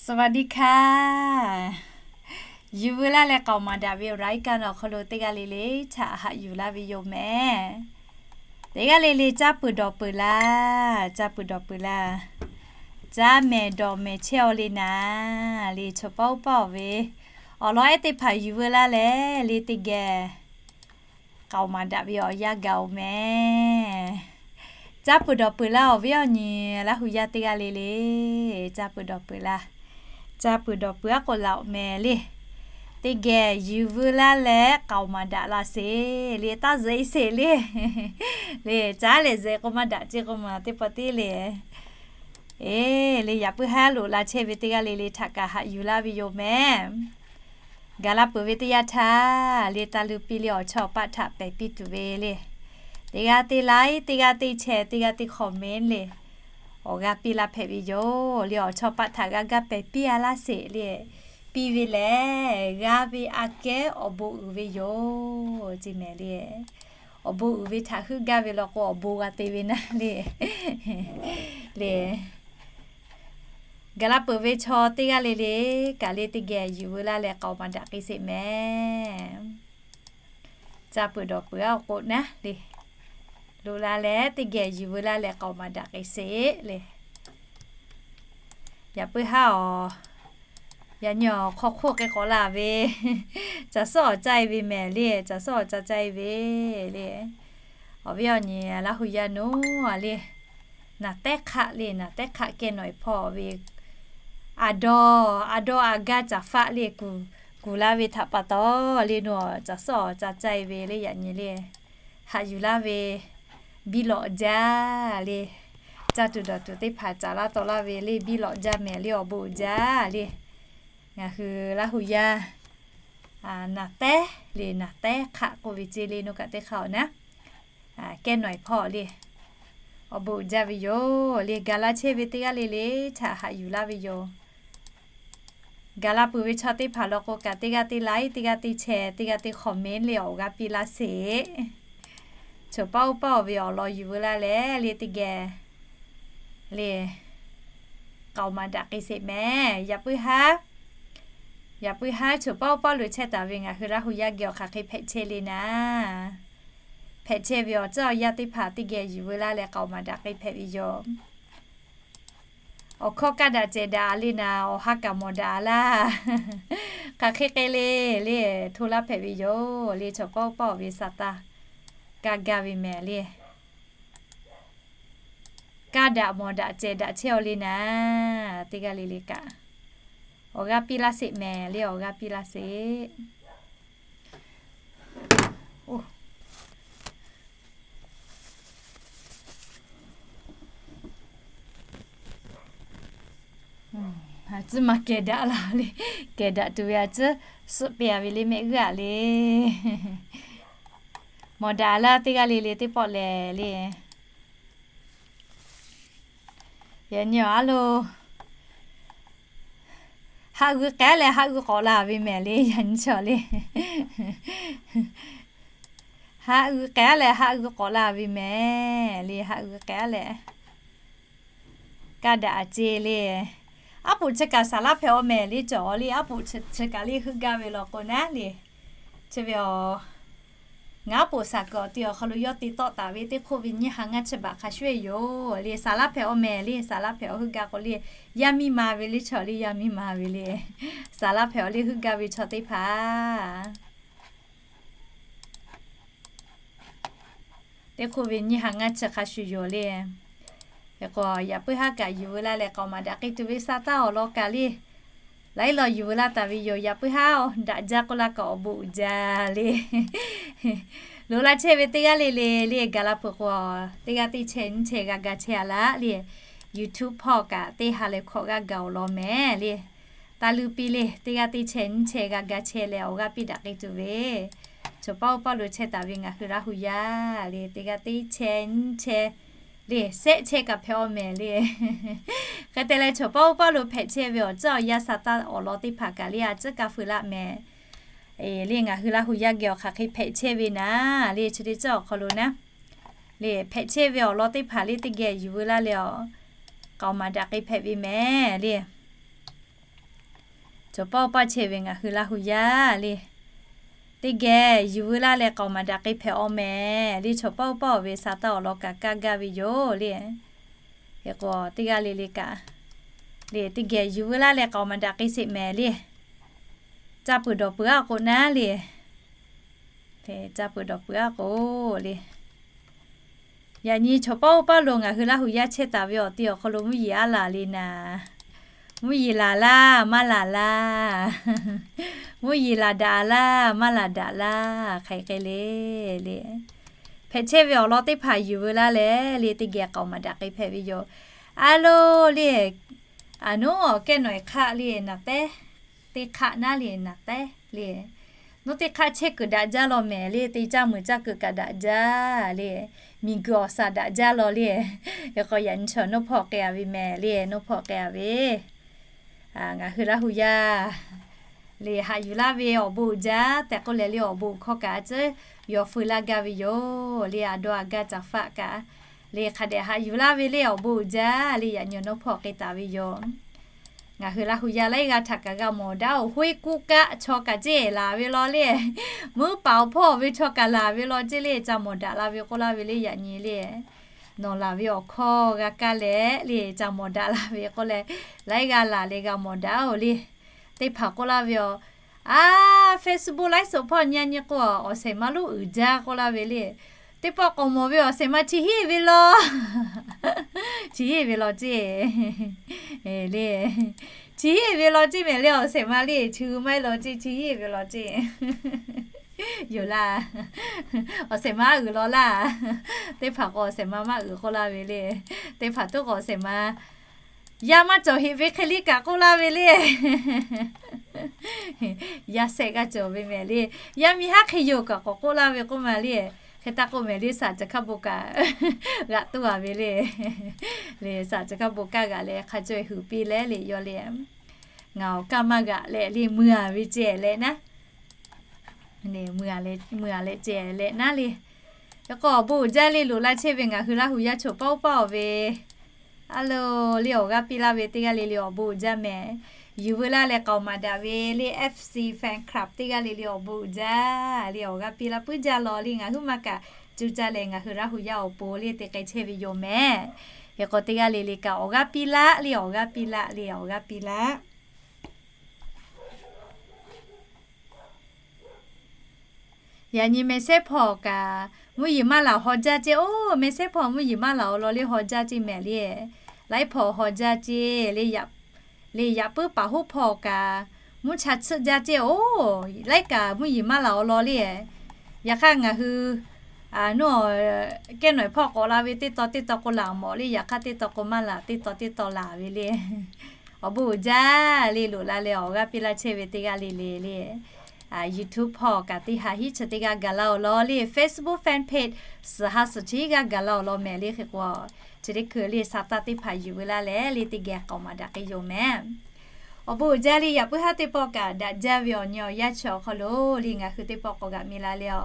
สวัสดีค่ะ Yuˬ veu laˇ leh k'aoˍ maˍ daꞈ ve awˬ รายการ awˬ hk'aw lo teˇ g'aˇ le le htaꞈ haꞈ yuˬ laˇ ve yoˬ mehˍ. Teˇ g'aˇ le le caˇ peuˬ dawˬ peuˬ laˇ, caˇ peuˬ dawˬ peuˬ laˇ. Caˇ mehˍ dawˬ mehˍ chehˇ-aw le naˍ, le chaw paˇ oˇ paˇ-oˬ ve awˬ lawn ehˉ teˇ hpaˍ yuˬ veu laˇ leh le teˇ geh k'aoˍ maˍ daꞈ ve awˬ yanˇ gaˬ-oˬ mehˍ. Caˇ peuˬ dawˬ peuˬ laˇ awˬ viˉ awˬ nyi Laˇ hu yaˇ teˇ g'aˇ le le, caˇ peuˬ dawˬ peuˬ laˇ. Caˇ peuˬ dawˬ peuˬ aˉ k'oˆ laˬ-oˬ mehˍ le. Teˇ geh yuˬ veu laˇ leh k'aoˍ maˍ daꞈ laˇ sheˍ le, taˇ zuhꞈ-e sheˍ le. Le caˉ lehˬ zuhꞈ k'o maˇ daꞈ ce k'o maˬ teˇ pawˆ tiˉ le. Eˬ, le yaꞈ puiˉ haˉ loꞈ la chehˇ ve teˇ g'aˇ le le htaꞈ kaꞈ haꞈ yuˬ laˇ ve yoˬ mehˍ. Gaˬ la peuˬ ve teˇ yanˇ htaˇ le, taˇ lu piˇ le awˬ chawˇ paˆ htaꞈ pehˬ piˇ tuˬ ve le. Teˇ g'aˇ teˇ like, teˇ g'aˇ teˇ share, teˇ g'aˇ teˇ comment le awˬ g'aˇ piˇ laˇ hpehꞈ ve yoˬ. Le awˬ chawˇ paˆ htaꞈ g'aˇ gaˇ pehˬ piˇ-a laˇ sheˍ le. Piˇ ve lehˬ g'aˇ ve aꞈ kehˉ awˬ bon uiˍ ve yoˬ ce mehˍ le. Awˬ bon uiˍ ve htaꞈ heuˆ gaˇ ve law k'o awˬ bon g'a te ve naˉ le. Le gaˬ la peuˬ ve chaw teˇ g'aˇ le le kaꞈ le teˇ geh yuˬ veu laˇ leh k'aoˍ maˍ daꞈ k'ai sheˍ mehˍ. Caˇ peuˬ dawˬ peuˬ aˉ k'oˆ naˉ le. Loꞈ la leh teˇ geh yuˬ veu laˇ leh k'aoˍ maˍ daꞈ k'ai sheˍ le. Yaꞈ puiˉ haˉ-oˬ, yaꞈ nyi awˬ hk'aw hk'oˆ k'ai k'awꞈ la ve, caˬ suhˉ awˬ caˇ-e ve mehˍ le, caˬ suhˉ awˬ caˇ caˇ-e ve le. Awˬ viˉ awˬ nyi Laˇ hu yaˇ naˉ le, naˍ tehˉ hk'aˆ le, naˍ tehˉ hk'aˆ kehˬ nawˬ-e hpawˇ ve aˬ dawˇ, aˬ dawˇ aˬ gaˇ caˍ faˆ le kuˬ, kuˬ la ve htaꞈ pa taw le nawˬ caˬ suhˉ awˬ caˇ caˇ-e ve le yaꞈ nyi le. Haꞈ yuˬ laˇ ve biˇ lawꞈ jaˇ le. Caˇ tuˬ dawˬ tuˬ teˇ hpaˍ caˍ laˇ taw laˇ ve le biˇ lawꞈ jaˇ mehˍ le awˬ bon uiˍ jaˇ le. Ngaˬ hui Laˇ hu yaˇ naˍ tehˉ le, naˍ tehˉ hk'aˆ k'oˆ ve ce le nawˬ kaꞈ teˇ hk'aˇ-oˬ naˉ. Kehˬ nawˬ-e hpawˇ le awˬ bon uiˍ jaˇ ve yoˬ le. Gaˬ la chehˇ ve teˇ g'aˇ le le htaꞈ haꞈ yuˬ laˇ ve yoˬ. Gaˬ la peuˬ ve chaw teˇ hpaˍ law k'o kaꞈ teˇ g'aˇ teˇ like, teˇ g'aˇ teˇ share, teˇ g'aˇ teˇ comment le awˬ g'aˇ piˇ laˇ sheˍ. Choˬ paˇ oˇ paˇ-oˬ ve awˬ lawn yuˬ veu laˇ leh le teˇ geh le k'aoˍ maˍ daꞈ k'ai sheˍ mehˍ. Yaꞈ puiˉ haˉ, yaꞈ puiˉ haˉ choˬ paˇ oˇ paˇ lo chehˇ taˍ ve ngaˬ hui Laˇ hu yaˇ geh awˬ hk'aˬ hk'e hpehꞈ chehˇ le naˉ. Hpehꞈ chehˇ ve awˬ ceuˬ awˬ yanˇ teˇ hpaˍ teˇ geh yuˬ veu laˇ leh k'aoˍ maˍ daꞈ k'ai hpehꞈ ve yoˬ. Awˬ hkawˇ kaˇ daꞈ cehˬ daꞈ le naˉ, awˬ ha kaꞈ mawˬ daꞈ laˇ. Hk'aˬ hk'e k'ai le le hto laˇ hpehꞈ ve yoˬ le. Choˬ paˇ oˇ paˇ-oˬ ve sa taˇ kaˇ gaˇ ve mehˍ le. Kaˇ daꞈ mawˬ daꞈ cehˬ daꞈ chehˇ-aw le naˉ, teˇ g'aˇ le le kaꞈ awˬ g'aˇ piˇ laˇ sheˍ mehˍ le, awˬ g'aˇ piˇ laˇ sheˍ. A tcuhˉ maˇ kehˬ daꞈ la le, kehˬ daꞈ tuˬ ve a tcuhˉ suhˆ piˇ-a ve le mehˆ g'uˇ-a le. Mawˬ daꞈ laˇ teˇ g'aˇ le le teˇ pawˆ lehˬ le. Yaꞈ nyi awˬ a lo haˆ g'ui k'ai-a leh haˆ g'ui k'awꞈ la ve mehˍ le, yaꞈ nyi chaw le. Haˆ g'ui k'ai-a leh haˆ g'ui k'awꞈ la ve mehˍ le, haˆ g'ui k'ai-a leh. Kaˇ daꞈ a ce le. Aˉ poꞈ chi kaꞈ saˍ laˇ hpehꞈ-aw mehˍ le, cawˬ le aˉ poꞈ chi kaꞈ le heuˆ gaˇ ve law k'o naˉ le. Chi ve aˬ, ngaˬ aˉ poꞈ saˍ kuiˬ awˬ ti awˬ hk'aw lo yawˇ te tawˆ taˍ ve teˇ hk'oˆ ve nyiˇ ha ngaˇ chi baꞈ hk'a shuˍ-e yoˬ le. Saˍ laˇ hpehꞈ-aw mehˍ le, saˍ laˇ hpehꞈ-aw heuˆ gaˇ k'o le, yaˇ miˇ ma ve le, chaw le yaˇ miˇ ma ve le. Saˍ laˇ hpehꞈ-aw le heuˆ gaˇ ve chaw teˇ hpaˍ teˇ hk'oˆ ve nyiˇ ha ngaˇ chi hk'a shuˍ yoˬ le. Hk'e k'o yaꞈ puiˉ haˉ kaꞈ yuˬ veu laˇ leh k'aoˍ maˍ daꞈ k'ai tuˬ ve sa taˇ awˬ lawn kaꞈ le, laiˉ law yuˬ veu laˇ taˍ ve yoˬ. Yaꞈ puiˉ haˉ daꞈ jaˇ k'oˆ laˇ kaꞈ awˬ bon uiˍ jaˇ le. Loꞈ la chehˇ ve teˇ g'aˇ le le le gaˬ la peuˬ k'o, teˇ g'aˇ teˇ chehˇ nyiˇ chehˇ g'a ga chehˇ-a laˇ le. YouTube hpawˇ kaꞈ teˇ ha leh hkawꞈ g'aˇ gaˬ awˬ lawn mehˍ le. Taˇ luˇ piˇ le, teˇ g'aˇ teˇ chehˇ nyiˇ chehˇ g'a ga chehˇ leh awˬ g'aˇ piˇ daꞈ k'ai tuˬ ve, choˬ paˇ oˇ paˇ lo chehˇ taˍ ve ngaˬ hui Laˇ hu yaˇ le, teˇ g'aˇ teˇ chehˇ nyiˇ chehˇ le, shehˆ chehˇ kaꞈ hpehꞈ-aw mehˍ le. Hk'e te leh choˬ paˇ oˇ paˇ lo hpehꞈ chehˇ ve awˬ tcuhˉ awˬ yanˇ sa taˇ awˬ lawn teˇ hpaˍ kaꞈ le a tcuhˉ kaˇ feu laˇ mehˍ. Le ngaˬ hui Laˇ hu yaˇ geh awˬ hk'aˬ hk'e hpehꞈ chehˇ ve naˉ le, chi teˇ tcuhˉ awˬ hk'aw lo naˉ le hpehꞈ chehˇ ve awˬ lawn teˇ hpaˍ le teˇ geh yuˬ veu laˇ leh awˬ k'aoˍ maˍ daꞈ k'ai hpehꞈ ve mehˍ le. Chaw paˇ oˇ paˇ chehˇ ve ngaˬ hui Laˇ hu yaˇ le, teˇ geh yuˬ veu laˇ leh k'aoˍ maˍ daꞈ k'e hpehꞈ-aw mehˍ le. Chaw paˇ oˇ paˇ-oˬ ve sa taˇ awˬ lawn kaꞈ kaˇ gaˇ ve yoˬ le. Hk'e k'o teˇ g'aˇ le le kaꞈ le, teˇ geh yuˬ veu laˇ leh k'aoˍ maˍ daꞈ k'e sheˍ mehˍ le. Caˇ peuˬ dawˬ peuˬ-aˬ k'o naˉ le, caˇ peuˬ dawˬ peuˬ-aˬ k'o le, yaꞈ nyi chaw paˇ oˇ paˇ lo ngaˬ hui Laˇ hu yaˇ chehˇ taˍ ve awˬ ti awˬ hk'aw lo mvuhˇ yeˬ aˉ laˬ le naˍ. Mvuhˇ yeˬ laˬ laˇ, maˇ laˬ laˇ. Mvuhˇ yeˬ laˬ daꞈ laˇ, maˇ laˬ daꞈ laˇ, hk'aˬ hk'e le le. Hpehꞈ chehˇ ve awˬ lawn teˇ hpaˍ yuˬ veu laˇ leh le, teˇ geh k'aoˍ maˍ daꞈ k'e hpehꞈ ve yoˬ. A lo le, a nuˉ awˬ kehˉ nawˬ-e hk'aˆ le naˍ tehˉ, teˇ hk'aˆ naˉ le naˍ tehˉ le. Nuˉ teˇ hk'aˆ chehˇ kuiˬ daꞈ jaˇ law mehˍ le, teˇ caˇ muiˬ caˇ kuiˬ kaꞈ daꞈ jaˇ le. Miˬ guiˬ awˬ saˍ daꞈ jaˇ law le. Hk'e k'o yaꞈ nyi chaw nuˇ hpawˇ k'ai-a ve mehˍ le, nuˇ hpawˇ k'ai-a ve. Ngaˬ hui Laˇ hu yaˇ le haꞈ yuˬ laˇ ve awˬ bon uiˍ jaˇ tehꞈ k'oˆ leh le, awˬ bon uiˍ hkawˇ kaꞈ a ciˉ yaw feu laˇ gaˇ ve yoˬ le. A dawˇ a gaˇ caˍ faˆ kaꞈ le hk'a dehꞈ haꞈ yuˬ laˇ ve le, awˬ bon uiˍ jaˇ le, yaꞈ nyi nuˇ hpawˇ k'ai taˍ ve yoˬ. Ngaˬ hui Laˇ hu yaˇ laiˉ g'aˇ htaꞈ kaꞈ g'a mawˬ daꞈ-oˬ. Hoˉ kuˆ kaˆ chaw kaꞈ ceˇ laˬ ve law le. Muˉ paˍ awˬ hpawˇ ve chaw kaꞈ laˬ ve law ceˇ le, ca mawˬ daꞈ la ve k'oˆ laˇ ve le, yaꞈ nyi le. Nawˬ laˬ ve awˬ hkawˇ g'a kaˇ leh le, ca mawˬ daꞈ la ve k'oˆ leh, laiˉ g'aˇ laˬ leh g'a mawˬ daꞈ-oˬ le. Teˇ hpaˍ k'oˆ laˇ ve yoˬ. A, Facebook laiˉ suhˍ hpawˇ nyi a nyi k'o, awˬ shehˍ ma lonˉ uiˍ jaˇ k'oˆ laˇ ve le. Teˇ pawˆ k'awꞈ mawˬ ve awˬ shehˍ ma chi hiˆ ve law. Chi hiˆ ve law ceˇ le. Chi hiˆ ve law ceˇ mehˍ le, awˬ shehˍ ma le, chi hui maˇ heˆ law ceˇ, chi hiˆ ve law ceˇ. Yoˬ laˇ. Awˬ shehˍ ma uiˍ law laˇ. Teˇ hpaˍ k'o awˬ shehˍ ma maˇ uiˍ k'oˆ laˇ ve le. Teˇ hpaˍ tuˉ k'o awˬ shehˍ ma yaˇ maˇ cawˬ heꞈ ve hk'e le kaꞈ k'oˆ laˇ ve le. Yaˇ shehˆ g'aˇ cawˬ ve mehˍ le. Yaˇ miˇ haˉ hk'e yoˬ kaꞈ k'awꞈ k'oˆ laˇ ve k'oˆ ma le. Hk'e taˇ k'oˆ mehˍ le, saˍ ca hkaˇ bon kaꞈ g'aꞈ toˇ a ve le. Le saˍ ca hkaˇ bon kaˇ g'aꞈ leh hk'a caweh huiˍ piˇ leh le yaw le. Ngaˬ awˬ kaˇ maˇ g'aꞈ leh le mui a ve ceh leh naˉ. Mui a leh ceh leh naˉ le. Yaꞈ k'o awˬ bon uiˍ jaˇ le, loꞈ la chehˇ ve ngaˬ hui Laˇ hu yaˇ chaw paˇ oˇ paˇ-oˬ ve. A lo, le awˬ g'aˇ piˇ laˇ ve teˇ g'aˇ le le awˬ bon uiˍ jaˇ mehˍ. Yuˬ veu laˇ leh k'aoˍ maˍ daꞈ ve le F C fan club teˇ g'aˇ le le awˬ bon uiˍ jaˇ le, awˬ g'aˇ piˇ laˇ puiˉ jaˇ law le, ngaˬ huiˉ maˇ kaꞈ cuˇ caˇ leh ngaˬ hui Laˇ hu yaˇ awˬ pon le te k'ai chehˇ ve yoˬ mehˍ. Hk'e k'o teˇ g'aˇ le le kaꞈ awˬ g'aˇ piˇ laˇ le, awˬ g'aˇ piˇ laˇ le, awˬ g'aˇ piˇ laˇ. Yaꞈ nyi mehˍsehˉ hpawˇ kaꞈ mvuhˇ yeˬ maˇ laˬ haw jaˇ ceˇ. Oˇ, mehˍsehˉ hpawˇ mvuhˇ yeˬ maˇ laˬ awˬ lawn le haw jaˇ ceˇ mehˍ le. Laiˉ hpawˇ haw jaˇ ceˇ le. Yaꞈ puiˉ paˍ hoˉ hpawˇ kaꞈ mvuhˇ cha tsuhˆ jaˇ ceˇ. Oˇ, laiˉ kaꞈ mvuhˇ yeˬ maˇ laˬ awˬ lawn le. Yaꞈ hk'aˇ ngaˬ hui nuˉ kehˉ nawˬ-e hpawˇ k'awꞈ la ve teˇ taw teˇ taw k'o laˬ mawˬ le, yaꞈ hk'aˇ teˇ taw k'o maˇ laˬ, teˇ taw teˇ taw laˬ ve le. Awˬ bon uiˍ jaˇ le, loꞈ la leh awˬ g'aˇ piˇ laˇ chehˇ ve teˇ g'aˇ le le le. YouTube hpawˇ kaꞈ teˇ ha hiˉ chi teˇ g'aˇ gaˬ la awˬ lawn le, Facebook fan page suhˍ ha suhˍ chi g'aˇ gaˬ la awˬ lawn mehˍ le. Hk'e k'o chi teˇ hkui le sa taˇ teˇ hpaˍ yuˬ veu laˇ leh le teˇ geh k'aoˍ maˍ daꞈ k'e yoˬ mehˍ. Awˬ bon uiˍ jaˇ le, yaꞈ puiˉ haˉ teˇ pawˆ kaꞈ daꞈ jaˇ ve awˬ nyi awˬ yanˇ chi awˬ hk'aw lo le ngaˬ hui teˇ pawˆ k'awꞈ g'aꞈ mi la le a.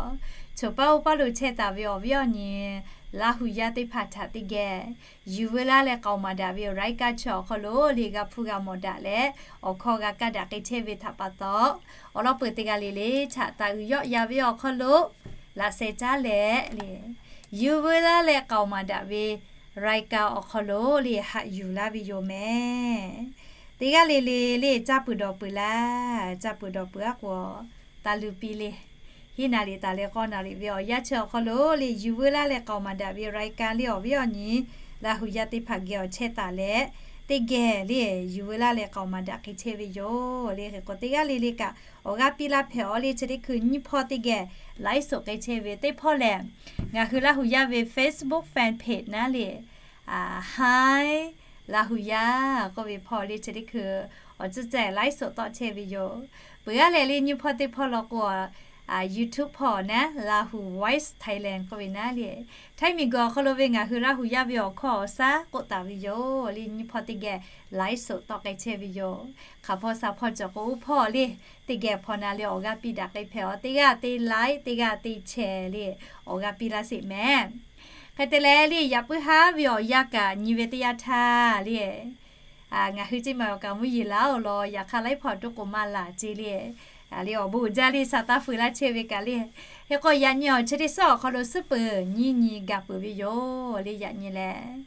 Chaw paˇ oˇ paˇ lo chehˇ taˍ ve awˬ viˉ awˬ nyi Laˇ hu yaˇ teˇ hpaˍ htaꞈ teˇ geh yuˬ veu laˇ leh k'aoˍ maˍ daꞈ ve awˬ รายการ chi awˬ hk'aw lo le g'a hpuˇ g'a mawˬ daꞈ leh awˬ hkawˇ g'a kaˇ daꞈ k'e chehˇ ve htaꞈ pa taw, awˬ lawn peuˬ teˇ g'aˇ le le htaꞈ taˍ uiˍ yawˆ ya ve awˬ hk'aw lo laꞈ sheh caˉ leh le yuˬ veu laˇ leh k'aoˍ maˍ daꞈ ve รายการ awˬ hk'aw lo le haꞈ yuˬ laˇ ve yoˬ mehˍ. Teˇ g'aˇ le le le caˇ peuˬ dawˬ peuˬ laˇ, caˇ peuˬ dawˬ peuˬ aˉ k'o taˇ luˇ piˇ le. Hiˉ naˍ riˍ taˍ leh k'awˇ naˍ riˍ ve awˬ yanˇ chi awˬ hk'aw lo le yuˬ veu laˇ leh k'aoˍ maˍ daꞈ ve รายการ le awˬ viˉ awˬ nyi Laˇ hu yaˇ teˇ hpaˍ geh awˬ chehˇ taˍ leh teˇ geh le yuˬ veu laˇ leh k'aoˍ maˍ daꞈ k'e chehˇ ve yoˬ le. Hk'e k'o teˇ g'aˇ le le kaꞈ awˬ g'aˇ piˇ laˇ hpehꞈ-aw le, chi teˇ hkui nyiˇ hpawˇ teˇ geh ไลฟ์สด k'e chehˇ ve teˇ hpawˇ lehˬ, ngaˬ hui Laˇ hu yaˇ ve Facebook fan page naˉ le, Hi Laˇ hu yaˇ k'oˆ ve hpawˇ le chi teˇ hkui awˬ tcuhˉ ceh ไลฟ์สด tawˆ chehˇ ve yoˬ. Peuˬ g'aˇ leh le nyiˇ hpawˇ teˇ hpawˇ law k'o YouTube hpawˇ naˉ Lahu Voice Thailand k'oˆ ve naˉ le, Htaiˇ miˬ guiˬ awˬ hk'aw lo ve ngaˬ hui Laˇ hu yaˇ ve awˬ hkawˇ awˬ shaˉ k'oˆ taˍ ve yoˬ le. Nyiˇ hpawˇ teˇ geh ไลฟ์สด tawˆ k'ai chehˇ ve yoˬ. Hk'aˬ hpawˇ shaˍ hpawˇ cawˬ k'o uˉ hpawˇ le teˇ geh hpawˇ na le awˬ g'aˇ piˇ daꞈ k'e hpehꞈ-aw, teˇ g'aˇ teˇ like, teˇ g'aˇ teˇ share le awˬ g'aˇ piˇ laˇ sheˍ mehˍ. Hk'e te leh le yaꞈ puiˉ haˉ ve awˬ yanˇ kaꞈ nyi ve teˇ yanˇ htaˇ le Ngaˬ hui ceˇ maˬ awˬ kaꞈ mvuhˇ yeˬ laˬ-oˬ law, yaꞈ hk'aˇ laiˉ hpawˇ toˆ k'o maˇ laˬ ceˇ le. Le awˬ bon uiˍ jaˇ le, sa taˇ feu laˇ chehˇ ve kaꞈ le. Hk'e k'o yaꞈ nyi awˬ chi teˇ suhˉ awˬ hk'aw lo suhˉ peuˬ nyiˇ nyi gaˬ peuˬ ve yoˬ le. Yaꞈ nyi lehˬ,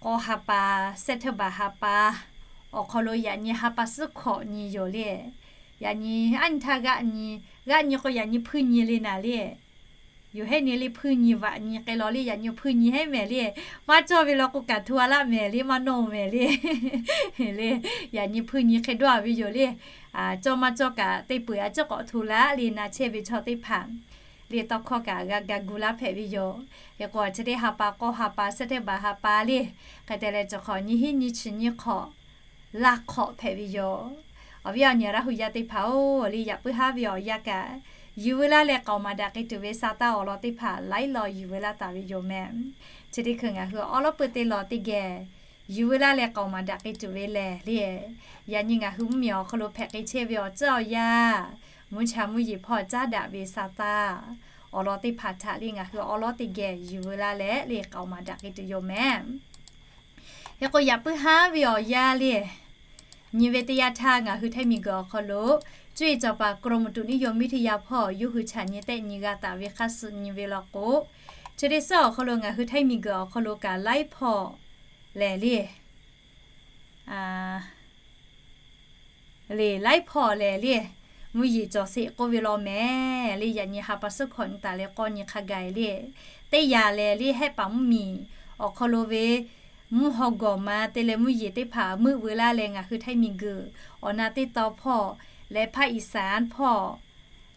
k'aw ha pa, September ha pa awˬ hk'aw lo yaꞈ nyi ha pa suhˉ hkawꞈ nyi yoˬ le. Yaꞈ nyi aˉ nyi htaˇ g'aˆ nyi, g'aˆ nyi k'o yaꞈ nyi hpuiˇ nyi le naˍ le. Yoˬ hehˉ nyi le hpuiˇ nyi vaꞈ nyi k'ai law le, yaꞈ nyi hpuiˇ nyi hehˉ mehˍ le. Maˇ cawˇ ve law k'o kaꞈ htu a laˆ mehˍ le, maˇ nawˇ mehˍ le. Le, yaꞈ nyi hpuiˇ nyi hk'e dawˇ a ve yoˬ le. Cawˇ maˇ cawˇ kaꞈ teˇ peu-eˬ a ciˉ k'awꞈ htu laˇ le, na chehˇ ve chaw teˇ hpaˍ le tawˇ hkawˇ kaꞈ g'a ga gu laˇ hpehꞈ ve yoˬ. Hk'e k'o chi teˇ ha pa k'aw ha pa, September ha pa le, hk'e te leh cawˬ hk'awꞈ nyi hiˉ nyi chi nyi hk'awꞈ laˇ hk'awꞈ hpehꞈ ve yoˬ. Awˬ viˉ awˬ nyi Laˇ hu yaˇ teˇ hpaˍ-oˬ, le yaꞈ puiˉ haˉ ve awˬ yanˇ kaꞈ, yuˬ veu laˇ leh k'aoˍ maˍ daꞈ k'ai tuˬ ve sa taˇ awˬ lawn teˇ hpaˍ laiˉ law yuˬ veu laˇ taˍ ve yoˬ mehˍ. Chi teˇ hkui ngaˬ hui awˉ lawˉ pui teˇ lawn teˇ geh yuˬ veu laˇ leh k'aoˍ maˍ daꞈ k'ai tuˬ ve lehˬ le, yaꞈ nyi ngaˬ hui mvuhˇmiˬ awˬ hk'aw lo hpehꞈ k'ai chehˇ ve awˬ ceuˬ awˬ yanˇ, mvuhˇ cha mvuhˇ yeˬ hpawˇ caˉ daꞈ ve sa taˇ awˬ lawn teˇ hpaˍ htaꞈ le ngaˬ hui awˉ lawˉ teˇ geh yuˬ veu laˇ leh le k'aoˍ maˍ daꞈ k'ai tuˬ yoˬ mehˍ. Hk'e k'o yaꞈ puiˉ haˉ ve awˬ yanˇ le, nyi ve teˇ yanˇ htaˇ ngaˬ hui Htaiˇ miˬguiˬ awˬ hk'aw lo cuˇ yiˍ cawˬ paˍ กรมอุตุนิยมวิทยา hpawˇ yawˇ hui chaꞈ nyi tehˆ nyi g'a taˍ ve hk'a suh nyi ve law k'o, chi teˇ suhˉ awˬ hk'aw lo ngaˬ hui Htaiˇ miˬguiˬ awˬ hk'aw lo kaꞈ laiˉ hpawˇ lehˬ le, le laiˉ hpawˇ lehˬ le, mvuhˇ yeˬ cawˬ sheˍ k'oˆ ve law mehˍ le. Yaꞈ nyi ha pa suhˉ hkawꞈ nyi taˍ leh k'awˇ nyi hk'a gaˬ le, teˇ yanˇ lehˬ le Hehˆ paˍ mvuhˇmiˬ awˬ hk'aw lo ve mvuhˇ haw gawˬ ma te leh mvuhˇ yeˬ teˇ hpaˍ meuˆ veu laˇ leh ngaˬ hui Htaiˇ miˬguiˬ awˬ na teˇ taw hpawˇ leh ภาคอีสาน hpawˇ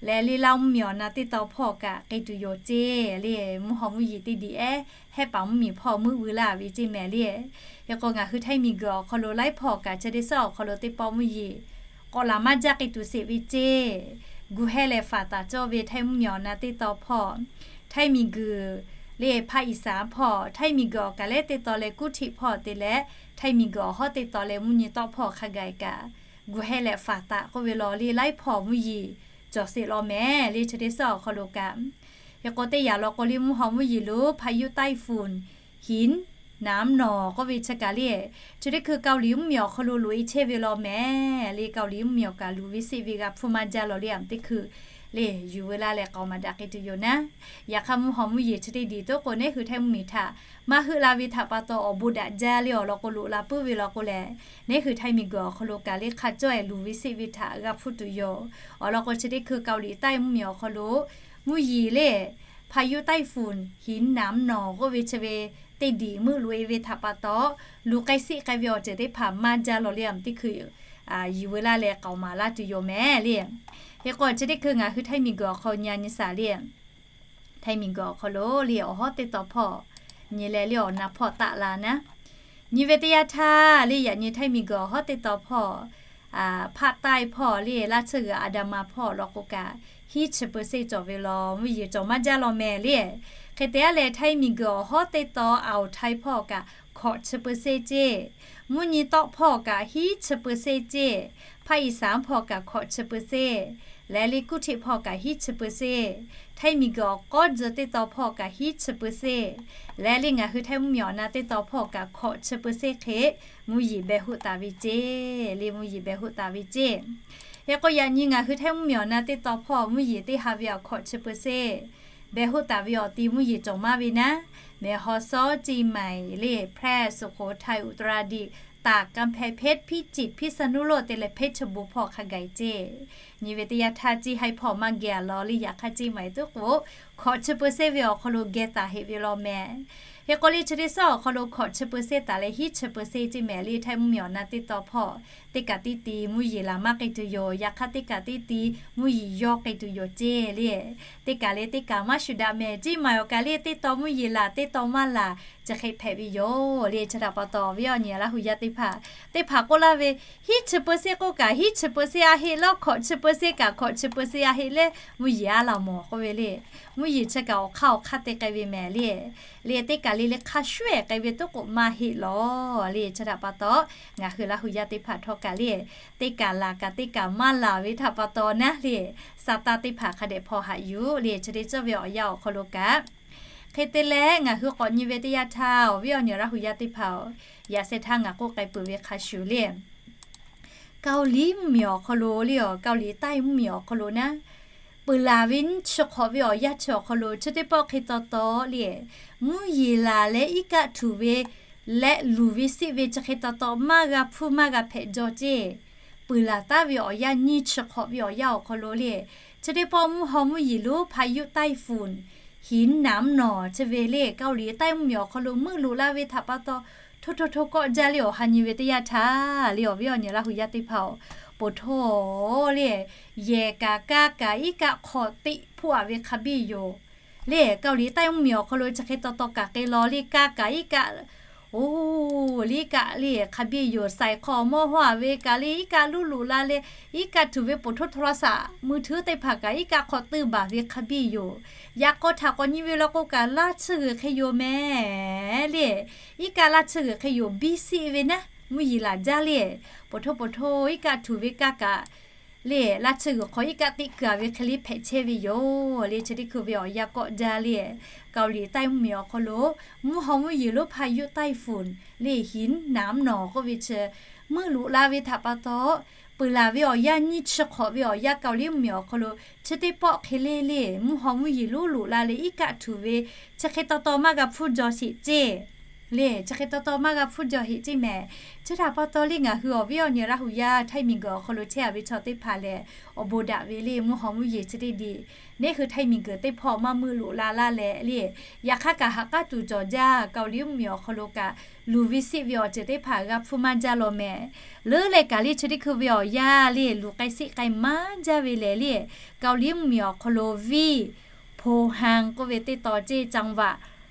lehˬ le Laˇ mvuhˇmiˬ awˬ na teˇ taw hpawˇ kaꞈ k'ai tuˬ yoˬ ceˇ le. Mvuhˇ haw mvuhˇ yeˬ teˇ diꞈ ehˉ Hehˆ paˍ mvuhˇmiˬ hpawˇ meuˆ veu laˇ ve ceˇ mehˍ le. Hk'e k'o ngaˬ hui Htaiˇ miˬguiˬ awˬ hk'aw lo laiˉ hpawˇ kaꞈ chi teˇ suhˉ awˬ hk'aw lo teˇ pawˆ mvuhˇ yeˬ k'awꞈ laˬ maˇ jaˇ k'ai tuˬ sheˍ ve ceˇ. Gu hehˇ leh faˍ taˍ cawˇ ve Htaiˇ mvuhˇmiˬ awˬ na teˇ taw hpawˇ, Htaiˇ miˬguiˬ le ภาคอีสาน hpawˇ, Htaiˇ miˬguiˬ awˬ kaˍ lehˉ teˇ taw leh กรุงเทพ hpawˇ te leh Htaiˇ miˬguiˬ awˬ hawˉ teˇ taw leh mvuhˇ nyi tawˆ hpawˇ hk'a gaˬ kaꞈ gu hehˇ leh faˍ taˍ k'oˆ ve law le laiˉ hpawˇ mvuhˇ yeˬ cawˬ sheˍ law mehˍ le. Chi teˇ suhˉ awˬ hk'aw lo kaꞈ, hk'e k'o teˇ yanˇ law k'o le mvuhˇ haw mvuhˇ yeˬ lo พายุไต้ฝุ่น หินน้ำหน่อ k'oˆ ve chi kaꞈ le, chi teˇ hkui Kaoˍliˍ mvuhˇmiˬ awˬ hk'aw lo loꞈ e chehˇ ve law mehˍ le. Kaoˍliˍ mvuhˇmiˬ awˬ kaꞈ luˬ ve seˆ ve g'a hpuˇ maˇ jaˇ law le. Aˬ teˇ hkui le yuˬ veu laˇ leh k'aoˍ maˍ daꞈ k'ai tuˬ yoˬ naˉ. Yaꞈ hk'aˇ mvuhˇ haw mvuhˇ yeˬ chi teˇ diꞈ tuˉ k'o neˉ hui Htaiˇ mvuhˇmiˬ htaꞈ maˇ heuˆ la ve htaꞈ pa taw awˬ bon daꞈ jaˇ le awˬ lawn k'o loꞈ la puiˉ ve law k'o lehˬ, neˉ hui Htaiˇ miˬguiˬ awˬ hk'aw lo kaꞈ le hk'a cawˇ e luˬ ve seˆ ve htaꞈ g'a hpuˇ tuˬ yoˬ. Awˬ lawn k'o chi teˇ hkui Kaoˍliˍ ใต้ mvuhˇmiˬ awˬ hk'aw lo mvuhˇ yeˬ le พายุไต้ฝุ่น หินน้ำหน่อ k'oˆ ve chi ve teˇ diꞈ meuˆ loꞈ e ve htaꞈ pa taw luˬ k'ai seˆ k'ai ve awˬ ceuˬ teˇ hpaˍ maˇ jaˇ law le. Aˬ teˇ hkui yuˬ veu laˇ leh k'aoˍ maˍ laˇ tuˬ yoˬ mehˍ le. Hk'e k'o chi teˇ hkui ngaˬ hui Htaiˇ miˬguiˬ awˬ hk'aw lo nyi a nyi shaˍ le, Htaiˇ miˬguiˬ awˬ hk'aw lo le awˬ hawˉ teˇ taw hpawˇ nyi leh le awˬ na hpawˇ taˆ la naˉ. Nyi ve teˇ yanˇ htaˇ le yaꞈ nyi Htaiˇ miˬguiˬ awˬ hawˉ teˇ taw hpawˇ, ภาคใต้ hpawˇ le Laˇ tsuhˇ g'uiˬ อันดามัน hpawˇ law k'o kaꞈ hiˉ chi เปอร์เซ็นต์ cawˬ ve law mvuhˇ yeˬ cawˬ maˇ jaˇ law mehˍ le. Hk'e te a leh Htaiˇ miˬguiˬ awˬ hawˉ teˇ taw อ่าวไทย hpawˇ kaꞈ hkawꞈ chi เปอร์เซ็นต์ ceˇ. Mvuhˇ nyi tawˆ hpawˇ kaꞈ hiˉ chi เปอร์เซ็นต์ ceˇ. ภาคอีสาน hpawˇ kaꞈ hkawꞈ chi เปอร์เซ็นต์ leh le กรุงเทพ hpawˇ kaꞈ hiˉ chi เปอร์เซ็นต์. Htaiˇ miˬguiˬ awˬ k'awˇ tzuhˬ teˇ taw hpawˇ kaꞈ hiˉ chi เปอร์เซ็นต์ leh le ngaˬ hui Htaiˇ mvuhˇmiˬ awˬ na teˇ taw hpawˇ kaꞈ hkawꞈ chi เปอร์เซ็นต์ hk'e mvuhˇ yeˬ beh hoˆ taˍ ve ceˇ le, mvuhˇ yeˬ beh hoˆ taˍ ve ceˇ. Hk'e k'o yaꞈ nyi ngaˬ hui Htaiˇ mvuhˇmiˬ awˬ na teˇ taw hpawˇ mvuhˇ yeˬ teˇ ha ve awˬ hkawꞈ chi เปอร์เซ็นต์ beh hoˆ taˍ ve awˬ ti mvuhˇ yeˬ cawˬ maˇ ve naˉ, แม่ฮ่องสอน เชียงใหม่ le แพร่ สุโขทัย อุตรดิตถ์ ตาก กำแพงเพชร พิจิตร พิษณุโลก te leh เพชรบูรณ์ hpawˇ hk'a gaˬ ceˇ. Nyi ve teˇ yanˇ htaˇ ceˇ haiˉ hpawˇ maˇ geh a law le. Yaꞈ hk'aˇ เชียงใหม่ tuˉ k'o hkawꞈ chi เปอร์เซ็นต์ ve awˬ hk'aw lo geh taˍ heˆ ve law mehˍ. Hk'e k'o le chi teˇ suhˉ awˬ hk'aw lo hkawꞈ chi เปอร์เซ็นต์ taˍ leh hiˉ chi เปอร์เซ็นต์ ceˇ mehˍ le. Htaiˇ mvuhˇmiˬ awˬ na teˇ taw hpawˇ teˇ kaꞈ teˇ ti mvuhˇ yeˬ laˬ maˇ k'ai tuˬ yoˬ. Yaꞈ hk'aˇ teˇ kaꞈ teˇ ti mvuhˇ yeˬ yawˇ k'ai tuˬ yoˬ ceˇ le. Teˇ kaꞈ le teˇ kaꞈ maˇ shuˍ daꞈ mehˍ. Ceˇ maˬ awˬ kaꞈ le teˇ taw mvuhˇ yeˬ laˬ teˇ taw maˇ laˬ chi hk'e hpehꞈ ve yoˬ le. Chi htaꞈ pa taw awˬ viˉ awˬ nyi Laˇ hu yaˇ teˇ hpaˍ, teˇ hpaˍ k'oˆ laˇ ve hiˉ chi เปอร์เซ็นต์ k'oˆ kaꞈ hiˉ chi เปอร์เซ็นต์ a heˆ lawˇ, hkawꞈ chi เปอร์เซ็นต์ kaꞈ hkawꞈ chi เปอร์เซ็นต์ a heˆ le, mvuhˇ yeˬ a laˬ mawˬ k'oˆ ve le. Mvuhˇ yeˬ chi kaꞈ awˬ hk'aˇ awˬ hk'aˇ te k'ai ve mehˍ le. Le teˇ kaꞈ le le hk'a shuˉ ehˍ k'ai ve tuˉ k'o maˇ heˆ lawˬ le. Chi htaꞈ pa taw ngaˬ hui Laˇ hu yaˇ teˇ hpaˍ htawˇ kaꞈ le teˇ kaꞈ laˬ kaꞈ teˇ kaꞈ maˇ laˬ ve htaꞈ pa taw naˉ le, sa taˇ teˇ hpaˍ hk'a dehꞈ hpaw haꞈ yuˬ le. Chi teˇ cawˇ ve awˬ yanˇ awˬ hk'aw lo kaꞈ Hk'e te leh ngaˬ hui k'awꞈ nyi ve teˇ yanˇ htaˇ, awˬ viˉ awˬ nyi Laˇ hu yaˇ teˇ hpaˍ-oˬ, yaꞈ sheh htaˇ ngaˬ k'oˆ k'ai peuˬ ve hk'a shuˍ le, Kawˍliˍ mvuhˇmiˬ awˬ hk'aw lo le, Kawˍliˍ taiˇ mvuhˇmiˬ awˬ hk'aw lo naˉ, peuˬ laˬ ve nyiˇ chi hk'awꞈ ve awˬ yanˇ chi awˬ hk'aw lo chi teˇ pawˆ hk'e taw taw le, mvuhˇ yeˬ laˬ leh iˉ kaˆ htuꞈ ve leh luˬ ve siˆ ve chi hk'e taw taw maˇ g'a hpuˇ maˇ g'a hpehꞈ jaw ceˇ. Peuˬ laˬ taˉ ve awˬ yanˇ nyiˇ chi hk'awꞈ ve awˬ yanˇ awˬ hk'aw lo le, chi teˇ pawˆ mvuhˇ haw mvuhˇ yeˬ lonˉ พายุไต้ฝุ่น หินหนามหน่อ chi ve le, Kawˍliˍ taiˇ mvuhˇmiˬ awˬ hk'aw lo meuˆ loꞈ la ve htaꞈ pa taw, htoˇ htoˇ htoˇ kawˆ jaˇ le, awˬ ha nyi ve teˇ yanˇ htaˇ le, awˬ viˉ awˬ nyi Laˇ hu yaˇ teˇ hpaˍ-oˬ, poˬ htoˇ le, yehˬ kaꞈ kaˇ kaꞈ iˉ kaˆ hk'aw teꞈ hpuˇ-a ve hk'a biˇ yoˬ. Le, Kawˍliˍ taiˇ mvuhˇmiˬ awˬ hk'aw lo chi hk'e taw taw kaꞈ k'e law le, kaˇ kaꞈ iˉ kaˆ, oˬ, le kaꞈ le hk'a biˇ yoˬ. Saiˍ hk'aw mawˇ hawˇ-a ve kaꞈ le iˉ kaˆ luˇ loꞈ la leh, iˉ kaˆ htuꞈ ve poˬ htoˇ โทรศัพท์มือถือ teˇ hpaˍ kaꞈ iˉ kaˆ hk'aw teuˇ baˬ ve hk'a biˇ yoˬ. Yaꞈ k'aw htaꞈ k'awꞈ nyi ve law k'o kaꞈ laˇ tsuhˇ g'uiˬ hk'e yoˬ mehˍ le. Iˉ kaˆ laˇ tsuhˇ g'uiˬ hk'e yoˬ, biˇ siˆ ve naˉ mvuhˇ yeˬ laˬ jaˇ le. Poˬ htoˇ poˬ htoˇ iˉ kaˆ htuꞈ ve kaˇ kaꞈ le, laˇ tsuhˇ g'uiˬ hk'aw iˉ kaˆ teꞈ kuiˬ-a ve hk'e le hpehꞈ chehˇ ve yoˬ le. Chi teˇ hkui ve awˬ yanˇ kawˆ jaˇ le, Kawˍliˍ taiˇ mvuhˇmiˬ awˬ hk'aw lo mvuhˇ haw mvuhˇ yeˬ lonˉ พายุไต้ฝุ่น le หินหนามหน่อ k'oˆ ve chi meuˆ loꞈ la ve htaꞈ pa taw, peuˬ laˬ ve awˬ yanˇ nyiˇ chi hk'awꞈ ve awˬ yanˇ Kawˍliˍ mvuhˇmiˬ awˬ hk'aw lo chi teˇ pawˆ hk'e le le, mvuhˇ haw mvuhˇ yeˬ lonˉ loꞈ la leh iˉ kaˆ htuꞈ ve chi hk'e taw taw maˇ g'a hpuˇ jaw sheˍ ceˇ le, chi hk'e taw taw maˇ g'a hpuˇ jaw sheˍ ceˇ mehˍ. Chi htaꞈ pa taw le, ngaˬ hui awˬ viˉ awˬ nyi Laˇ hu yaˇ ไทย miˬguiˬ awˬ hk'aw lo chehˇ-a ve chaw teˇ hpaˍ lehˬ, awˬ bon daꞈ ve le, mvuhˇ haw mvuhˇ yeˬ chi teˇ diˬ neˉ hui ไทย miˬguiˬ teˇ hpawˇ maˇ meuˆ loꞈ la laˇ leh le, yaꞈ hk'aˇ kaꞈ haꞈ k'aˉ tuˬ cawˬ jaˇ, Kawˍliˍ mvuhˇmiˬ awˬ hk'aw lo kaꞈ luˬ ve siˆ ve awˬ ceuˬ teˇ hpaˍ g'a hpuˇ maˇ jaˇ law mehˍ. Leuˉ leh kaꞈ le, chi teˇ hkui ve awˬ yanˇ le, luˬ k'ai siˆ k'ai maˇ jaˇ ve lehˬ le, Kawˍliˍ mvuhˇmiˬ awˬ hk'aw lo viˇ โพธิ์ฮัง k'oˆ ve teˇ taw ceˇ, จังหวัด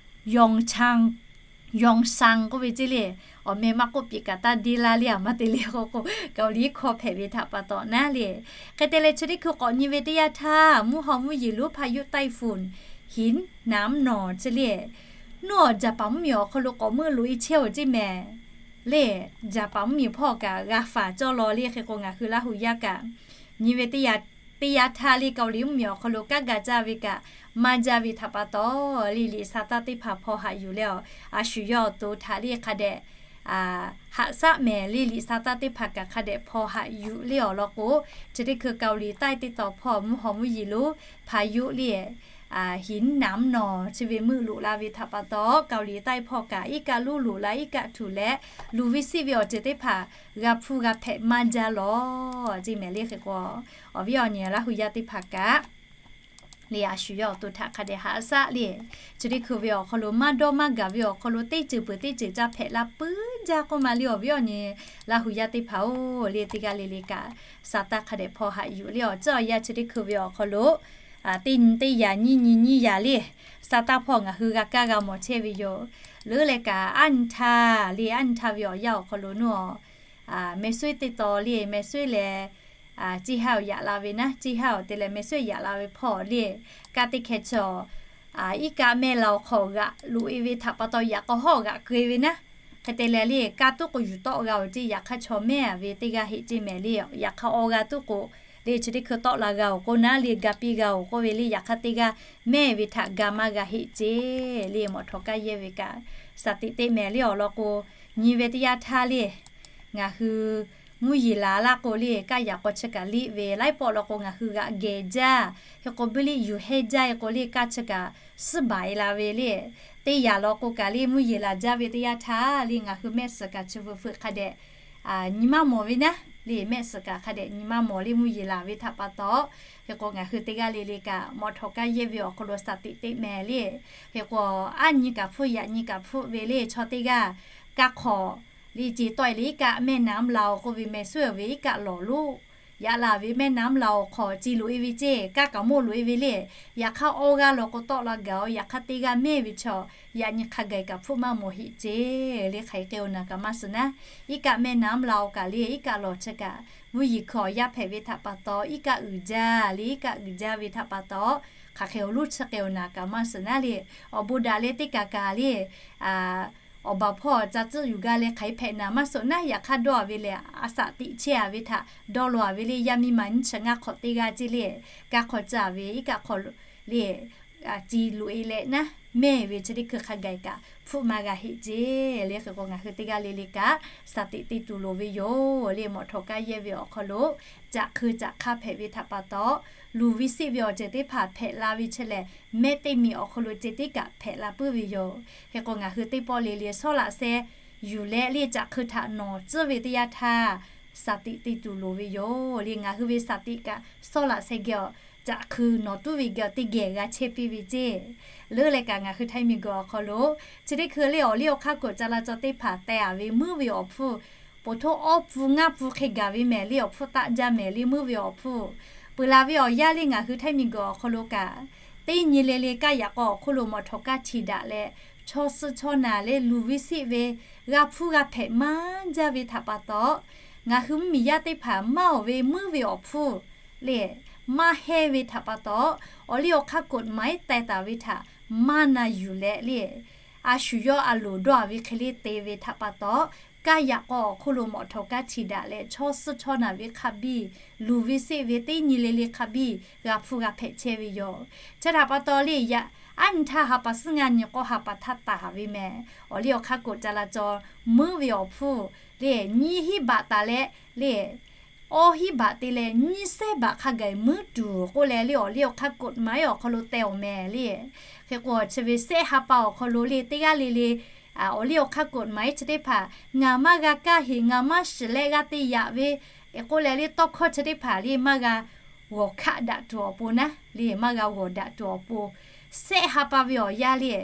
Yongsan, Yongsan k'oˆ ve ceˇ le, awˬ meh maˇ k'oˆ piˍ kaꞈ taˇ deˇ laˇ le, a maˇ te le k'o k'o, Kawˍliˍ hkawˇ hpehꞈ ve htaꞈ pa taw naˉ le. Hk'e te leh chi teˇ hkui k'awꞈ nyi ve teˇ yanˇ htaˇ, mvuhˇ haw mvuhˇ yeˬ lonˉ พายุไต้ฝุ่น หินหนามหน่อ chi le, nuˇ awˬ Jaˍpaˍ mvuhˇmiˬ awˬ hk'aw lo k'awꞈ meuˆ loꞈ-e chehˇ-oˬ ceˇ mehˍ le. Jaˍpaˍ mvuhˇmiˬ hpawˇ kaꞈ g'a faˍ cawˇ law le. Hk'e k'o, ngaˬ hui Laˇ hu yaˇ kaꞈ nyi ve teˇ yanˇ htaˇ le, Kawˍliˍ mvuhˇmiˬ awˬ hk'aw lo kanˉ ga caˇ ve kaꞈ maˇ jaˇ ve htaꞈ pa taw le, liꞈ sa taˇ teˇ hpaˍ hpaw haꞈ yuˬ le, a shu yawˇ awˬ to htaꞈ le hk'a dehꞈ haꞈ shaˆ mehˍ le. Liꞈ sa taˇ teˇ hpaˍ kaꞈ hk'a dehꞈ hpaw haꞈ yuˬ le awˬ lawn k'o, chi teˇ hkui Kawˍliˍ taiˇ teˇ taw hpawˇ mvuhˇ haw mvuhˇ yeˬ lonˉ พายุ le, หินหนามหน่อ chi ve meuˆ loꞈ la ve htaꞈ pa taw, Kawˍliˍ taiˇ hpawˇ kaꞈ iˉ kaˆ lonˉ loꞈ la, iˉ kaˆ htuꞈ leh luˬ ve siˆ ve awˬ ceuˬ teˇ hpaˍ g'a hpuˇ g'a hpehꞈ maˇ jaˇ law ceˇ mehˍ le. Hk'e k'o, awˬ viˉ awˬ nyi Laˇ hu yaˇ teˇ hpaˍ kaꞈ le, a shu yawˇ awˬ to htaꞈ hk'a dehꞈ haꞈ shaˆ le. Chi teˇ hkui ve awˬ hk'aw lo maˇ dawˇ maˇ gaˬ ve awˬ hk'aw lo teˇ ceuˬ peuˬ teˇ ceuˬ ca hpehꞈ la puiˉ jaˇ k'oˆ ma le, awˬ viˉ awˬ nyi Laˇ hu yaˇ teˇ hpaˍ-oˬ le, teˇ g'aˇ le le kaꞈ sa taˇ hk'a dehꞈ hpaw haꞈ yuˬ le. Awˬ ceuˬ awˬ yanˇ chi teˇ hkui ve awˬ hk'aw lo teˇ nyi teˇ yaꞈ nyiˇ nyi nyiˇ yaꞈ le, sa taˇ hpawˇ ngaˬ hui g'a kaˇ g'a mawˬ chehˇ ve yoˬ. Leuˉ leh kaꞈ aˉ nyi htaˇ le, aˉ nyi htaˇ ve awˬ yanˇ awˬ hk'aw lo nuˇ a, meh suˉ teˇ taw le, meh suˉ leh ceˇ haˉ awˬ yaꞈ la ve naˉ, ceˇ haˉ awˬ te leh meh suˉ yaꞈ la ve hpawˇ le, kaˇ teˇ hkeh chi awˬ iˉ kaˆ mehˇ la awˬ hk'aw g'aꞈ loꞈ-e ve htaꞈ pa taw yaꞈ k'aw hawˉ g'aꞈ keu-e ve naˉ. Hk'e te leh le, kaˇ tuˉ k'o yuˬ tawˆ g'a-oˬ ceˇ, yaꞈ hk'aˇ chaw mehˇ ve teˇ g'aˇ heˆ ceˇ mehˍ le. Yaꞈ hk'aˇ awˬ g'a tuˉ k'o le, chi teˇ hkui tawˆ la g'a-oˬ k'o naˉ le, ga piˇ g'a-oˬ k'oˆ ve le, yaꞈ hk'aˇ teˇ g'aˇ mehˇ ve htaꞈ ga maˇ g'a heˆ ceˇ le. Mawꞈ htawꞈ kaˇ yehˇ ve kaꞈ saˍ tiꞈ teˇ mehˍ le. Awˬ lawn k'o, nyi ve teˇ yanˇ htaˇ le, ngaˬ hui mvuhˇ yeˬ laˬ laˇ k'o le, kaˇ yaꞈ k'aw chi kaꞈ liˇ ve laiˉ pawˆ law k'o ngaˬ hui g'aꞈ gehˬ jaˇ. Hk'e k'o, biˇ liˇ yuˬ hehnˇ jaˇ-e k'o le, kaˇ chi kaꞈ suhˉ baˬ-e la ve le. Teˇ yaꞈ law k'o kaꞈ le, mvuhˇ yeˬ laˬ jaˇ ve teˇ yanˇ htaˇ le, ngaˬ hui mehˆ suhˍ kaꞈ chi veuꞈ feuꞈ hk'a dehꞈ nyi maˇ mawˬ ve naˉ le, mehˆ suhˍ kaꞈ hk'a dehꞈ nyi maˇ mawˬ le, mvuhˇ yeˬ laˬ ve htaꞈ pa taw. Hk'e k'o, ngaˬ hui teˇ g'aˇ le le kaꞈ mawꞈ htawꞈ kaˇ yehˇ ve awˬ hk'aw lo saˍ tiꞈ teˇ mehˍ le. Hk'e k'o, aˉ nyi kaꞈ hpfuhˆ yaꞈ nyi kaꞈ hpfuhˆ ve le, chaw teˇ g'aˇ kaˇ hk'awꞈ le ce tawˆ-e le, iˉ kaˆ แม่น้ำลาว k'oˆ ve meh suhˉ ve iˉ kaˆ lawˬ loˆ yaꞈ la ve แม่น้ำลาว awˬ hk'aw ce loꞈ-e ve ceˇ, kaˇ kaꞈ mawˇ loꞈ-e ve le. Yaꞈ hk'aˇ awˬ g'aˇ law k'o tawˆ la gaˬ-oˬ, yaꞈ hk'aˇ teˇ g'aˇ mehˇ ve chaw yaꞈ nyi hk'a gaˬ kaꞈ hpfuhˆ maˇ mawˬ heˆ ceˇ le. Hk'aˬ hk'e-oˬ naˬ kaꞈ maˇ suhˍ naˉ, iˉ kaˆ แม่น้ำลาว kaꞈ le, iˉ kaˆ lawˬ chi kaꞈ mvuhˇ yeˬ hkui awˬ yaˇ hpehꞈ ve htaꞈ pa taw, iˉ kaˆ uiˍ jaˇ le, iˉ kaˆ uiˍ jaˇ ve htaꞈ pa taw, hk'aˬ hk'e-oˬ loˉ chi hk'e-oˬ naˬ kaꞈ maˇ suhˍ naˉ le. Awˬ bon daꞈ leh teˇ kaˬ kaꞈ le, awˬ baˬ hpawˇ ca tcuhˆ yuˬ gaˇ leh hk'aˬ hk'e hpehꞈ naˍ maˇ suhˍ naˉ, yaꞈ hk'aˇ dawˇ-a ve lehˬ, a saˍ tiꞈ chehˇ-a ve htaꞈ dawˇ law-a ve le. Yaˇ miˇ ma nyiˇ chi ngaˇ hk'awꞈ teˇ g'aˇ ceˇ le, kaˇ hk'awꞈ caˇ ve iˉ kaˆ hk'aw le ci loꞈ-e leh naˉ mehˇ ve chi teˇ hkui hk'a gaˬ kaꞈ hpfuhˆ maˇ g'a heˆ ceˇ le. Hk'e k'o ngaˬ hui teˇ g'aˇ le le kaꞈ saˍ tiꞈ te tuˬ loˍ ve yoˬ le. Mawꞈ htawˍ kaˇ yehˇ ve awˬ hk'aw lo caꞈ hkui caꞈ hk'aˇ hpehꞈ ve htaꞈ pa taw, luˬ ve seˆ ve awˬ ceuˬ teˇ hpaˍ hpehꞈ la ve chi lehˬ, mehˆ teˇ miˬ awˬ hk'aw lo ceh tiˉ kaꞈ hpehꞈ la puiˉ ve yoˬ. Hk'e k'o ngaˬ hui teˇ pawˆ le le sawˉ laꞈ seh yuˬ leh le caꞈ hkui htaꞈ nawˬ tcuhˉ ve teˇ yanˇ htaˇ, saˍ tiꞈ te tuˬ loˍ ve yoˬ le. Ngaˬ hui ve saˍ tiꞈ kaꞈ sawˉ laꞈ seh geh awˬ caꞈ hkui nawˬ tuˉ ve geh awˬ teˇ geh g'a chehˇ piˇ ve ceˇ. Leuˉ leh kaꞈ ngaˬ hui Htaiˇ miˬguiˬ awˬ hk'aw lo chi teˇ hkui le awˬ liˇ awˬ hk'aˇ koꞈ ca la caw teˇ hpaˍ teh-a ve muiˉ ve awˬ hpfuhˇ, poˬ htoˆ awˇ pfuhˇ ngaˇ pfuhˇ hk'e gaˬ ve mehˍ le awˬ hpfuhˇ taˆ jaˇ mehˍ le muiˉ ve awˬ hpfuhˇ. Peuˬ laˬ ve awˬ yanˇ le ngaˬ hui Htaiˇ miˬguiˬ awˬ hk'aw lo kaꞈ, teˇ nyi le le kaˇ yaꞈ k'aw awˬ hk'oˆ lo mawꞈ htawˍ kaˇ htiꞈ daꞈ leh, chaw suh chaw naˬ le luˬ ve seˆ ve g'a hpfuhˇ g'a hpehꞈ maˇ jaˇ ve htaꞈ pa taw, ngaˬ hui mvuhˇmiˬ yaˇ teˇ hpaˍ maˇ awˬ ve muiˉ ve awˬ hpfuhˇ le maˇ hehnˇ ve htaꞈ pa taw, awˬ liˇ awˬ hk'aˇ koꞈ maˍ iˉ teh taˍ ve htaꞈ maˇ na yuˬ leh le, a shu yawˇ a loˍ dawˇ-a ve hk'e le te ve htaꞈ pa taw, kaˇ yaꞈ k'aw awˬ hk'oˆ lo mawꞈ htawˍ kaˇ htiꞈ daꞈ leh chaw suh chaw naˬ ve hk'a biˇ, luˬ ve seˆ ve teˇ nyi le le hk'a biˇ g'a hpfuhˇ g'a hpehꞈ chehˇ ve yoˬ. Chi htaꞈ pa taw le yaꞈ, aˉ nyi htaˇ ha pa suhˉ ngaˇ nyi k'awˇ ha pa htaˇ taˍ ve mehˍ. Awˬ liˇ awˬ hk'aˇ koꞈ ca la caw muiˉ ve awˬ hpfuhˇ le nyiˇ hinˉ baꞈ taˍ leh le awˇ hinˉ baꞈ te leh nyiˇ sehˉ baꞈ hk'a gaˬ muiˉ tuˬ k'oˆ leh le awˬ liˇ awˬ hk'aˇ koꞈ maˍ-e awˬ hk'aw lo teh awˬ mehˍ le. Hk'e k'o chi ve sehˆ ha pa awˬ hk'aw lo le teˇ g'aˇ le le awˬ liˇ awˬ hk'aˇ koꞈ maˍ-e chi teˇ hpaˍ ngaˬ maˇ g'a kaˇ heˍ ngaˬ maˇ shiˍ leh g'a te yaꞈ ve k'oˆ leh le tawˇ hkawˇ chi teˇ hpaˍ le maˇ g'a g'awˬ hkaˆ daꞈ tuˬ awˬ pon naˉ le maˇ g'a g'awˬ daꞈ tuˬ awˬ pon, sehˆ ha pa ve awˬ yanˇ le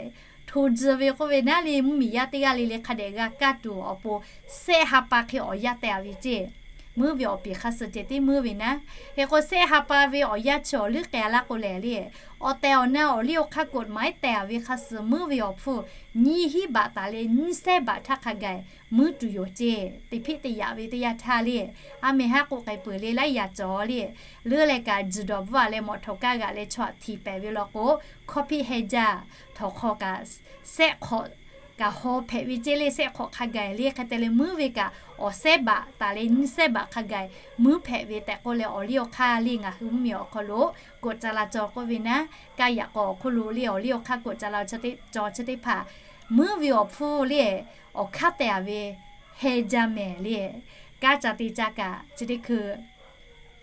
hto tcuh ve k'oˆ ve naˉ le mvuhˇmiˬ yaˇ teˇ g'aˇ le le hk'a dehꞈ g'a kaˇ tuˬ awˬ pon, sehˆ ha pa hk'e awˬ yanˇ teh-a ve ceˇ. Muiˉ ve awˬ piˍ hk'a suh ceh tiˉ muiˉ ve naˉ. Hk'e k'o sehˆ ha pa ve awˬ yanˇ chi awˬ leuˉ k'ai-a laˇ k'o lehˬ le, awˬ tehˬ awˬ na awˬ liˇ awˬ hk'aˇ koꞈ maˍ iˉ teh-a ve hk'a suh muiˉ ve awˬ hpfuhˇ nyiˇ hinˉ baꞈ taˍ leh nyiˇ sehˉ baꞈ htaˇ hk'a gaˬ muiˉ tuˬ yoˬ ceˇ. Teˇ hpiˆ te yaꞈ ve teˇ yanˇ htaˇ le, a mehˍ haˉ k'oˆ k'ai peuˬ le laiˉ yaꞈ cawˬ le. Leuˉ leh kaꞈ juˬ dawˬ bvuhˆ-a leh mawꞈ htawˍ kaˇ g'aꞈ leh chaw htaꞈ htiꞈ pehˍ ve law k'o, hkawˇ hpiˆ heh jaˇ, htawnˍ hk'aw kaꞈ sehˆ hk'awꞈ kaꞈ haw hpehꞈ ve ceˇ le sehˆ hk'awꞈ hk'a gaˬ le hk'e te leh muiˉ ve kaꞈ awˬ sehˉ baꞈ taˍ leh nyiˇ sehˉ baꞈ hk'a gaˬ muiˉ hpehꞈ ve tehꞈ k'oˆ leh awˬ liˇ awˬ hk'aˇ le ngaˬ hui mvuhˇmiˬ awˬ hk'aw lo koꞈ ca la caw k'oˆ ve naˉ, kaˇ yaꞈ k'aw awˬ hk'oˆ lo le awˬ liˇ awˬ hk'aˇ koꞈ ca la caw teˇ cawˬ chi teˇ hpaˍ muiˉ ve awˬ hpfuhˇ le awˬ hk'aˇ teh-a ve heh jaˇ mehˍ le. Kaˇ ca te ca kaꞈ chi teˇ hkui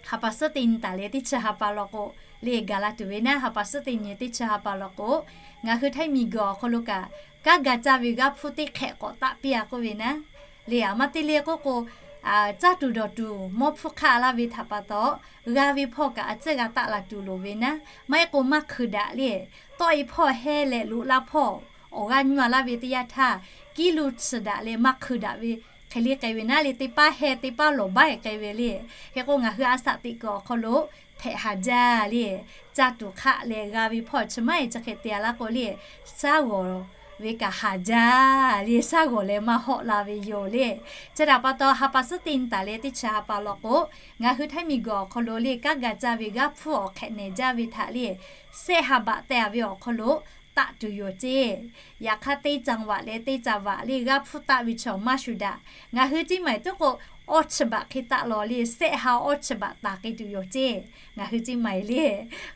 ha pa suhˉ teˇ nyi taˍ leh teˇ chi ha pa law k'o le gaˬ la tuˬ ve naˉ ha pa suhˉ teˇ nyi teˇ chi ha pa law k'o, ngaˬ hui Htaiˇ miˬguiˬ awˬ hk'aw lo kaꞈ kaˇ ga caˇ ve g'aˇ hpfuhˇ teˇ hk'ehꞈ k'awꞈ taˆ piˇ-a k'oˆ ve naˉ le. Aˬ ma te le k'oˆ k'o, caˇ tuˬ dawˬ tuˬ mawˇ hpfuhˇ hk'aˆ laˇ ve htaꞈ pa taw, g'a ve hpawˇ kaꞈ a ciˉ g'a taˆ la tuˬ loˍ ve naˉ. Maˇ heˆ k'o maˇ hkui daꞈ le, tawˆ-e hpawˇ heh leh loꞈ la hpawˇ awˬ g'aˇ nyi-a laˇ ve teˇ yanˇ htaˇ, kiˉ lu tsuhˍ daꞈ leh maˇ hkui daꞈ ve hk'e le k'ai ve naˉ le teˇ paˉ heh teˇ paˉ lawˬ baˆ-e k'ai ve le. Hk'e k'o ngaˬ hui a shaꞈ teꞈ kuiˬ awˬ hk'aw lo hpehꞈ haˍ jaˇ le. Caˇ tuˬ hk'aˆ leh g'a ve hpawˇ chi maˇ heˆ chi hk'e te-a laˇ k'o le, shaˉ g'awˬ ve kaꞈ haˍ jaˇ le. Shaˉ g'awˬ leh maˇ hawˆ la ve yoˬ le. Chi htaꞈ pa taw ha pa suhˉ teˇ nyi taˍ leh teˇ chi ha pa law k'o, ngaˬ hui Htaiˇ miˬguiˬ awˬ hk'aw lo le kaˇ ga caˇ ve g'aˇ hpfuhˇ awˬ hk'ehꞈ nehˬ jaˇ ve htaꞈ le sehˆ ha baꞈ teh-a ve awˬ hk'aw lo taˆ tuˬ yoˬ ceˇ. Yaꞈ hk'aˇ teˇ caˇ vaꞈ leh teˇ caˇ vaꞈ le g'aˇ hpfuhˇ taˆ ve chaw maˇ shuˍ daꞈ. Ngaˬ hui ciˇ maˬ eˬ tuˉ k'o awˇ chi baꞈ hk'e taˆ law le sehˆ ha awˇ chi baꞈ taˍ k'ai tuˬ yoˬ ceˇ. Ngaˬ hui ciˇ maˬ eˬ le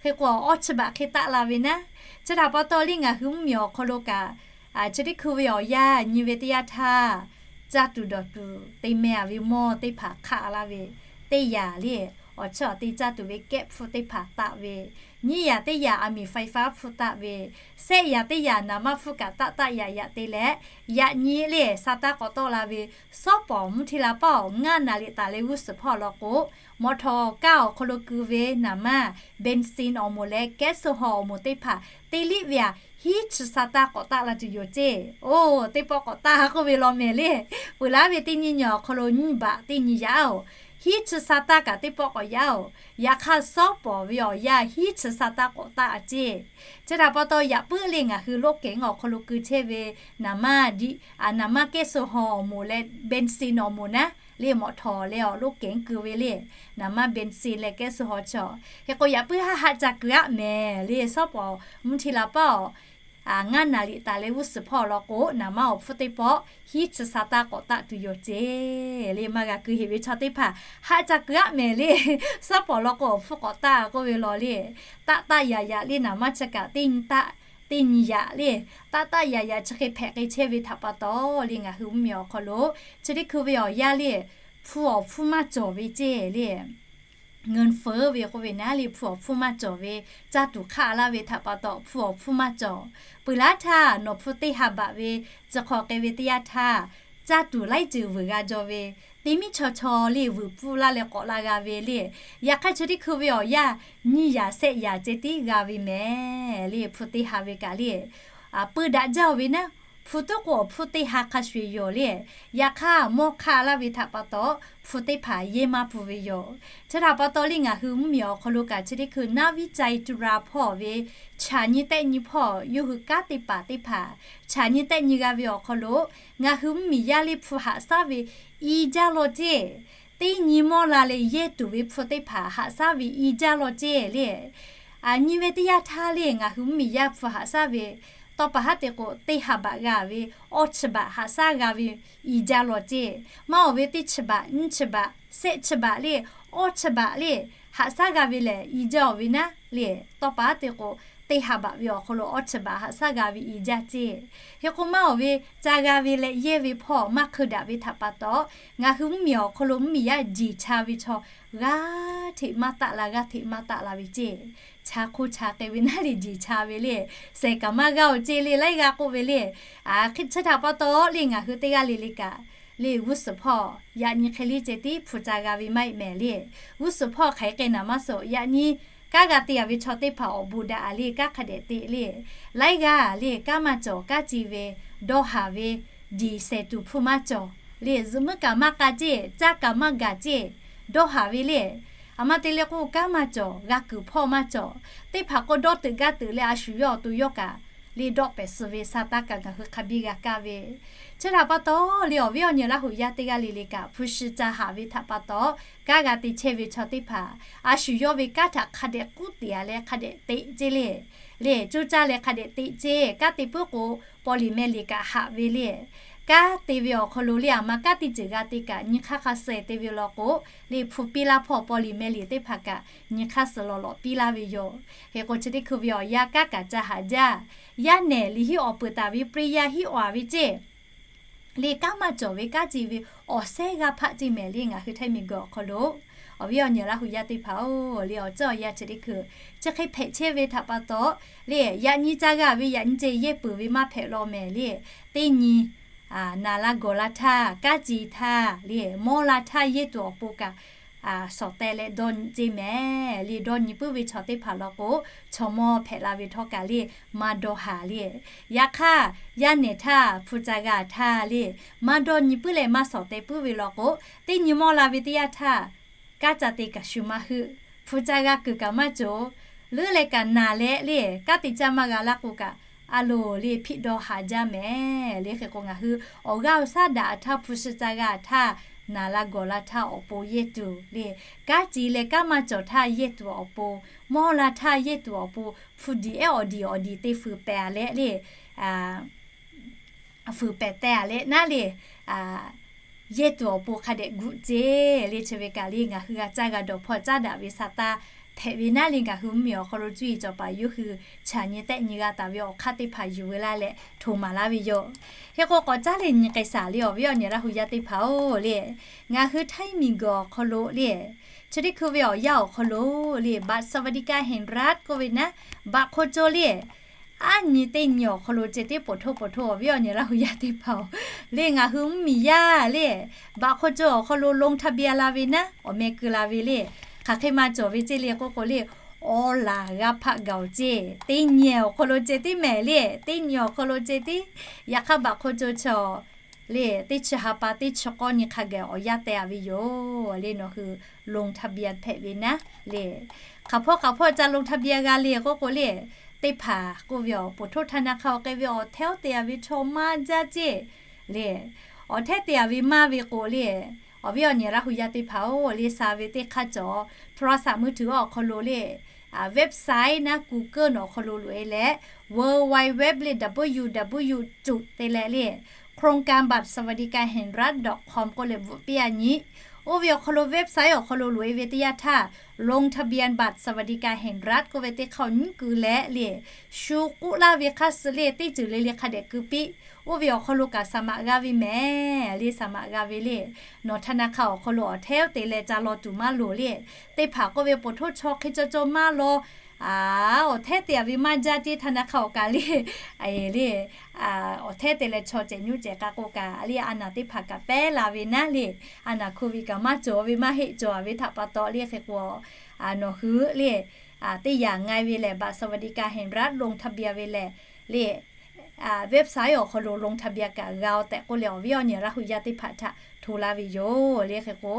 hk'e k'o awˇ chi baꞈ hk'e taˆ la ve naˉ. Chi htaꞈ pa taw le ngaˬ hui mvuhˇmiˬ awˬ hk'aw lo kaꞈ chi teˇ hkui ve awˬ yanˇ nyi ve teˇ yanˇ htaˇ, caˇ tuˬ dawˬ tuˬ te meh-a ve mawˇ teˇ hpaˍ hk'aˆ laˇ ve, teˇ yanˇ le awˬ chiˇ awˬ te caˇ tuˬ ve kehˉ hpfuhˇ teˇ hpaˍ taˆ ve, nyiˇ yanˇ teˇ yanˇ aˬ miˍ faiˇ faˉ hpfuhˇ taˆ ve, sehˆ yanˇ teˇ yanˇ naˍ manˇ hpfuhˇ kaꞈ taˆ taˆ yaꞈ yaꞈ te leh, yaꞈ nyi le sa taˇ k'awꞈ tawˆ la ve, sawˉ pawˍ mvuhˇ hti la paˇ awˬ ngaˇ naˍ riˍ taˍ leh g'uˇ suhˍ hpawˇ law k'o, mawꞈ htawˍ kaˇ awˬ hk'aw lo keu ve naˍ manˇ, benzin awˬ moˍ leh kehˉ suh haw awˬ moˍ teˇ hpaˍ teˇ liˆ ve aꞈ hiˉ chi sa taˇ k'awꞈ taˆ la tuˬ yoˬ ceˇ. Oˇ teˇ pawˆ k'awꞈ taˆ k'oˆ ve law mehˍ le. Peuˬ laˉ ve teˇ nyi nyi awˬ hk'aw lo nyiˇ baꞈ teˇ nyi yaꞈ-oˬ, hiˉ chi sa taˇ kaꞈ teˇ pawˆ k'awꞈ yaꞈ-oˬ, yaꞈ hk'aˇ sawˉ pawˍ ve awˬ yanˇ hiˉ chi sa taˇ k'awꞈ taˆ-a ceˇ. Chi htaꞈ pa taw yaꞈ puiˉ le ngaˬ hui loˇ kehˬ awˬ hk'aw lo keu chehˇ ve naˍ manˇ, naˍ manˇ kehˉ suh haw awˬ moˍ leh benzin awˬ moˍ naˉ le mawꞈ htawˍ leh awˬ loˇ kehˬ keu ve le, naˍ manˇ benzin leh kehˉ suh haw chaw. Hk'e k'o yaꞈ puiˉ haˆ haˆ ca keu aˆ mehˍ le sawˉ pawˍ mvuhˇ hti la paˇ awˬ ngaˇ naˍ riˍ taˍ leh g'uˇ suhˍ hpawˇ law k'o, naˍ manˇ awˬ hpfuhˇ teˇ pawˆ hiˉ chi sa taˇ k'awꞈ taˆ tuˬ yoˬ ceˇ le. Maˇ g'a keu heˆ ve chaw teˇ hpaˍ haˆ ca keu aˆ mehˍ le. Suhˉ pawˍ law k'o awˬ hpfuhˇ k'awꞈ taˆ k'oˆ ve law le. Taˆ taˆ yaꞈ yaꞈ le, naˍ manˇ chi kaꞈ teˇ nyi taˆ, teˇ nyi yaꞈ le. Taˆ taˆ yaꞈ yaꞈ chi hk'e hpehꞈ k'ai chehˇ ve htaꞈ pa taw le, ngaˬ hui mvuhˇmiˬ awˬ hk'aw lo chi teˇ hkui ve awˬ yanˇ le, hpu awˬ hpfuhˇ maˇ cawˬ ve ceˇ le. Ngaˬ feu ve k'oˆ ve naˉ le, hpu awˬ hpfuhˇ maˇ cawˬ ve, caˇ tuˬ hk'aˆ laˇ ve htaꞈ pa taw hpu awˬ hpfuhˇ maˇ cawˬ. Peuˬ laˇ htaˇ nawˬ hpu teˇ ha baꞈ ve, chi hk'aw k'ai ve teˇ yanˇ htaˇ, caˇ tuˬ laiˉ ceuˬ vuiˬ g'a jaw ve, teˇ miˉ chaw chaw le vuiˬ pfuhˇ laˇ leh k'awꞈ la g'a ve le. Yaꞈ hk'aˇ chi teˇ hkui ve awˬ yanˇ nyiˇ yaꞈ shehˆ yaꞈ ceh tiˉ g'a ve mehˍ le, hpu teˇ ha ve kaꞈ le. Peu daꞈ jaˇ-oˬ ve naˉ, hpu tuˉ k'o awˬ hpfuhˇ teˇ ha hk'a shuˍ eˬ yoˬ le. Yaꞈ hk'aˇ mawˇ hk'aˆ laˇ ve htaꞈ pa taw hpu teˇ hpaˍ yehˇ maˇ pun ve yoˬ. Chi htaꞈ pa taw le, ngaˬ hui mvuhˇmiˬ awˬ hk'aw lo kaꞈ chi teˇ hkui naˉ viˉ ca e tu ra hpawˇ ve chaꞈ nyi tehˆ nyi hpawˇ yawˇ hui kanˉ te paˍ teˇ hpaˍ chaꞈ nyi tehˆ nyi g'a ve awˬ hk'aw lo, ngaˬ hui mvuhˇmiˬ yaˇ le hpu haꞈ shaˉ ve i jaˇ law ceˇ. Teˇ nyi mawˇ la leh yehˇ tuˬ ve hpu teˇ hpaˍ haꞈ shaˉ ve i jaˇ law ceˇ le. Nyi ve teˇ yanˇ htaˇ le, ngaˬ hui mvuhˇmiˬ yaˇ hpu haꞈ shaˉ ve tawˇ pa haˉ te k'o, teˇ ha baꞈ g'a ve, awˇ chi baꞈ haꞈ shaˉ g'a ve i jaˇ law ceˇ. Maˇ awˬ ve teˇ chi baꞈ, nyiˇ chi baꞈ, shehˆ chi baꞈ le, awˇ chi baꞈ le, haꞈ shaˉ g'a ve lehˬ i jaˇ-oˬ ve naˉ le. Tawˇ pa haˉ te k'o, teˇ ha baꞈ ve awˬ hk'aw lo awˇ chi baꞈ haꞈ shaˉ g'a ve i jaˇ ceˇ. Hk'e k'o maˇ awˬ ve ca g'a ve leh yehˇ ve hpawˇ maˇ hkeu daꞈ ve htaꞈ pa taw, ngaˬ hui mvuhˇmiˬ awˬ hk'aw lo mvuhˇmiˬ yaˇ jeˬ cha ve chaw g'aˇ hteꞈ maˇ taˆ la, g'aˇ hteꞈ maˇ taˆ la ve ceˇ. Cha hk'oˆ cha k'ai ve naˉ le, jeˬ cha ve le, shehˍ kaꞈ maˇ g'aˇ-oˬ ceˇ le, laiˉ g'aˇ k'oˆ ve le. Hk'e chi htaꞈ pa taw le, ngaˬ hui teˇ g'aˇ le le kaꞈ le, g'uˇ suhˍ hpawˇ yaꞈ nyi hk'e le ceh tiˉ hpu ca g'a ve maˇ heˆ mehˍ le. G'uˇ suhˍ hpawˇ hk'aˬ hk'e naˍ maˇ suhˍ, yaꞈ nyi kanˉ g'a te-a ve chaw teˇ hpaˍ awˬ bon daꞈ-a le, kanˉ hk'a dehꞈ te le. Laiˉ g'aˇ le, kanˉ maˇ cawˬ, kanˉ ci ve, dawˇ haˍ ve, jeˬ shehˍ tuˬ hpu maˇ cawˬ le, zuhꞈ muiˉ kaꞈ maˇ k'a ceˇ, caˇ kaꞈ maˇ gaˬ ceˇ, dawˇ haˍ ve le. A ma te leh k'o, kanˉ maˇ cawˬ, g'a kuiˬ hpawˇ maˇ cawˬ. Teˇ hpaˍ k'o dawˇ teuꞈ gaˇ teuꞈ leh a shu yawˇ awˬ to yawˇ kaꞈ le dawˆ pehˍ suh ve sa taˇ kaꞈ ngaˬ hui hk'a biˇ g'a kaˇ ve. Chi htaꞈ pa taw le, awˬ viˉ awˬ nyi Laˇ huˍ yaˇ teˇ g'aˇ le le kaꞈ hpu shi ca haꞈ ve htaꞈ pa taw, kanˉ g'a te chehˇ ve chaw teˇ hpaˍ a shu yawˇ ve kanˉ htaꞈ hk'a dehꞈ k'uˉ teꞈ-a leh hk'a dehꞈ teꞈ ceˇ le. Le coˇ caˇ leh hk'a dehꞈ teꞈ ceˇ. Kanˉ te puiˉ k'o, paw liꞈ meh liꞈ kaꞈ haꞈ ve le. Kanˉ te ve awˬ hk'aw lo le, a ma kanˉ teˇ ceuˬ g'a te kaꞈ nyi hk'aˇ hk'a suh te ve law k'o, le hpu piˇ laˇ hpawˇ paw liꞈ meh liꞈ teˇ hpaˍ kaꞈ nyi hk'aˇ suh lawˬ lawꞈ piˇ laˇ ve yoˬ. Hk'e k'o chi teˇ hkui ve awˬ yanˇ kanˉ kaꞈ ca haꞈ jaˇ. Yaˇ nehˬ liꞈ hiˉ awˬ peuˬ taˍ ve, ပရိယတ် hiˉ awˬ-a ve ceˇ le, kanˉ maˇ cawˬ ve, kanˉ ci ve, awˬ sehˉ g'aˇ hpaˆ ceˇ mehˍ le. Ngaˬ hui Htaiˇ miˬguiˬ awˬ hk'aw lo awˬ viˉ awˬ nyi Laˇ huˍ yaˇ teˇ hpaˍ-oˬ le, awˬ ceuˬ awˬ yanˇ chi teˇ hkui chi hk'e hpehꞈ chehˇ ve htaꞈ pa taw le, yaꞈ nyi ca g'a ve yaꞈ nyi ceh yehˇ peuˬ ve maˇ hpehꞈ law mehˍ le. Teˇ nyi naˍ la gawˬ la htaˇ, kanˉ ci htaˇ le, mawˇ la htaˇ yehˇ tuˬ awˬ pon kaꞈ shawˍ teh leh dawˇ nyi ceˇ mehˍ le. Dawˇ nyi puiˉ ve chaw teˇ hpaˍ law k'o, chaw mawˇ hpehꞈ la ve htawˇ kaꞈ le, maˇ dawˇ haˍ le. Yaꞈ hk'aˇ, yaˇ nehˬ htaˇ hpu ca g'a htaˇ le, maˇ dawˇ nyi puiˉ leh maˇ shawˍ teh puiˉ ve law k'o, teˇ nyi mawˇ la ve teˇ yanˇ htaˇ, kanˉ ca te kaꞈ shu maˇ heuˆ, hpu ca g'a kuiˬ kaꞈ maˇ cawˬ, leuˉ leh kaꞈ naˬ leh le, kanˉ te caˇ maˇ g'a laˇ k'o kaꞈ, a loˍ le hpiˆ dawˇ haˍ jaˇ mehˍ le. Hk'e k'o ngaˬ hui awˬ g'aˇ awˬ shaˉ daꞈ htaˇ, hpu shi ca g'a htaˇ, naˍ la gawˬ la htaˇ awˬ pon yehˇ tuˬ le, kanˉ ci leh kanˉ maˇ cawˬ htaˇ yehˇ tuˬ awˬ pon, mawˇ la htaˇ yehˇ tuˬ awˬ pon, hpu diˬ ehˉ awˬ diˬ awˬ diˬ te fuiˍ pehˍ-a leh le, fuiˍ pehˍ teh-a leh naˉ le, yehˇ tuˬ awˬ pon hk'a dehꞈ guꞈ ceˇ le. Chi ve kaꞈ le ngaˬ hui g'a caˇ g'a dawˬ hpawˇ caˉ daꞈ ve sa taˇ hpehꞈ ve naˉ le, ngaˬ hui mvuhˇmiˬ awˬ hk'aw lo cuˇ yiˍ cawˬ paˍ yawˇ hui chaꞈ nyi tehˆ nyi g'a taˍ ve awˬ hk'aˇ teˇ hpaˍ yuˬ veu laˇ leh hto maˍ laˇ ve yoˬ. Hk'e k'o k'awꞈ caˉ leh nyi k'ai shaˍ le, awˬ viˉ awˬ nyi Laˇ huˍ yaˇ teˇ hpaˍ-oˬ le, ngaˬ hui Htaiˇ miˬguiˬ awˬ hk'aw lo le, chi teˇ hkui ve awˬ yanˇ awˬ hk'aw lo le, บัตรสวัสดิการแห่งรัฐ k'oˆ ve naˉ, baꞈ hk'aw caw le, aˉ nyi teˇ nyi awˬ hk'aw lo ceh tiˉ poˬ htoˇ poˬ htoˇ, awˬ viˉ awˬ nyi Laˇ huˍ yaˇ teˇ hpaˍ-oˬ le, ngaˬ hui mvuhˇmiˬ yaˇ le, baꞈ hk'aw caw awˬ hk'aw lo ลงทะเบียน la ve naˉ, awˬ meh keu la ve le, hk'aˬ hk'e maˇ cawˬ ve ceˇ le k'oˆ k'o le, awˬ laˬ g'a hpaˆ gaˬ-oˬ ceˇ. Teˇ nyi awˬ hk'aw lo ceh tiˉ mehˍ le, teˇ nyi awˬ hk'aw lo ceh tiˉ. Yaꞈ hk'aˇ baꞈ hk'aw caw chaw le, teˇ chi ha pa teˇ chi k'awˇ nyi hk'a gaˬ awˬ yanˇ teh-a ve yoˬ le. Nawˬ hui ลงทะเบียน hpehꞈ ve naˉ le, hk'aˬ hpawˇ hk'aˬ hpawˇ ca ลงทะเบียน g'a le k'oˆ k'o le, teˇ hpaˍ k'oˆ ve awˬ poˬ htoˇ htaˇ na hk'a awˬ k'ai ve awˬ htehˉ te-a ve chaw maˇ jaˇ ceˇ le. Awˬ htehˉ te-a ve maˇ ve k'o le, awˬ viˉ awˬ nyi Laˇ huˍ yaˇ teˇ hpaˍ-oˬ le, sha ve teˇ hk'aˇ cawˬ โทรศัพท์มือถือ awˬ hk'aw lo le, website naˉ Google nawˬ awˬ hk'aw lo loꞈ e leh, world wide web le, www จุด te leh le โครงการบัตรสวัสดิการแห่งรัฐ dot com k'oˆ leh bvuhꞈ piˇ a nyi. Oˇ ve awˬ hk'aw lo website awˬ hk'aw lo loꞈ e ve teˇ yanˇ htaˇ ลงทะเบียนบัตรสวัสดิการแห่งรัฐ k'oˆ ve teˇ hk'aˇ awˬ nyiˉ keu leh le, shu k'oˆ laˇ ve hk'aˇ suh le, teˇ ceuˬ le le hk'a dehꞈ keu piˇ. Oˇ ve awˬ hk'aw lo kaꞈ สมัคร g'a ve mehˍ le, สมัคร g'a ve le. Nawˬ ธนาคาร awˬ hk'aw lo awˬ hteˉ te leh ca law tuˬ maˇ loˍ le. Teˇ hpaˍ k'oˆ ve, poˬ htoˇ chaw hk'e caw caw maˇ law, awˬ hteˉ te a ve maˇ jaˇ ceˇ, ธนาคาร awˬ kaꞈ le, le, awˬ hteˉ te leh chaw cehˬ nyoˇ cehˬ k'a k'o kaꞈ le, a naˬ teˇ hpaˍ kaꞈ pehˉ la ve naˉ le. A naˬ โควิด kaꞈ maˇ cawˬ ve maˇ heˆ, cawˬ a ve htaꞈ pa taw le hk'e k'o, nawˬ hui le, teˇ yanˇ nga ve lehˬ บัตรสวัสดิการแห่งรัฐ ลงทะเบียน ve lehˬ le, website awˬ hk'aw lo ลงทะเบียน kaꞈ g'a-o tehꞈ k'oˆ leh, awˬ viˉ awˬ nyi Laˇ hu yaˇ teˇ hpaˍ htaꞈ hto laˇ ve yoˬ le. Hk'e k'o,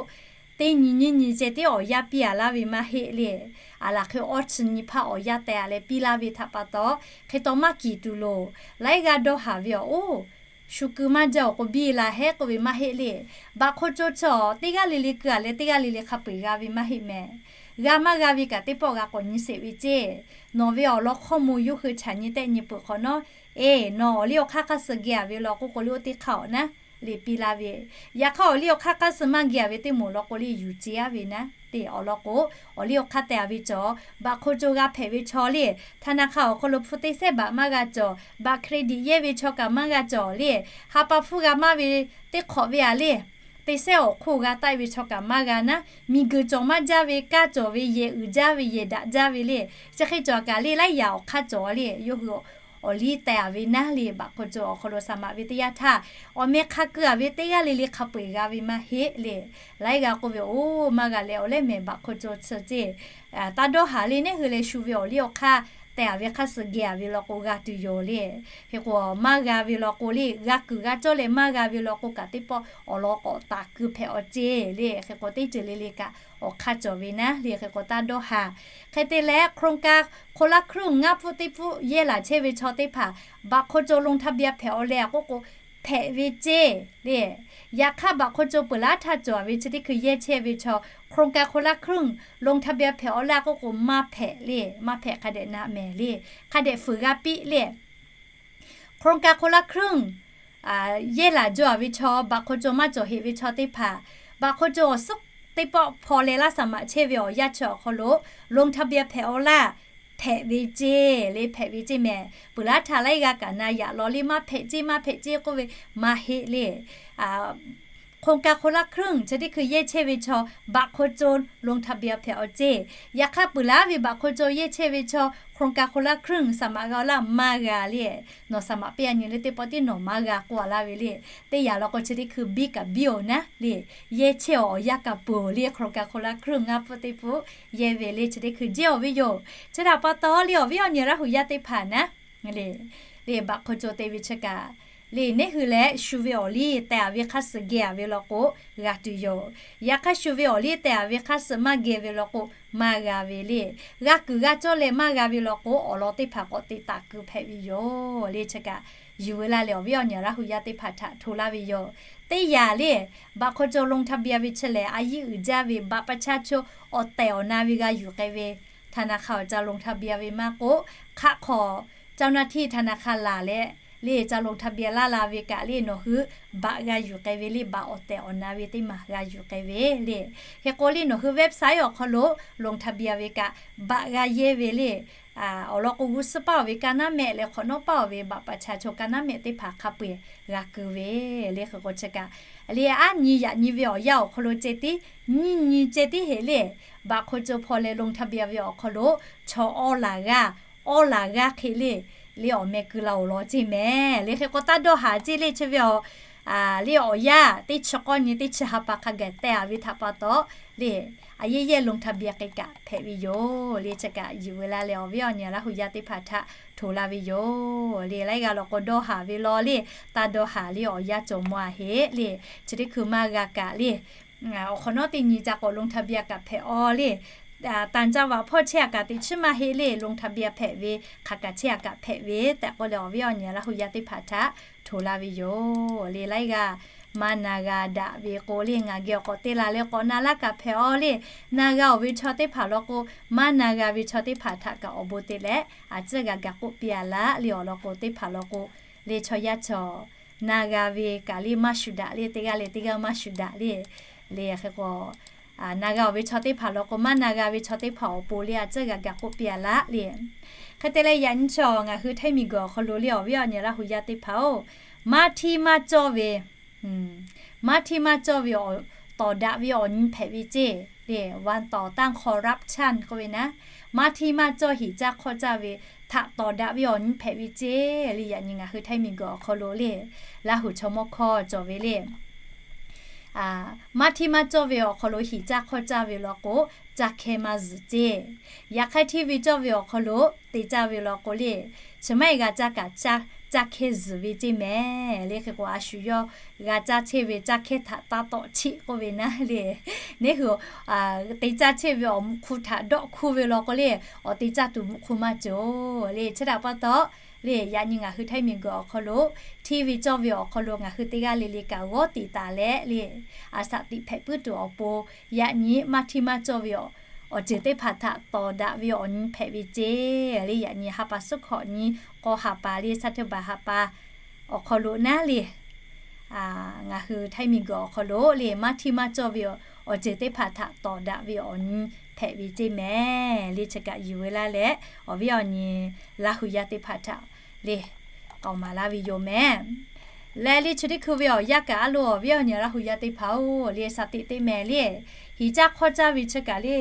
teˇ nyi nyiˇ nyi ceh tiˉ awˬ yanˇ piˇ a laˇ ve maˇ heˆ le. A laˬ hk'e awˇ chi nyi hpaˇ awˬ yanˇ teh a leh piˇ laˇ ve htaꞈ pa taw, hk'e taw maˇ kiˍ tuˬ loˬ. Laiˉ g'aˇ dawˇ haˍ ve awˬ, oˇ, shu keu maˇ jaˇ awˬ k'o biˇ la hehˉ k'oˆ ve maˇ heˆ le. บัตรคนจน chi teˇ g'aˇ le le keu a leh teˇ g'aˇ le le hk'a peu-eˬ g'a ve maˇ heˆ mehˍ. G'a maˇ g'a ve kaꞈ teˇ pawˆ g'a k'awꞈ nyi sheˍ ve ceˇ. Nawˬ ve awˬ lawn hkawˇ mvuh yawˇ hui chaꞈ nyi tehˆ nyi peuˬ hk'awꞈ nawˉ, eˬ, nawˬ awˬ liˇ awˬ hk'aˇ hk'aˇ suh geh a ve law k'oˆ k'o le, oˇ teˇ hk'aˇ awˬ naˉ le piˇ laˇ ve. Yaꞈ hk'aˇ awˬ liˇ awˬ hk'aˇ hk'aˇ suh maˇ geh a ve teˇ moˍ law k'o le, yuˬ ce a ve naˉ le. Awˬ lawn k'o, awˬ liˇ awˬ hk'aˇ teh a ve cawˬ, บัตรคนจน g'a hpehꞈ ve chaw le, ธนาคาร awˬ hk'aw lo hpu teˇ sehˉ บัตร maˇ g'a cawˬ, บัตรเครดิต yehˇ ve chaw kaꞈ maˇ g'a cawˬ le. Ha pa hpfuhˇ g'a maˇ ve teˇ hk'awꞈ ve a le, teˇ sehˉ awˬ hk'oˆ g'a taˆ ve chaw kaꞈ maˇ g'a naˉ. Miˬguiˬ cawˬ maˇ jaˇ ve, kaˇ cawˬ ve, yehˬ uiˍ jaˇ ve, yehˬ daꞈ jaˇ ve le, chi hk'e cawˬ a kaꞈ le, laiˉ yaꞈ awˬ hk'aˇ cawˬ le, yawˇ hui awˬ liˇ teh a ve naˉ le. บัตรคนจน awˬ hk'aw lo สมัคร ve teˇ yanˇ htaˇ, awˬ meh hk'a keu a ve teˇ g'aˇ le le hk'a peu-eˬ g'a ve maˇ heˆ le. Laiˉ g'aˇ k'oˆ ve, oˇ, maˇ g'a leh awˬ leh mehˍ บัตรคนจน chi ceˇ. Taˇ dawˇ haˍ le, neˉ hui leh shu ve awˬ liˇ awˬ hk'aˇ teh a ve hk'aˇ suh geh a ve law k'o g'a tuˬ yoˬ le. Hk'e k'o, maˇ g'a ve law k'o le, g'a kuiˬ g'a cawˇ leh maˇ g'a ve law k'o kaꞈ teˇ pawˆ awˬ lawn k'awꞈ taˍ keu hpehꞈ awˬ ceˇ le. Hk'e k'o, teˇ ceuˬ le le kaꞈ awˬ hk'aˇ cawˬ ve naˉ le. Hk'e k'o, taˇ dawˇ haˍ. Hk'e te leh, โครงการคนละครึ่ง ngaˇ pfuhˆ teˇ pfuhˆ yehˇ laˬ chehˇ ve chaw teˇ hpaˍ บัตรคนจน ลงทะเบียน hpehꞈ awˬ leh a k'oˆ k'o, hpehꞈ ve ceˇ le. Yaꞈ hk'aˇ บัตรคนจน peuˬ laˉ htaˇ cawˬ a ve chi teˇ hkui yehˇ chehˇ ve chaw โครงการคนละครึ่ง ลงทะเบียน hpehꞈ awˬ leh a k'oˆ k'o maˇ hpehꞈ le, maˇ hpehꞈ hk'a dehꞈ na mehˍ le, hk'a dehꞈ fuiˍ g'a piˇ le. โครงการคนละครึ่ง yehˇ laˬ jaw a ve chaw, บัตรคนจน maˇ cawˬ heꞈ ve chaw teˇ hpaˍ, บัตรคนจน awˬ suhˉ teˇ pawˆ hpaw leh laˇ สมัคร chehˇ ve awˬ yanˇ chi awˬ hk'aw lo ลงทะเบียน hpehꞈ awˬ laˇ hpehꞈ ve ceˇ le, hpehꞈ ve ceˇ mehˍ. Peuˬ laˇ htaˇ laiˉ g'aˇ kaꞈ na yaꞈ law le, maˇ hpehꞈ ceˇ maˇ hpehꞈ ceˇ k'oˆ ve maˇ heˆ le. โครงการคนละครึ่ง chi teˇ hkui yehˇ chehˇ ve chaw บัตรคนจน ลงทะเบียน hpehꞈ awˬ ceˇ. Yaꞈ hk'aˇ peuˬ laˉ ve บัตรคนจน yehˇ chehˇ ve chaw โครงการคนละครึ่ง สมัคร g'a laˇ maˇ g'a le. Nawˬ สมัคร piˇ a nyi le, teˇ pawˆ tiˉ nawˬ maˇ g'a k'oˆ a laˇ ve le. Teˇ yanˇ law k'o chi teˇ hkui biˇ kaꞈ biˇ awˬ naˉ le, yehˇ chehˇ awˬ yanˇ kaꞈ peuˬ le. โครงการคนละครึ่ง ngaˇ pfuhˆ teˇ pfuhˆ yehˇ ve le, chi teˇ hkui jehˇ awˬ ve yoˬ. Chi htaꞈ pa taw le, awˬ viˉ awˬ nyi Laˇ hu yaˇ teˇ hpaˍ naˉ le, le บัตรคนจน te ve chi kaꞈ le, neˉ hui leh shu ve awˬ liˇ teh a ve hk'aˇ suh geh a ve law k'o g'a tuˬ yoˬ. Yaꞈ hk'aˇ shu ve awˬ liˇ teh a ve hk'aˇ suh maˇ geh ve law k'o maˇ g'a ve le. G'a kuiˬ g'a cawˇ leh maˇ g'a ve law k'o, awˬ lawn teˇ hpaˍ k'awꞈ te taˍ keu hpehꞈ ve yoˬ le. Chi kaꞈ yuˬ ve laˇ leh, awˬ viˉ awˬ nyi Laˇ hu yaˇ teˇ hpaˍ htaꞈ hto laˇ ve yoˬ. Teˇ yanˇ le, บัตรคนจน ลงทะเบียน ve chi lehˬ, a yiˇ uiˍ jaˇ ve บัตรประชาชน awˬ tehˬ awˬ na ve g'a yuˬ k'ai ve, ธนาคาร awˬ ca ลงทะเบียน ve maˇ k'oˆ, hk'aˆ hk'aw เจ้าหน้าที่ธนาคาร laˬ leh le ca ลงทะเบียน laˇ la ve kaꞈ le, nawˬ hui บัตร g'a yuˬ k'ai ve le, บัตร awˬ tehˬ awˬ na ve teˇ maˬ g'a yuˬ k'ai ve le. Hk'e k'o le, nawˬ hui website awˬ hk'aw lo ลงทะเบียน ve kaꞈ บัตร g'a yehˇ ve le. Awˬ lawn k'o, g'uˇ suhˉ paˇ oˬ ve ka naˉ mehˆ leh hk'awꞈ nawˉ paˇ oˬ ve บัตรประชาชน ka naˉ mehˆ teˇ hpaˍ hk'a peu-eˬ g'a keu ve le. Hk'e k'o chi kaꞈ le, aˉ nyi yaꞈ nyi ve awˬ yanˇ awˬ hk'aw lo ceh tiˉ, nyiˇ nyi ceh tiˉ heꞈ le, บัตรคนจน hpaw leh ลงทะเบียน ve awˬ hk'aw lo chaw awˇ laˬ g'aˇ, awˇ laˬ g'aˇ hk'e le, le awˬ meh keu la awˬ lawn ceˇ mehˍ le. Hk'e k'o, taˇ dawˇ haˍ ceˇ le. Chi ve awˬ le awˬ yanˇ teˇ chi k'awˇ nyi teˇ chi ha pa hk'a gaˬ teh a ve htaꞈ pa taw le, a yehˇ yehˇ ลงทะเบียน k'ai kaꞈ hpehꞈ ve yoˬ le. Chi kaꞈ yuˬ ve laˇ leh, awˬ viˉ awˬ nyi Laˇ hu yaˇ teˇ hpaˍ htaꞈ hto laˇ ve yoˬ le. Laiˉ g'aˇ law k'o dawˇ haˍ ve law le, taˇ dawˇ haˍ le, awˬ yanˇ cawˬ mawˇ a heˆ le. Chi teˇ hkui maˇ g'a kaꞈ le, awˬ hk'awꞈ nawˉ teˇ nyi ca k'awꞈ ลงทะเบียน kaꞈ hpehꞈ aw le. ต่างจังหวัด hpawˇ chehˇ a kaꞈ teꞈ chiˉ maˇ heˆ le, ลงทะเบียน hpehꞈ ve, hk'aˬ kaꞈ chehˇ a kaꞈ hpehꞈ ve tehꞈ k'oˆ leh, awˬ viˉ awˬ nyi Laˇ hu yaˇ teˇ hpaˍ htaꞈ hto laˇ ve yoˬ le. Laiˉ g'aˇ Maˇ na g'a daꞈ ve k'o le, ngaˬ geh awˬ k'awꞈ te la le k'awꞈ na laˇ kaꞈ hpehꞈ aw le. Na g'a awˬ ve chaw teˇ hpaˍ law k'o, maˇ na g'a ve chaw teˇ hpaˍ htaꞈ kaꞈ awˬ bon te leh a tcuhˇ g'a gaˬ k'oˆ piˇ a laˇ le. Awˬ lawn k'o teˇ hpaˍ law k'o le, chaw yaˇ chaw na g'a ve kaꞈ le maˇ shuˍ daꞈ le, teˇ g'aˇ leh teˇ g'aˇ maˇ shuˍ daꞈ le. Le hk'e k'o, na g'a awˬ ve chaw teˇ hpaˍ law k'o, maˇ na g'a ve chaw teˇ hpaˍ awˬ pon le a tcuhˇ g'a gaˬ k'oˆ piˇ a laˇ le. Hk'e te leh yaꞈ nyi chaw ngaˬ hui htaiˇ miˬguiˬ awˬ hk'aw lo le, awˬ viˉ awˬ nyi Laˇ hu yaˇ teˇ hpaˍ-oˬ, maˇ htiˇ maˇ cawˇ ve maˇ htiˇ maˇ cawˇ ve awˬ, tawˍ daꞈ ve awˬ nyi hpehꞈ ve ceˇ le. วันต่อต้าน corruption k'oˆ ve naˉ, maˇ htiˇ maˇ cawˇ hiꞈ caˇ hk'awˇ caˇ ve htaꞈ tawˍ daꞈ ve awˬ nyi hpehꞈ ve ceˇ le. Yaꞈ nyi ngaˬ hui htaiˇ miˬguiˬ awˬ hk'aw lo le, Laˇ hu chaw mawˇ hkawˇ cawˬ ve le, maˇ htiˇ maˇ cawˇ ve awˬ hk'aw lo hiꞈ caˇ hk'awˇ caˇ ve law k'o, caˇ hkehˇ maˇ zuhˬ ceˇ. Yaꞈ hk'aˇ hteˇ ve cawˇ ve awˬ hk'aw lo te caˇ ve law k'o le, chi maˇ heˆ g'a caˇ kaꞈ caˇ hkehˇ zuhˬ ve ceˇ mehˍ le. Hk'e k'o a shu yawˇ g'a caˇ chehˇ ve caˇ hkehˇ htaꞈ taˇ tawˆ cheˆ k'oˆ ve naˉ le. Neˇ hui te caˇ chehˇ ve awˬ mvuhꞈ hk'u htaꞈ dawˆ hkuˇ ve law k'o le, awˬ te caˇ tuˬ mvuhꞈ hk'u maˇ cawˬ le. Chi htaꞈ pa taw le, yaꞈ nyi ngaˬ hui htaiˇ miˬguiˬ awˬ hk'aw lo hteˇ ve cawˇ ve awˬ hk'aw lo ngaˬ hui teˇ g'aˇ le le kaꞈ g'awˇ tiꞈ taˍ leh le, a shaꞈ tiꞈ hpehꞈ puiˉ tuˬ awˬ pon, yaꞈ nyi maˇ htiˇ maˇ cawˇ ve awˬ ceuˬ teˇ hpaˍ htaꞈ tawˍ daꞈ ve awˬ nyi hpehꞈ ve ceˇ le. Yaꞈ nyi ha pa suhˉ hkawꞈ nyi k'aw ha pa le, shaˉ hteˇ baˬ ha pa awˬ hk'aw lo naˉ le, ngaˬ hui htaiˇ miˬguiˬ awˬ hk'aw lo le, maˇ htiˇ maˇ cawˇ ve awˬ ceuˬ teˇ hpaˍ htaꞈ tawˍ daꞈ ve awˬ nyi hpehꞈ ve ceˇ mehˍ le. Chi kaꞈ yuˬ ve laˇ leh, awˬ viˉ awˬ nyi Laˇ hu yaˇ teˇ hpaˍ htaꞈ le k'aoˍ maˍ laˇ ve yoˬ mehˍ. Leh le chi teˇ hkui ve awˬ yanˇ kaꞈ a lo awˬ viˉ awˬ nyi Laˇ hu yaˇ teˇ hpaˍ-oˬ le, shaˍ tiꞈ teˇ mehˍ le, hiꞈ caˇ hk'awˇ caˇ ve chi kaꞈ le,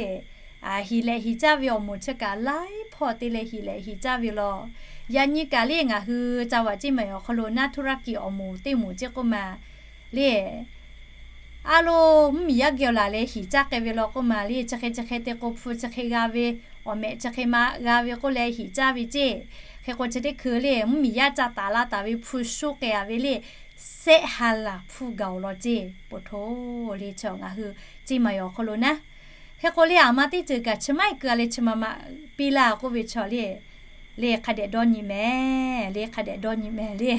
hiˍ lehꞈ hiˍ caˇ ve awˬ moˍ chi kaꞈ laiˉ hpawˇ te leh hiˍ lehꞈ hiˍ caˇ ve law. Yaꞈ nyi kaꞈ le ngaˬ hui ca vaꞈ ceˇ maˬ awˬ hk'aw lo naˉ ธุรกิจ awˬ moˍ teˇ moˍ ceˇ k'oˆ ma le, a lo mvuhˇmiˬ yaˇ geh awˬ laˬ leh hiˍ caˇ k'ai ve law k'oˆ ma le, chi hk'e chi hk'e te k'o hpu chi hk'e g'a ve, awˬ mehꞈ chi hk'e ma g'a ve k'oˆ leh hiˍ caˇ ve ceˇ. Hk'e k'o chi teˇ hkui le mvuhˇmiˬ yaˇ ca taˍ la taˍ ve hpu sho k'ai a ve le, sehˆ ha laˬ hpu gaˬ-oˬ law ceˇ. Poˬ htoˬ le chi ngaˬ hui ceˇ maˬ awˬ hk'aw lo naˉ, hk'e k'o le aˬ ma teˇ ceuˬ kaꞈ chi maˇ heˆ keu a leh chi ma ma piˇ laˇ k'oˆ ve chaw le, le hk'a dehꞈ dawˇ nyi mehˍ le, hk'a dehꞈ dawˇ nyi mehˍ le.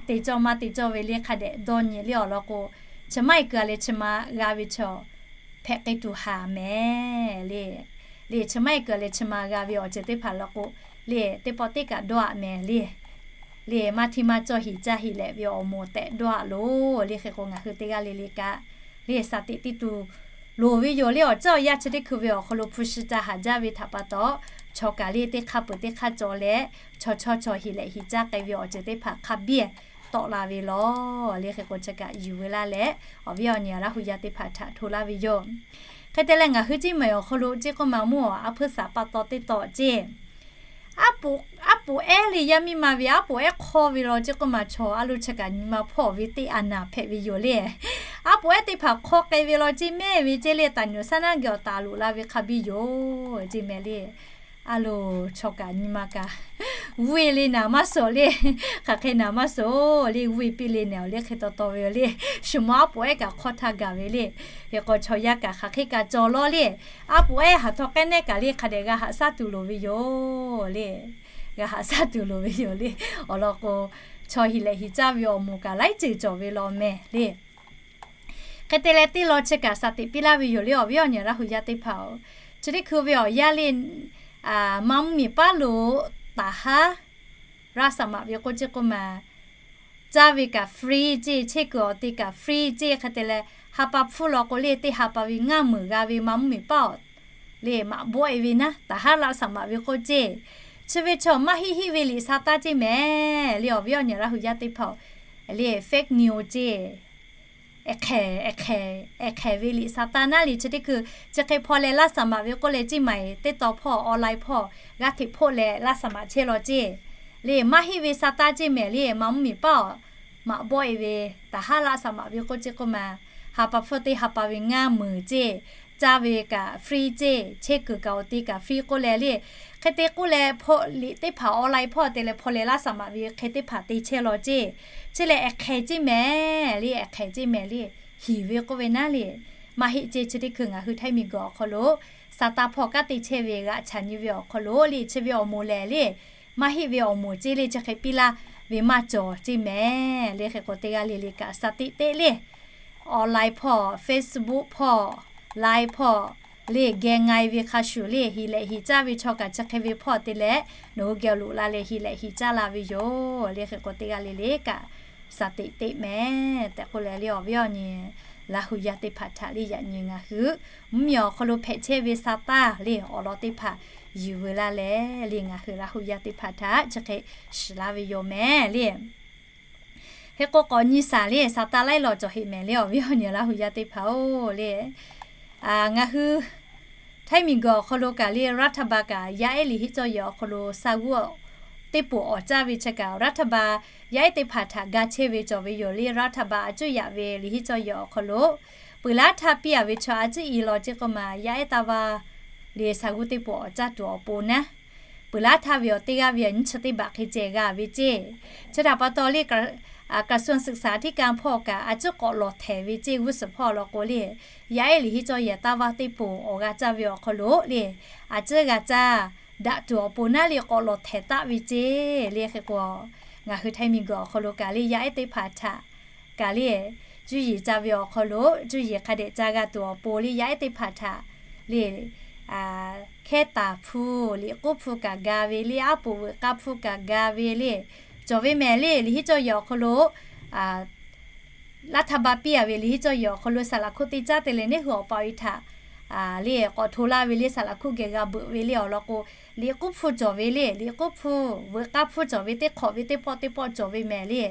Te cawˇ maˇ te cawˇ ve le hk'a dehꞈ dawˇ nyi le. Awˬ lawn k'o, chi maˇ heˆ keu a leh chi ma g'a ve chaw hpehꞈ k'ai tuˬ haˍ mehˍ le. Le chi maˇ heˆ keu a leh chi ma g'a ve awˬ ceuˬ teˇ hpaˍ law k'o, le teˇ pawˆ teˇ kaꞈ dawˇ aꞈ mehˍ le. Le maˇ htiˇ maˇ cawˇ hiˍ caˇ hiˍ lehꞈ ve awˬ moˍ tehꞈ dawˇ aꞈ loˬ le. Hk'e k'o ngaˬ hui teˇ g'aˇ le le kaꞈ le shaˍ tiꞈ teˇ tuˬ loˍ ve yoˬ le. Awˬ ceuˬ awˬ yanˇ chi teˇ hkui ve awˬ hk'aw lo hpu shi ca haˍ jaˇ ve htaꞈ pa taw, chaw kaꞈ le teˇ hk'aˇ peuˬ teˇ hk'aˇ cawˬ leh, chaw chawˇ chaw hiˍ lehꞈ hiˍ caˇ k'ai ve awˬ ceuˬ teˇ hpaˍ hk'a biˇ tawˆ la ve law. Le hk'e k'o chi kaꞈ yuˬ ve laˇ leh, awˬ viˉ awˬ nyi Laˇ hu yaˇ teˇ hpaˍ htaꞈ hto laˇ ve yoˬ. Hk'e te leh ngaˬ hui ceˇ maˬ awˬ hk'aw lo ceˇ k'oˆ ma mvuhˇ a hpuiˇ shaˍ pa taw teˇ taw ceˇ, a poꞈ, a poꞈ ehˉ le yaˇ miˇ ma ve a poꞈ ehˉ hk'awˇ ve law ceˇ k'oˆ ma chaw a lo chi kaꞈ nyi ma hpawˇ ve teˇ a naˍ hpehꞈ ve yoˬ le. A poꞈ ehˉ teˇ hpaˍ hk'awˇ k'ai ve law ceˇ mehˍ ve ceˇ le, taˍ nyuˬ shaˉ naˉ geh awˬ taˍ loꞈ la ve hk'a biˇ yoˬ ceˇ mehˍ le. A lo chaw kaꞈ nyi ma kaꞈ g'uˇ e le naˍ maˇ suhˍ le. Hk'aˬ hk'e naˍ maˇ suhˍ le, g'uˇ e piˇ le nehˬ awˬ le hk'e taw taw ve yoˬ le. Shu ma a poꞈ ehˉ kaꞈ hk'awˇ htaˇ gaˬ ve le. Hk'e k'o chaw yaˇ kaꞈ hk'aˬ hk'e kaꞈ cawˬ law le. A poꞈ ehˉ haˍ htawˇ k'ehˉ nehˉ kaꞈ le hk'a dehꞈ g'a haꞈ shaˉ tuˬ loˍ ve yoˬ le. G'a haꞈ shaˉ tuˬ loˍ ve yoˬ le. Awˬ lawn k'o, chaw hiˍ lehꞈ hiˍ caˇ ve awˬ moˍ kaꞈ laiˉ ceuˬ cawˬ ve law mehˍ le. Hk'e te leh teˇ law chi kaꞈ shaˍ tiꞈ piˇ laˇ ve yoˬ le, awˬ viˉ awˬ nyi Laˇ hu yaˇ teˇ hpaˍ-oˬ. Chi teˇ hkui ve awˬ yanˇ le, maˇ mvuhˇmiˬ paˉ lo taˍ haˉ laˇ shaˍ maꞈ ve k'oˆ ceˇ k'oˆ ma, caˇ ve kaꞈ free ceˇ, chehˇ kuiˬ awˬ te kaꞈ free ceˇ. Hk'e te leh ha pa hpfuhˇ law k'o le teˇ ha pa ve ngaˇ meunˍ g'a ve maˇ mvuhˇmiˬ paˉ awˬ le maꞈ bawˆ e ve naˉ, taˍ haˉ laˇ shaˍ maꞈ ve k'oˆ ceˇ. Chi ve chaw maˇ heˆ heˆ ve liꞈ sa taˇ ceˇ mehˍ le, awˬ viˉ awˬ nyi Laˇ hu yaˇ teˇ hpaˍ-oˬ. Le fake news ceˇ, eˬ hk'ehˍ ve liꞈ sa taˇ naˉ le chi teˇ hkui chi hk'e hpaw leh laˇ shaˍ maꞈ ve k'oˆ leh ceˇ maˬ eˬ teˇ taw hpawˇ online hpawˇ g'aˇ hteꞈ hpoˆ leh laˇ shaˍ maꞈ chehˇ law ceˇ. Le maˇ heˆ ve sa taˇ ceˇ mehˍ le, maˇ mvuhˇmiˬ paˉ awˬ maꞈ bawˆ e ve, taˍ haˉ laˇ shaˍ maꞈ ve k'oˆ ceˇ k'oˆ ma, ha pa hpfuhˇ teˇ ha pa ve ngaˇ meunˍ ceˇ, caˇ ve kaꞈ free ceˇ, chehˇ kuiˬ kaꞈ awˬ te kaꞈ free k'oˆ leh le. Hk'e te k'oˆ leh hpawˇ liꞈ teˇ hpaˍ online hpawˇ te leh hpaw leh laˇ shaˍ maꞈ ve hk'e teˇ hpaˍ te chehˇ law ceˇ. Chi lehˬ eˬ hk'ehˍ ceˇ mehˍ le, eˬ hk'ehˍ ceˇ mehˍ le, hiˍ ve k'oˆ ve naˉ le. Maˇ heˆ ceˇ chi teˇ hkui ngaˬ hui htaiˇ miˬguiˬ awˬ hk'aw lo sa taˇ hpawˇ kanˉ te chehˇ ve g'aꞈ chaꞈ nyi ve awˬ hk'aw lo le chi ve awˬ moˍ lehˬ le, maˇ heˆ ve awˬ moˍ ceˇ le chi hk'e piˇ laˇ ve maˇ cawˬ ceˇ mehˍ le. Hk'e k'o teˇ g'aˇ le le kaꞈ shaˍ tiꞈ teˇ le online hpawˇ, Facebook hpawˇ, Line hpawˇ, le geh nga-e ve hk'a shuˍ le, hiˍ lehꞈ hiˍ caˇ ve chaw kaꞈ chi hk'e ve hpawˇ te leh, nawˬ hui geh awˬ loꞈ la leh hiˍ lehꞈ hiˍ caˇ la ve yoˬ le. Hk'e k'o teˇ g'aˇ le le kaꞈ shaˍ teꞈ teꞈ mehˍ tehꞈ k'oˆ leh le, awˬ viˉ awˬ nyi Laˇ hu yaˇ teˇ hpaˍ htaꞈ le yaꞈ nyi ngaˬ hui mvuhˇ miˬ awˬ hk'aw lo hpehꞈ chehˇ ve Saˍtanˍ le awˬ lawn teˇ hpaˍ yuˬ veu laˇ leh le, ngaˬ hui Laˇ hu yaˇ teˇ hpaˍ htaꞈ chi hk'e shiˍ laˇ ve yoˬ mehˍ le. Hk'e k'o k'awꞈ nyi shaˍ le, Saˍtanˍ laiˉ lawˬ cawˬ heꞈ mehˍ le, awˬ viˉ awˬ nyi Laˇ hu yaˇ teˇ hpaˍ-oˬ le. Ngaˬ hui Htaiˇ miˬguiˬ awˬ hk'aw lo kaꞈ le, รัฐบาล kaꞈ yaˇ ehˉ liꞈ hiˆ cawˇ yehˬ awˬ hk'aw lo sa g'uˇ teˇ poˍ awˍ caˇ ve chi kaꞈ, รัฐบาล yaˇ ehˉ teˇ hpaˍ htaꞈ ga chehˇ ve cawˬ ve yoˬ le. รัฐบาล a cuˇ yaꞈ ve liꞈ hiˆ cawˇ yehˬ awˬ hk'aw lo peuˬ laˉ htaˇ piˇ-a ve chaw a cuˉ i law ceˇ k'o maˬ, yaˇ ehˉ taˇ vaˇ le sa g'uˇ teˇ poˍ awˍ caˇ tuˬ awˬ pon naˉ, peuˬ laˉ htaˇ ve awˬ teˇ g'aˇ ve awˬ nyiˇ chi teˇ baꞈ hk'e ceh g'a ve ceˇ. Chi htaꞈ pa taw le, กระทรวงศึกษาธิการ hpawˇ kaꞈ a cuˉ k'awꞈ lawˬ htehˍ ve ceˇ. G'uˇ suhˍ hpawˇ law k'o le, yaˇ ehˉ liꞈ hiˆ cawˇ yehˬ taˇ vaˇ teˇ poˍ awˍ g'a caˇ ve awˬ hk'aw lo le, a cuˉ g'a caˇ daꞈ tuˬ awˬ pon naˉ le k'awꞈ lawˬ htehˍ taˆ ve ceˇ le. Hk'e k'o, ngaˬ hui Htaiˇ miˬguiˬ awˬ hk'aw lo kaꞈ le, yaˇ ehˉ teˇ hpaˍ htaꞈ kaꞈ le, cuˇ yiˍ ca ve awˬ hk'aw lo cuˇ yiˍ hk'a dehꞈ ca g'a tuˬ awˬ pon le, yaˇ ehˉ teˇ hpaˍ htaꞈ le hkehˉ taˍ hpu, liꞈ k'uˉ hpu kaꞈ ga ve le, aˉ poꞈ veuꞈ k'aˇ hpu kaꞈ ga ve le, cawˬ ve mehˍ le. Liꞈ hiˆ cawˇ yehˬ awˬ hk'aw lo รัฐบาล piˇ-a ve liꞈ hiˆ cawˇ yehˬ awˬ hk'aw lo saˍ laꞈ hkuˆ teˇ caˉ te leh neˇ hui awˬ pa awˬ e htaꞈ le k'awꞈ hto laˇ ve le, saˍ laꞈ hkuˆ geh g'a beuꞈ ve le awˬ lawn k'o, liꞈ k'uˉ hpu cawˬ ve le, liꞈ k'uˉ hpu, veuꞈ k'aˇ hpu cawˬ ve teˇ hk'awꞈ ve teˇ pawˆ teˇ pawˆ cawˬ ve mehˍ le.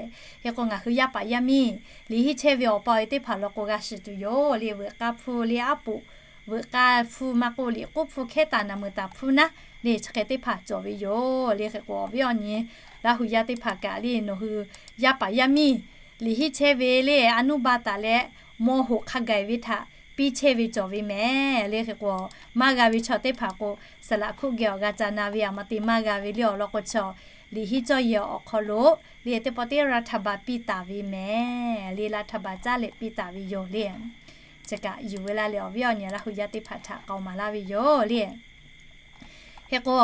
Hk'e k'o ngaˬ hui yaˇ paˍ yaˇ miˇ liꞈ hiˆ chehˇ ve awˬ pa awˬ e teˇ hpaˍ law k'o g'a shiˍ tuˬ yoˬ le. Veuꞈ k'aˇ hpu le, aˉ poꞈ veuꞈ k'aˇ hpu maˇ k'oˆ, liꞈ k'uˉ hpu hkehˉ taˍ naˍ meuˍ taˍ hpu naˉ le, chi hk'e teˇ hpaˍ cawˬ ve yoˬ le. Hk'e k'o awˬ viˉ awˬ nyi Laˇ hu yaˇ teˇ hpaˍ kaꞈ le, nawˬ hui yaˇ paˍ yaˇ miˇ liꞈ hiˆ chehˇ ve le, a nuˇ ba taˍ leh ม.หก hk'a gaˬ ve htaꞈ piˇ chehˇ ve cawˬ ve mehˍ le. Hk'e k'o maˇ g'a ve chaw teˇ hpaˍ k'o, saˍ laꞈ hkuˆ geh awˬ g'a ca na ve, a ma te maˇ g'a ve le awˬ lawn k'o, chaw liꞈ hiˆ cawˇ yehˬ awˬ hk'aw lo le teˇ pawˆ teˇ รัฐบาล piˇ taˍ ve mehˍ le, รัฐบาล caˉ leh piˇ taˍ ve yoˬ le. Chi kaꞈ yuˬ veu laˇ leh awˬ viˉ awˬ nyi Laˇ hu yaˇ teˇ hpaˍ htaꞈ k'aoˍ maˍ laˇ ve yoˬ le. Hk'e k'o,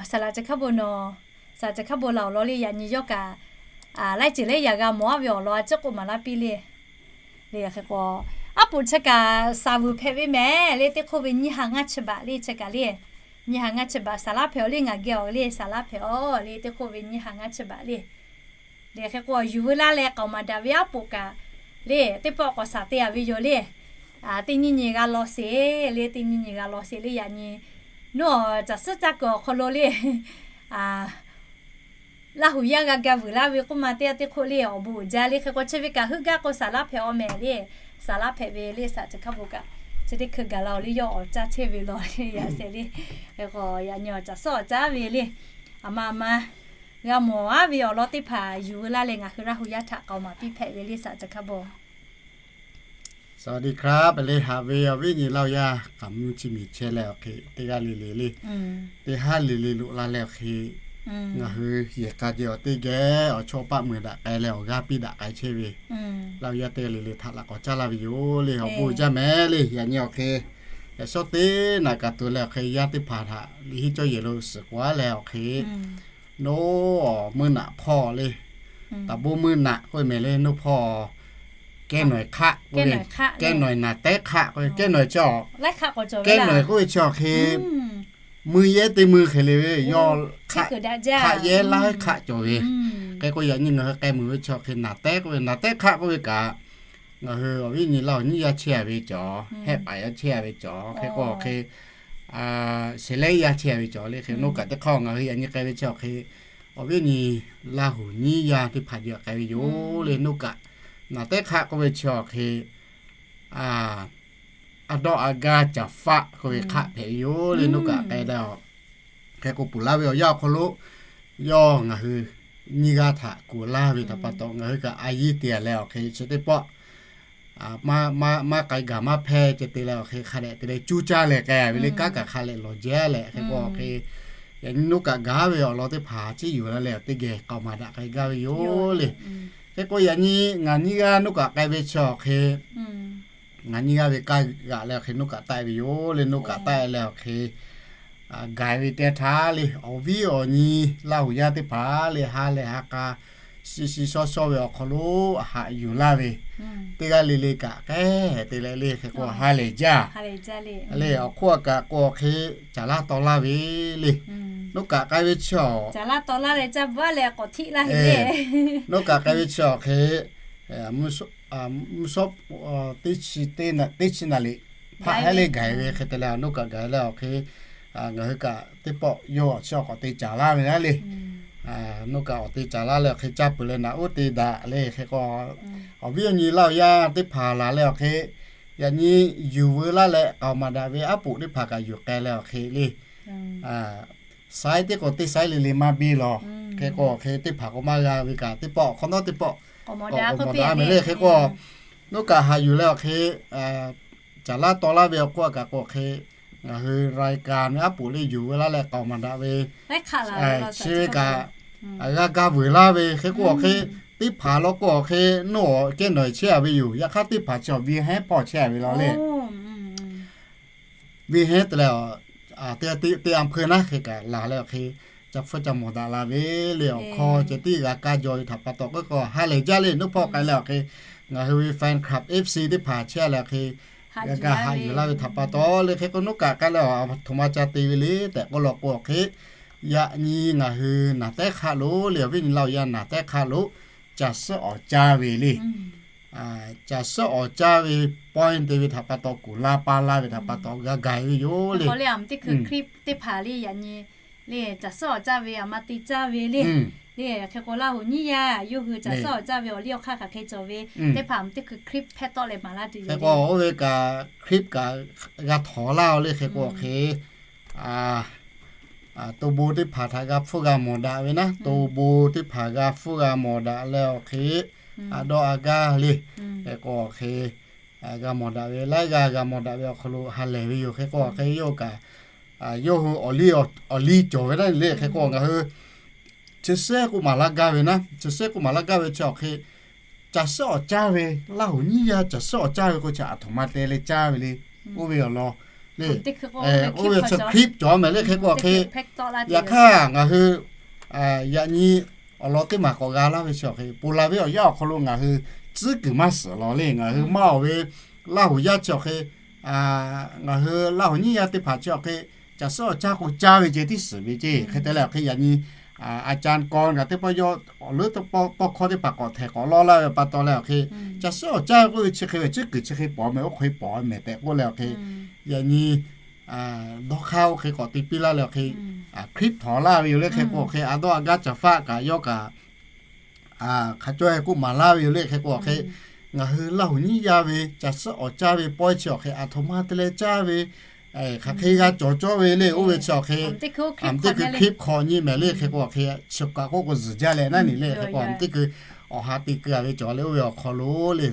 saˍ laꞈ chi hkaˉ bon nawˬ, saˍ laꞈ chi hkaˉ bon laˬ awˬ lawn le, yaꞈ nyi yawˇ kaꞈ laiˉ ceuˬ leh yaꞈ g'a mawˬ-a ve awˬ lawn a ciˉ k'oˆ maˍ laˇ piˇ le. Le hk'e k'o, aˉ poꞈ chi kaꞈ saˍ vuiˬ hpehꞈ ve mehˍ le, teˇ hk'oˆ ve nyiˇ ha ngaˇ chi baꞈ le chi kaꞈ le. Nyiˇ ha ngaˇ chi baꞈ saˍ laˇ hpehꞈ-aw le, ngaˬ geh awˬ le saˍ laˇ hpehꞈ-aw le, teˇ hk'oˆ ve nyiˇ ha ngaˇ chi baꞈ le. Le hk'e k'o yuˬ veu laˇ leh k'aoˍ maˍ daꞈ ve aˉ poꞈ kaꞈ le, teˇ pawˆ k'awꞈ shaˍ te-a ve yoˬ le. Teˇ nyi nyi g'a law sheˍ le, teˇ nyi nyi g'a law sheˍ le, yaꞈ nyi nawˬ caˬ suhˉ caˇ kuiˬ awˬ hk'aw lo le Laˇ hu yaˇ g'a ga vuiˬ laˇ ve k'oˆ ma teˇ g'aˇ teˇ hk'oˆ le awˬ bon uiˍ jaˇ le. Hk'e k'o chi ve kaꞈ heuˆ gaˇ k'o saˍ laˇ hpehꞈ-aw mehˍ le, saˍ laˇ hpehꞈ ve le, saˍ laꞈ chi hkaˉ bon kaꞈ chi teˇ hkui gaˬ la-oˬ le, yawˇ awˍ caˇ chehˇ ve law le, yaꞈ sheh le. Hk'e k'o yaꞈ nyi awˬ caˬ suhˉ awˍ caˇ ve le, a ma a ma g'a mawˬ-a ve awˬ lawn teˇ hpaˍ yuˬ veu laˇ leh ngaˬ hui Laˇ hu yaˇ htaꞈ k'aoˍ maˍ piˇ hpehꞈ ve le, saˍ laꞈ chi hkaˉ bon สวัสดีครับ le, haꞈ ve awˬ viˉ nyi Laˇ hu yaˇ k'aꞈ mvuhˇ chi miˬ chehˇ leh awˬ hk'e teˇ g'aˇ le le le, teˇ haˉ le le loꞈ la leh awˬ hk'e ngaˬ hui yehˬ k'a ceh awˬ teˇ geh awˬ chawˇ paˆ meuˍ daꞈ k'ai leh awˬ g'aˇ piˇ daꞈ k'ai chehˇ ve Laˇ hu yaˇ teˇ g'aˇ le le htaꞈ laꞈ k'awꞈ caˇ laˇ ve yoˬ le, awˬ bon uiˍ jaˇ mehˍ le. Yaꞈ nyi awˬ hk'e, yaꞈ shawˉ teˇ naꞈ kaꞈ tuˬ leh awˬ hk'e yaˇ teˇ hpaˍ htaꞈ liꞈ hiˆ cawˇ yehˬ lo suhˍ k'oˆ-a leh awˬ hk'e, nawˬ meuˇ naꞈ hpawˇ le, taˍ bon meuˇ naꞈ k'oˆ ve mehˍ le, nawˬ hpawˇ kehˉ nawˬ-e hk'aˆ k'oˆ ve, kehˉ nawˬ-e naˍ tehˉ hk'aˆ k'oˆ ve, kehˉ nawˬ-e chi, kehˉ nawˬ-e k'oˆ ve chi awˬ hk'e mui yehˉ teˇ mui hk'e le ve, yawˇ hk'aˆ yehˉ laiˉ hk'aˆ cawˬ ve. Hk'e k'o yaꞈ nyi ngaˬ hui k'ai mui ve chi awˬ hk'e naˍ tehˉ k'oˆ ve, naˍ tehˉ hk'aˆ k'oˆ ve kaꞈ, ngaˬ hui awˬ viˉ nyi Laˇ hu nyiˇ yaˇ chehˇ-a ve cawˬ, hehˆ paˍ yaˇ chehˇ-a ve cawˬ, hk'e k'o awˬ hk'e sheˍ lehˉ yaˇ chehˇ-a ve cawˬ le. Hk'e nawˬ kaꞈ teˇ hk'aˇ ngaˬ hui yaꞈ nyi k'ai ve chi awˬ hk'e, awˬ viˉ nyi Laˇ hu nyiˇ yaˇ teˇ hpaˍ jaˇ k'ai ve yoˬ le. Nawˬ kaꞈ naˍ tehˉ hk'aˆ k'oˆ ve chi awˬ hk'e, a dawˇ a gaˇ caˍ faˆ k'oˆ ve hk'aˆ hpehꞈ ve yoˬ le, nawˬ kaꞈ k'ai leh a. Hk'e k'o ponˬ laˇ ve awˬ yanˇ awˬ hk'aw lo yawˇ ngaˬ hui nyiˇ g'aˇ htaꞈ kuˬ laˇ ve htaꞈ pa taw ngaˬ hui kaꞈ a yiˇ te-a leh awˬ hk'e chi teˇ pawˆ maˇ k'ai gaˬ maˇ hpehˇ ceh te leh awˬ hk'e hk'a dehꞈ te leh cuˇ caˇ leh k'ai ve le, kanˉ kaꞈ hk'a leh lawˬ jaˇ leh hk'e k'o awˬ hk'e, yaꞈ nyi nawˬ kaꞈ gaˬ ve awˬ lawn teˇ hpaˍ ciˉ yuˬ la leh awˬ teˇ geh k'aoˍ maˍ daꞈ k'ai gaˇ ve yoˬ le. Hk'e k'o yaꞈ nyi ngaˬ nyiˇ g'aˇ nawˬ kaꞈ k'ai ve chi awˬ hk'e, ngaˬ nyiˇ g'aˇ ve kaˇ g'aꞈ leh awˬ hk'e nawˬ kaꞈ taˆ ve yoˬ le, nawˬ kaꞈ taˆ leh awˬ hk'e gaˬ ve teˇ htaˇ le, awˬ viˉ awˬ nyi Laˇ hu yaˇ teˇ hpaˍ le ha lehˬ ha k'a shi shi shaw shaw ve awˬ hk'aw lo haꞈ yuˬ laˇ ve, teˇ g'aˇ le le kaꞈ k'ehˉ te leh le hk'e k'o ha lehˬ jaˇ. Le awˬ hk'oˆ a kaꞈ k'o awˬ hk'e caˍ laˇ taw laˇ ve le. Nawˉ kaꞈ k'ai ve chi awˬ, nawˉ kaꞈ k'ai ve chi awˬ hk'e mvuhˇ shawˉ teˇ chi teˇ chi naˍ liꞈ hpaˆ hehˉ le gaˬ ve hk'e te leh, nawˉ kaꞈ gaˬ leh awˬ hk'e ngaˬ hui kaꞈ teˇ pawˆ yawˇ awˬ chi awˬ k'awꞈ te caˍ laˇ ve naˉ le. Nawˉ kaꞈ awˬ te caˍ laˇ leh awˬ hk'e caˇ peuˬ leh naꞈ uˉ te daꞈ le hk'e k'o, awˬ viˉ awˬ nyi laˇ awˬ yaˇ teˇ hpaˍ laˬ leh awˬ hk'e, yaꞈ nyi yuˬ veu laˇ leh k'aoˍ maˍ daꞈ ve aˉ poꞈ teˇ hpaˍ kaꞈ yuˬ k'ai leh awˬ hk'e le. Saiˉ teˇ k'o teˇ saiˉ le le maˇ biˇ lawˬ. Hk'e k'o awˬ hk'e teˇ hpaˍ k'o maˇ g'a ve kaꞈ teˇ pawˆ hk'awꞈ nawˉ teˇ pawˆ k'awꞈ mawˬ daꞈ mehˍ le hk'e k'o, nawˉ kaꞈ haꞈ yuˬ leh awˬ hk'e caˍ laˇ taw laˇ ve awˬ hk'oˆ a kaꞈ k'o awˬ hk'e, ngaˬ hui รายการ ve aˉ poꞈ le yuˬ veu laˇ leh k'aoˍ maˍ daꞈ ve chi ve kaꞈ g'a ga vuiˬ laˇ ve hk'e k'o awˬ hk'e, teˇ hpaˍ law k'o awˬ hk'e nawˉ awˬ kehˉ nawˬ chehˇ a ve yoˬ. Yaꞈ hk'aˇ teˇ hpaˍ chi awˬ ve hehˉ hpawˇ chehˇ a ve law le. Ve hehˉ te leh, teˇ a hpui naˉ hk'e kaꞈ laˬ leh awˬ hk'e ca hpfuhˇ ca mawˬ daꞈ la ve le. Awˬ hk'aw ceh tiˉ g'a kaˇ jaw ve htaꞈ pa taw k'oˆ k'o ha lehˬ jaˇ le. Nawˉ hpawˇ k'ai leh awˬ hk'e ngaˬ hui ve แฟนคลับ เอฟซี teˇ hpaˍ chehˇ leh awˬ hk'e g'a haꞈ yuˬ laˇ ve htaꞈ pa taw le hk'e k'o nawˉ kaꞈ k'ai leh a htoꞈ ma ca te ve le tehꞈ k'oˆ law k'o awˬ hk'e, yaꞈ nyi ngaˬ hui naˬ tehˉ hk'aˆ lo le awˬ viˉ nyi laˇ awˬ yaˇ naˬ tehˉ hk'aˆ lo caˬ suhˉ awˍ caˇ ve le. Caˬ suhˉ awˍ caˇ ve point te ve htaꞈ pa taw kuˬ laˇ paˇ laˇ ve htaꞈ pa taw g'a gaˬ ve yoˬ le. Teˇ hpaˍ le yaꞈ nyi le caˬ suhˉ awˍ caˇ ve aˬ ma te caˇ ve le. Le hk'e k'o Laˇ huˍ nyiˇ yaˇ yawˇ hui caˬ suhˉ awˍ caˇ ve awˬ liˇ awˬ hk'aˇ hk'aˬ hk'e cawˬ ve, teˇ hpaˍ teˇ hkui คลิป hpehˇ tawˆ leh maˍ laˇ tuˬ yoˬ. Oˇ ve kaꞈ คลิป kaꞈ g'a htawnˍ laˇ o le hk'e k'o awˬ hk'e to bon teˇ hpaˍ htaꞈ g'a hpfuhˇ g'a mawˬ daꞈ ve naˉ, to bon teˇ hpaˍ g'a hpfuhˇ g'a mawˬ daꞈ leh awˬ hk'e, a dawˇ a gaˇ le hk'e k'o awˬ hk'e g'a mawˬ daꞈ ve laiˉ g'aˇ g'a mawˬ daꞈ ve awˬ hk'aw lo ha lehˬ ve yoˬ. Hk'e k'o awˬ hk'e yawˇ kaꞈ yawˇ hui awˬ liˇ cawˬ ve naˉ le hk'e k'o ngaˬ hui chi shehˉ k'oˆ maˍ laˇ gaˇ ve naˉ, chi shehˉ k'oˆ maˍ laˇ gaˇ ve chi awˬ hk'e caˬ suhˉ awˍ caˇ ve, Laˇ huˍ nyiˇ yaˇ caˬ suhˉ awˍ caˇ ve k'o chi aˬ htoꞈ ma te leh caˇ ve le. Oˇ ve awˬ lawn le, oˇ ve chi คลิป cawˬ mehˍ le hk'e k'o awˬ hk'e, yaꞈ hk'aˇ ngaˬ hui yaꞈ nyi awˬ lawn teˇ maˬ k'awꞈ g'a laˇ ve chi awˬ hk'e pon la ve awˬ yanˇ awˬ hk'aw lo ngaˬ hui tcuhˉ kuiˬ maˇ suhˍ law le. Ngaˬ hui maˇ awˬ ve Laˇ huˍ yaˇ chi awˬ hk'e ngaˬ hui Laˇ huˍ nyiˇ yaˇ teˇ hpaˍ chi awˬ hk'e caˬ suhˉ awˍ caˇ k'o caˇ ve ceh tiˉ suhˍ ve ceˇ. Hk'e te leh awˬ hk'e yaꞈ nyi อาจารย์กร kaꞈ teˇ pawˆ yawˇ awˬ leuˉ tawˇ hkawˇ teˇ hpaˍ k'awꞈ htehˍ k'awꞈ lawˇ laˇ ve pa taw leh awˬ hk'e caˬ suhˉ awˍ caˇ ve k'oˆ ve chi hk'e ve tcuhˉ kuiˬ chi hk'e pawˍ mehˍ, oˇ hk'e pawˍ mehˍ tehꞈ k'oˆ leh awˬ hk'e yaꞈ nyi dawˇ hk'aˇ oˇ hk'e k'awꞈ te piˇ laˇ leh awˬ hk'e คลิป htawnˍ laˇ ve yoˬ le. Hk'e k'o awˬ hk'e a dawˇ a gaˇ caˍ faˆ kaꞈ yawˇ kaꞈ hk'a cawˇ e k'oˆ maˍ laˇ ve yoˬ le. Hk'e k'o awˬ hk'e ngaˬ hui Laˇ huˍ nyiˇ yaˇ ve caˬ suhˉ awˍ caˇ ve pawehˇ chi awˬ hk'e aˬ htoꞈ ma te leh caˇ ve, hk'aˬ hk'e g'a cawˬ cawˇ ve le. Oˇ ve chi awˬ hk'e teˇ hkui คลิป hk'awꞈ nyi mehˍ le. Hk'e k'o awˬ hk'e chi kaꞈ k'oˆ k'o zuhˬ jaˇ leh naˉ nyi le. Hk'e k'o teˇ hkui awˬ ha te keu a ve cawˬ le. Oˇ ve awˬ hk'aw lo le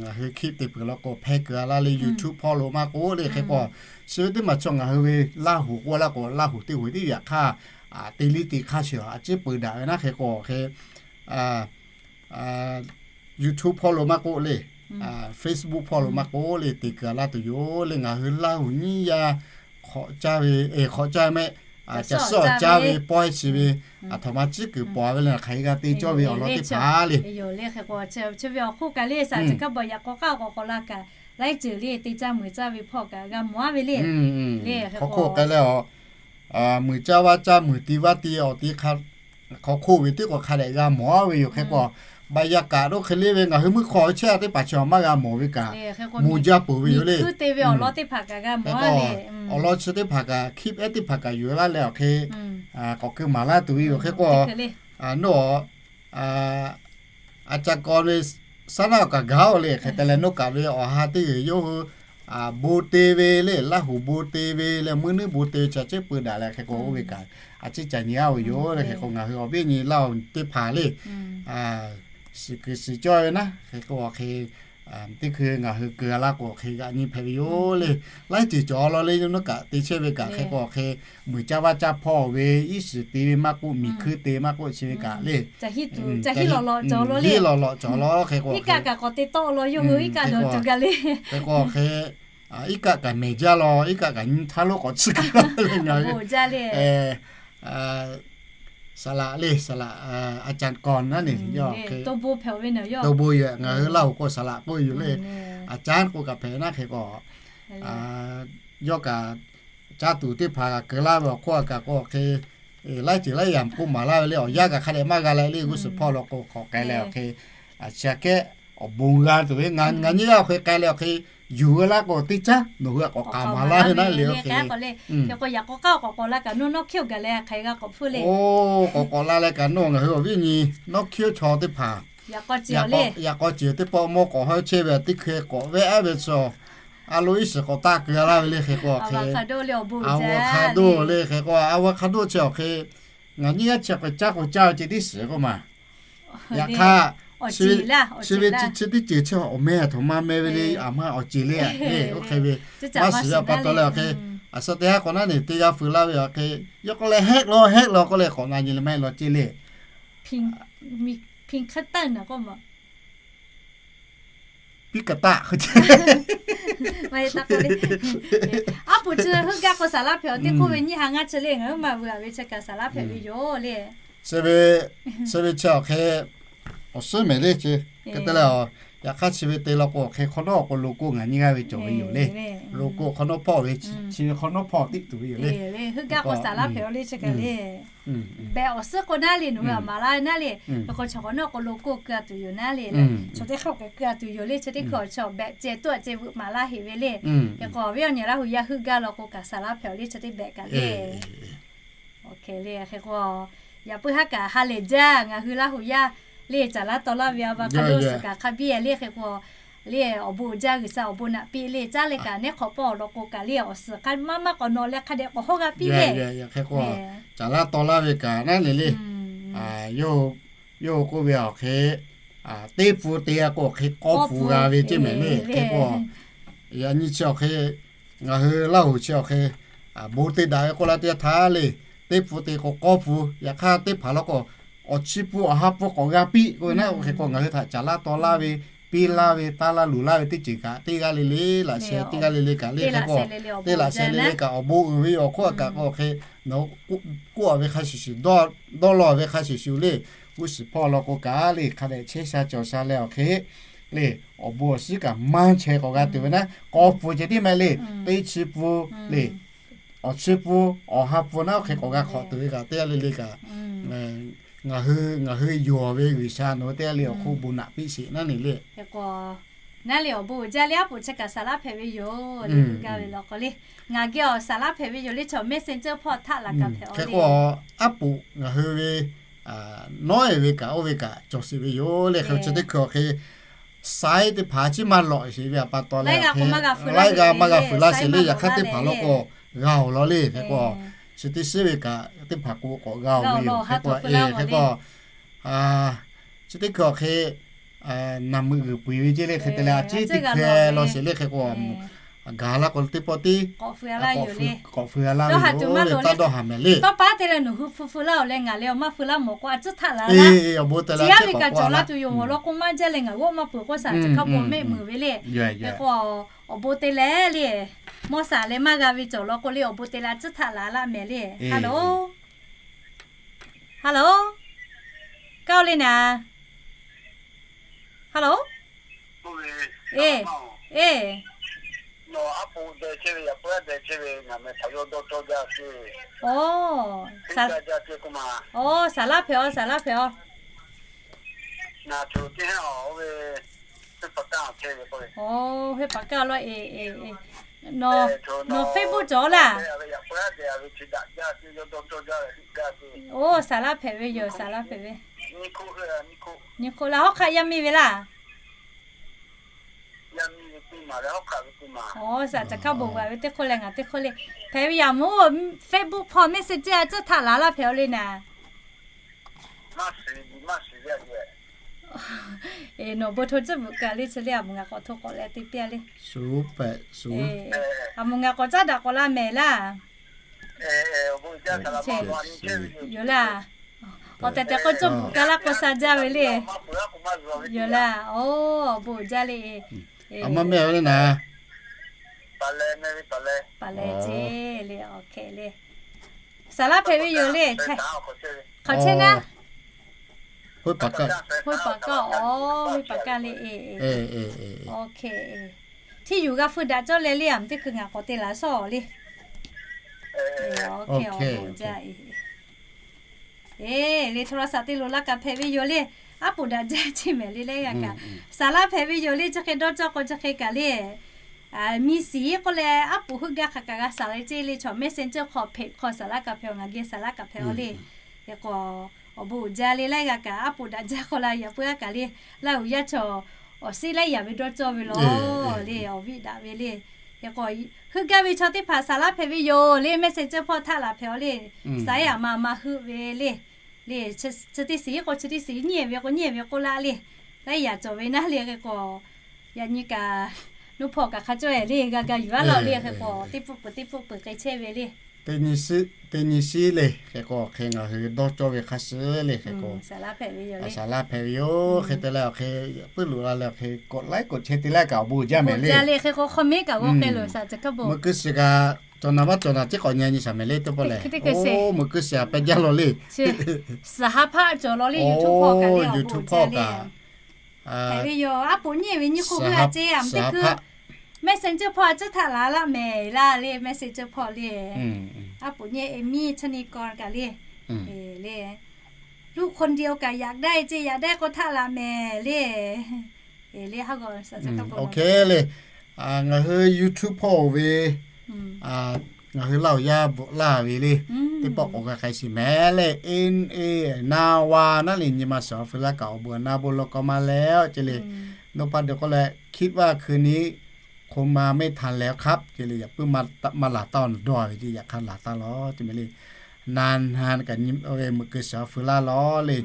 ngaˬ hui คลิป te peuˬ law k'o hpehˇ keu a laˇ le. YouTube hpawˇ lo maˇ k'oˆ le. Hk'e k'o chi ve teˇ maˬ chaw ngaˬ hui ve Laˇ huˍ k'oˆ laˇ k'o Laˇ huˍ teˇ huˍ tiˉ yaꞈ hk'aˇ te liˇ te hk'aˇ chi a ciˉ peu daꞈ ve naˉ. Hk'e k'o awˬ hk'e YouTube hpawˇ lo maˇ k'oˆ le, Facebook hpawˇ lo maˇ k'oˆ le te keu a laˇ tuˬ yoˬ le. Ngaˬ hui Laˇ huˍ nyiˇ yaˇ hk'awꞈ caˇ ve, hk'awꞈ caˇ mehˆ, caˬ suhˉ awˍ caˇ ve pawehˇ chi ve aˬ htoꞈ ma ciˉ kuiˬ pawˍ ve le hk'aˬ hk'e g'a te cawˇ ve awˬ lawn teˇ hpaˍ le. Chi ve awˬ hk'oˆ kaꞈ le shaˍ chi hkaˇ bawˬ yaꞈ k'aw k'aˇ k'awꞈ k'awꞈ la kaꞈ laiˉ ceuˬ le te caˇ meuˍ caˇ ve hpawˇ kaꞈ g'a mawˬ a ve le. Hk'aw hk'oˆ k'ai leh a muiˬ caˇ vaˇ caˇ muiˬ ti vaˇ ti awˬ ti hk'a hk'aw hk'oˆ ve teˇ k'awꞈ hk'a dehꞈ g'a mawˬ a ve yoˬ. Hk'e k'o บรรยากาศ oˇ hk'e le ve ngaˬ hui meuˇ hk'aw chehˇ teˇ hpaˍ chi maˇ g'a mawˬ ve kaꞈ, muˬ jaˇ peuˬ ve yoˬ le. Awˬ lawn chi teˇ hpaˍ kaꞈ g'a mawˬ a ve, awˬ lawn chi teˇ hpaˍ kaꞈ คลิป ehˉ teˇ hpaˍ kaꞈ yuˬ laˇ leh awˬ hk'e k'awꞈ keu maˍ laˇ tuˬ ve yoˬ. Hk'e k'o nawˬ a ca kaw ve saˉ naˆ awˬ kaꞈ gaˬ oˬ le. Hk'e te leh nawˬ kaꞈ ve awˬ ha teˇ g'uiˬ yawˇ hui bon te ve le, Laˇ huˍ bon te ve leh meuˇ nuiˉ bon te ve chi a ciˉ peu daꞈ leh hk'e k'o oˇ ve kaꞈ a ciˉ ca nyi a ve yoˬ le. Hk'e k'o ngaˬ hui awˬ viˉ nyi Laˇ huˍ teˇ hpaˍ le shiˍ kuiˬ shiˍ cawˇ ve naˉ. Hk'e k'o awˬ hk'e teˇ hkui ngaˬ hui keu a laˇ k'o awˬ hk'e g'a nyi hpehꞈ ve yoˬ le. Laiˉ ceuˬ cawˬ law le. Nawˬ kaꞈ te chehˇ ve kaꞈ hk'e k'o awˬ hk'e muiˬ caˇ vaˇ caˇ hpawˇ ve iˉ shiˍ te ve maˇ k'oˆ, miˬ hkuiˇ te maˇ k'oˆ chi ve kaꞈ le, hiˉ lawꞈ lawꞈ cawˬ law. Hk'e k'o iˉ kaˆ kaꞈ k'awꞈ te tawˆ law yawˇ hui iˉ kaˆ dawˬ tuˬ gaˬ le. Hk'e k'o awˬ hk'e iˉ kaˆ kaꞈ mehˬ jaˇ law, iˉ kaˆ kaꞈ nyi htaˇ lonˉ k'awꞈ tsuhˇ kaꞈ la ve ngaˬ hui jaˇ le. Saˍ laꞈ le, saˍ laꞈ, a caˍ kawˬ naˉ neˬ yawˇ hk'e, to bon yoˬ. Ngaˬ hui Laˇ huˍ k'o saˍ laꞈ k'oˆ yoˬ le. A caˍ k'oˆ kaꞈ hpehꞈ naˉ hk'e k'o, yawˇ kaꞈ caˇ tuˬ teˇ hpaˍ kaꞈ keu laˇ ve awˬ hk'oˆ a kaꞈ k'o hk'e, laiˉ ceuˬ laiˉ yanˇ k'oˆ maˍ laˇ ve le. Awˬ yanˇ kaꞈ hk'a dehꞈ maˇ g'a leh le g'uˇ suhˍ hpawˇ lo k'o k'awꞈ k'ai leh awˬ hk'e, a chi a kehˉ awˬ bon g'a tuˬ ve, ngaˬ nyi g'aˇ awˬ hk'e k'ai leh awˬ hk'e yuˬ g'a laˇ k'o teˇ caˉ nawˬ hui a k'awꞈ k'aˍ maˍ laˇ ve naˉ le. Oˇ hk'e k'o, yaꞈ k'o k'aˇ k'awꞈ k'awꞈ la kaꞈ nawˇ nawˇ hkiˇ-oˬ gaˬ leh hk'aˬ hk'e g'a k'awꞈ hpfuhˆ le. Oˇ k'awꞈ k'awꞈ la leh kaꞈ nawˇ ngaˬ hui awˬ viˉ nyi nawˇ hkiˇ-oˬ chaw teˇ hpaˍ, yaꞈ k'aw ceˬ teˇ pawˆ mawˇ k'awꞈ hawˉ chehˇ ve teˇ hkui k'awꞈ ve aˉ ve chaw, a lo iˉ shiˍ k'awꞈ taˆ keu laˇ ve le hk'e k'o, a hk'e, a va hk'a doˆ le hk'e k'o, a va hk'a doˆ chi awˬ hk'e, ngaˬ nyi g'aˇ chi k'o caˇ k'o caˇ ve ceh tiˉ shiˍ k'oˆ ma. Yaꞈ hk'aˇ, chi ve chi teˇ ceuˬ chi awˬ meh a htoꞈ ma meh ve le, a ma awˬ ceˬ le le, oˇ hk'e ve maˇ shiˍ ve a pa taw leh awˬ hk'e, a shu teˇ haˉ k'awꞈ naˉ neˬ teˇ g'aˇ feu laˇ ve awˬ hk'e, yawˇ k'awꞈ leh heˆ law heˆ law k'oˆ leh k'awꞈ na nyi leh maˇ heˆ law ceˇ le. Piˇ kaꞈ taˆ, aˉ poꞈ chi heuˆ gaˇ k'o saˍ laˇ hpehꞈ-oˬ teˇ hk'oˆ ve nyiˇ ha ngaˇ chi le ngaˬ huiˉ ma veuꞈ-a ve chi kaꞈ saˍ laˇ hpehꞈ ve yoˬ le. Chi ve chi awˬ hk'e awˬ suhˉ mehˍ le chi, hk'e te leh, yaꞈ hk'aˇ chi ve te law k'o awˬ hk'e hk'awꞈ nawˉ awˬ k'o lo k'o ngaˬ nyiˇ g'aˇ ve cawˬ ve yoˬ le. Lo k'o hk'awꞈ nawˉ hpawˇ ve, chi ve hk'awꞈ nawˉ hpawˇ tiˉ tuˬ ve yoˬ le. Heuˆ gaˇ k'o saˍ laˇ hpehꞈ-oˬ le chi kaꞈ le. Behꞈ awˬ suhˉ k'o naˉ le nawˬ hui a maˍ laˇ ve naˉ le. Hk'e k'o chaw hk'awꞈ nawˉ k'o lo k'o keu-a tuˬ yoˬ naˉ le. Chaw teˇ hk'aˇ k'o keu-a tuˬ yoˬ le. Chi teˇ hkui awˬ chaw behꞈ ceh toˆ ceh veuꞈ maˍ laˇ heˆ ve le. Hk'e k'o awˬ viˉ awˬ nyi Laˇ huˍ yaˇ heuˆ gaˇ law k'o kaꞈ saˍ laˇ hpehꞈ-oˬ le chi teˇ behꞈ kaꞈ le. Oˇ hk'e le hk'e k'o, yaꞈ puiˉ haˉ kaꞈ ha lehˬ jaˇ ngaˬ hui Laˇ huˍ yaˇ le caˍ laˇ taw laˇ ve a va hk'a doˆ suhˍ kaꞈ hk'a biˇ-e le hk'e k'o, le awˬ bon uiˍ jaˇ G'uiˬsha awˬ bon naꞈ piˇ le caˉ leh kaꞈ neˉ hk'awꞈ pawˆ awˬ lawn k'o kaꞈ le awˬ suhˍ hk'a maˇ maˇ k'awꞈ nawꞈ leh hk'a dehꞈ k'awꞈ hawˇ g'a piˇ le. Hk'e k'o, caˍ laˇ taw laˇ ve kaꞈ naˉ le le. Yawˇ hui k'oˆ ve awˬ hk'e, teˇ pfuhˇ te g'a k'o awˬ hk'e k'awˇ pfuhˇ g'a ve ceˇ mehˍ le. Hk'e k'o, yaꞈ nyi chi awˬ hk'e ngaˬ hui Laˇ huˍ chi awˬ hk'e bon te daꞈ ve k'oˆ laˇ teˇ yanˇ htaˇ le, teˇ pfuhˇ te k'o k'awˇ pfuhˇ, yaꞈ hk'aˇ teˇ hpaˍ law k'o awˬ chi pfuhˇ awˬ ha pfuhˇ k'awꞈ g'a piˇ k'oˆ ve naˉ, oˇ hk'e k'o ngaˬ hui htaꞈ caˍ laˇ taw laˇ ve, piˇ laˇ ve, taˇ laˇ luˬ laˇ ve teˇ ceuˬ kaꞈ teˇ g'aˇ le le laꞈ sheh teˇ g'aˇ le le kaꞈ le hk'e k'o, teˇ laꞈ sheh le le kaꞈ awˬ bon uiˍ ve awˬ hk'oˆ a kaꞈ k'o hk'e, nawˬ k'oˆ a ve hk'a shuˍ shuˍ, dawˇ law ve hk'a shuˍ shuˍ le, g'uˇ suhˍ hpawˇ law k'o kaꞈ le hk'a dehꞈ chehˇ sha cawˬ sha leh awˬ hk'e le, awˬ bon awˬ shiˉ kaꞈ maˇ chehˇ k'awꞈ g'a tuˬ ve naˉ, k'awˇ pfuhˇ ceh tiˉ mehˍ le, teˇ chi pfuhˇ le, awˬ chi pfuhˇ awˬ ha pfuhˇ naˉ oˇ hk'e k'awꞈ g'a hk'awꞈ tuˬ ve kaꞈ teˇ g'aˇ le le kaꞈ, ngaˬ hui, ngaˬ hui yonˍ ve G'uiˬsha nawˬ hui teˇ g'aˇ le awˬ hk'oˆ bon naꞈ piˇ sheˍ naˉ ne le. Hk'e k'o, naˉ le awˬ bon uiˍ jaˇ le aˉ poꞈ chi kaꞈ saˍ laˇ hpehꞈ ve yoˬ le, heuˆ gaˇ ve law k'o le, ngaˬ geh awˬ saˍ laˇ hpehꞈ ve yoˬ le chaw Messenger hpawˇ htaˆ laꞈ kaꞈ hpehꞈ-oˬ le. K'o, aˉ poꞈ ngaˬ hui ve nawˉ-e ve kaꞈ oˇ ve kaꞈ cawˬ sheˍ ve yoˬ le. Hk'e chi teˇ hkui awˬ hk'e saiˉ teˇ hpaˍ chi maˇ lawꞈ sheˍ ve a pa taw le, laiˉ g'aˇ maˇ g'a fuiˍ laˇ sheˍ le. Yaꞈ hk'aˇ teˇ hpaˍ law k'o g'a-oˬ law le. Hk'e k'o, chi teˇ shiˉ ve kaꞈ teˇ hpaˍ k'o k'awꞈ g'a-oˬ ve yoˬ. Hk'e k'o, hk'e k'o, chi teˇ hkui awˬ hk'e naˬ meuꞈ g'uiˬ peuˬ-e ve ceˇ le. Hk'e te leh a ciˉ teˇ hkui law sheˍ le. Hk'e k'o, gaˬ laˇ k'o teˇ pawˆ tiˉ k'awꞈ fuiˍ a laˇ yoˬ le. Tawˇ ha tuˬ maˇ loˍ le. Tawˇ pa te leh nawˬ hui fuiˍ fuiˍ laˇ-oˬ leh ngaˬ leh awˬ maˇ fuiˍ laˇ mawˬ k'o a ciˉ htaˆ laˬ laˇ. Ciˉ yaˇ ve kaꞈ cawˬ la tuˬ yoˬ. Awˬ lawn k'o maˇ jaˇ leh ngaˬ hui awˬ maˇ peuˬ k'oˆ shaˍ chi hk'a pon mehˆ muiˬ ve le. Hk'e k'o, awˬ bon te leh le, mawˇ shaˍ leh maˇ g'a ve cawˬ law k'o le awˬ bon te leh a ciˉ htaˆ laˬ laˇ mehˍ le. Hello, hello, kaˇ-oˬ le naˍ. Hello, e, e, saˍ laˇ hpehꞈ-oˬ, saˍ laˇ hpehꞈ-oˬ. Oˇ, heuˆ paˍ kaˇ law e, e, e. Nawˬ Facebook cawˬ laˇ. Oˇ, saˍ laˇ hpehꞈ ve yoˬ, saˍ laˇ hpehꞈ ve. Nyi hk'oˆ laˇ, hawˉ hk'aˆ yaˇ miˇ ve laˇ. Oˇ, saˍ caˬ hkaˇ bon g'a ve teˇ hk'oˆ leh ngaˬ teˇ hk'oˆ le. Hpehꞈ ve yaꞈ mawˇ Facebook hpawˇ Messenger a ciˉ htaˆ laˬ laˇ hpehꞈ-oˬ le naˍ. E, nawˬ bon hto tcuhˉ bvuhꞈ kaꞈ le chi le, a moˍ ngaˬ k'awꞈ hto k'awꞈ leh te piˇ-a le. A moˍ ngaˬ k'awꞈ caˉ daꞈ k'awꞈ la mehˍ laˇ. Yoˬ laˇ. Awˬ tehˬ tehˬ k'oˆ cawˇ bvuhꞈ kaꞈ laˇ k'o sha jaˇ ve le. Yoˬ laˇ. Oˇ, awˬ bon uiˍ jaˇ le. A maˇ mehˆ ve le naˍ. Paˍ leh ceˇ le, awˬ hkeh le. Saˍ laˇ hpehꞈ ve yoˬ le. Hk'aˬ chehˇ naˉ. Hoˆ paˍ kaˇ, hoˆ paˍ kaˇ le. Hti yuˬ g'a feu daꞈ cawˇ leh le, aˬ teˇ hkui ngaˬ k'awꞈ te laˬ shawˉ le. Eˬ, le โทรศัพท์ te loˍ la kaꞈ hpehꞈ ve yoˬ le. Aˉ poꞈ daꞈ jaˇ chi mehˍ le leh g'a kaꞈ, saˍ laˇ hpehꞈ ve yoˬ le. Chi hk'e dawˇ cawˇ k'o chi hk'e kaꞈ le, mi siˍ k'oˆ leh aˉ poꞈ heuˆ gaˇ hk'aˬ kaꞈ g'a saˍ leh ceˇ le. Chaw Messenger hk'aw hpehꞈ hk'aw saˍ laˇ kaꞈ hpehꞈ, ngaˬ geh saˍ laˇ kaꞈ hpehꞈ a le. Hk'e k'o, awˬ bon uiˍ jaˇ le leh g'a kaꞈ, aˉ poꞈ daꞈ jaˇ k'aw la yaꞈ puiˉ a kaꞈ le, laˇ uiˍ yaˇ chaw awˬ siˉ laiˉ yaꞈ ve dawˇ cawˇ ve law le, awˬ viˉ daꞈ ve le. Hk'e k'o, heuˆ gaˇ ve chaw teˇ hpaˍ saˍ laˇ hpehꞈ ve yoˬ le. Messenger hpawˇ htaˆ laˬ hpehꞈ a le, saˍ yaꞈ ma ma heuˆ ve le. Le, chi teˇ shiˍ k'o chi teˇ shiˍ, nyi ve k'o nyi ve k'oˆ laˇ le. Laiˉ yaꞈ cawˬ ve naˉ le. Hk'e k'o, yaꞈ nyi kaꞈ, nuˇ hpawˇ kaꞈ hk'a cawˇ e le, g'a ga yuˬ a law le. Hk'e k'o, teˇ peuˆ peuˬ teˇ peuˆ peuˬ k'e chehˇ ve le. Teˇ nyi shiˉ le. Hk'e k'o hk'e ngaˬ hui dawˇ cawˇ ve hk'a shuˍ le. Hk'e k'o, saˍ laˇ hpehꞈ ve yoˬ. Hk'e te leh awˬ hk'e, puiˉ loꞈ la leh awˬ hk'e กดไลค์ กดแชร์ te laˇ kaꞈ awˬ bon jaˇ mehˍ le. Hk'e k'o, comment kaꞈ g'aw k'ai loˬ. Meuꞈ keu shiˍ kaꞈ cawˬ naˍ maˇ cawˬ naˍ ceˇ k'awꞈ nyi nyi shaˍ mehˍ le teˇ pawˆ lehˬ. Meuꞈ keu shiˍ a peh jaˇ law le. Saˍ ha hpaˆ cawˬ law le, YouTube hpawˇ kaꞈ le, YouTube hpawˇ kaꞈ hpehꞈ ve yoˬ. Aˉ poꞈ nyi ve nyi k'oˆ ve a ceˇ, aˬ teˇ hkui Messenger hpawˇ a cuˉ htaˆ laˬ laˇ mehˍ laˇ le. Messenger hpawˇ le, aˉ poꞈ nyi e miˇ chaˇ ni kaw kaꞈ le, le, ลูกคนเดียว kaꞈ yaꞈ daiˇ ceˇ, yaꞈ daiˇ k'o htaˆ laˬ mehˍ le. Le, le, ngaˬ hui YouTube hpawˇ oˬ ve, ngaˬ hui Laˇ huˍ yaˇ bvuhꞈ laˇ ve le, teˇ pawˆ k'awꞈ g'a k'ai shiˍ mehˍ le. Na wa naˉ le nyi ma shiˍ awˬ feu laˇ kaꞈ awˬ bon na bon law k'aw maˇ leh ceˇ le. Nawˬ pa dawˬ k'oˆ leh คิดว่าคืนนี้คงมาไม่ทันแล้วครับ ceˇ le. Yaꞈ puiˉ maˇ laˬ taˇ dawˇ ve ceˇ, yaꞈ hk'aˇ laˬ taˇ law ceˇ mehˍ le. Na na kaꞈ nyi ve meuꞈ keu shiˍ awˬ feu laˇ law le.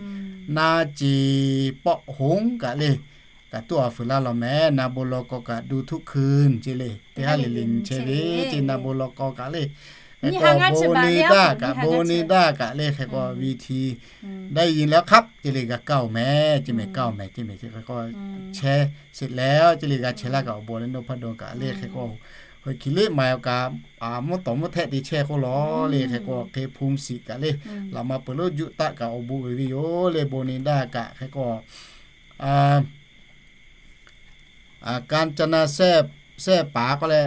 Na ceˇ pawˆ hoˉ kaꞈ le, kaꞈ tuˉ awˬ feu laˇ law mehˍ. Na bon law k'aw kaꞈ ดูทุกคืน ceˇ le. Teˇ haˉ le le nyi chehˇ ve ceˇ, na bon law k'aw kaꞈ le. Hk'e k'o bon ni daˇ kaꞈ, bon ni daˇ kaꞈ le. Hk'e k'o วิทยุ ได้ยินแล้วครับ ceˇ le, g'a kaˇ oˬ mehˍ ceˇ mehˍ, kaˇ oˬ mehˍ ceˇ mehˍ. Hk'e k'o chehˇ sheˍ leh ceˇ le, g'a chehˇ laˇ kaꞈ awˬ bon le. Nawˬ pa dawˬ kaꞈ le, hk'e k'o hk'e hki le maˍ kaꞈ, mvuhˇ tawˍ mvuhˇ htehˆ te chehˇ k'oˆ law le. Hk'e k'o hk'e ภูมิสิริ kaꞈ le, laꞈ ma peuˬ lo juˆ taˆ kaꞈ awˬ bon uiˍ ve yoˬ le. Bon ni daˇ kaꞈ hk'e k'o กาญจนา แซ่ แซ่ป๋า k'oˆ leh,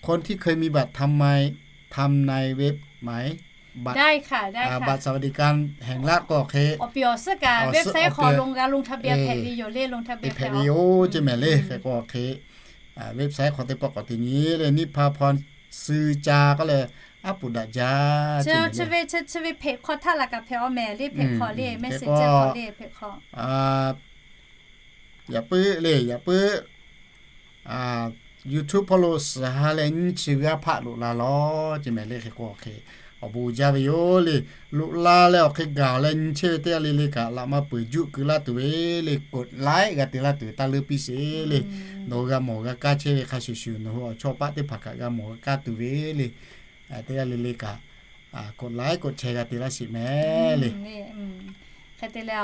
คนที่เคยมีบัตรทำไม ทำในเว็บไหม บัตร บัตรสวัสดิการแห่งรัฐ k'o hk'e, awˬ piˍ awˬ suhˉ kaꞈ website hk'aw lo g'a ลงทะเบียน hpehꞈ ve yoˬ le, ลงทะเบียน hpehꞈ ve yoˬ ceˇ mehˍ le. Hk'e k'o hk'e website hk'aw teˇ pawˆ k'awꞈ te nyi le. นิพาพร ซือจา k'oˆ leh, aˉ poꞈ daꞈ jaˇ ceˇ mehˍ le. Chi ve chi ve hpehꞈ hk'aw htaˆ laˬ kaꞈ hpehꞈ a mehˍ le. Hpehꞈ hk'aw le, Messenger hk'aw le hpehꞈ hk'aw. Yaꞈ puiˉ le, yaꞈ puiˉ YouTube hpawˇ lo suhˍ ha leh nyi chi g'aˇ hpaˆ loꞈ la law ceˇ mehˍ le. Hk'e k'o hk'e awˬ bon jaˇ ve yoˬ le. Loꞈ la leh awˬ hk'e gaˬ leh nyi chehˇ ve teˇ g'aˇ le le kaꞈ, laꞈ ma peuˬ juˆ keu laˇ tuˬ ve le, กดไลค์ g'a te laˇ tuˬ ve taˇ leuˉ piˇ sheˍ le. Nawˬ hui g'a mawˬ g'a kaˇ chehˇ ve hk'a shuˍ shuˍ, nawˬ hui awˬ chawˇ paˆ teˇ hpaˍ kaꞈ g'a mawˬ g'a kaˇ tuˬ ve le, teˇ g'aˇ le le kaꞈ กดไลค์ กดแชร์ g'a te laˇ sheˍ mehˍ le. Hk'e te leh,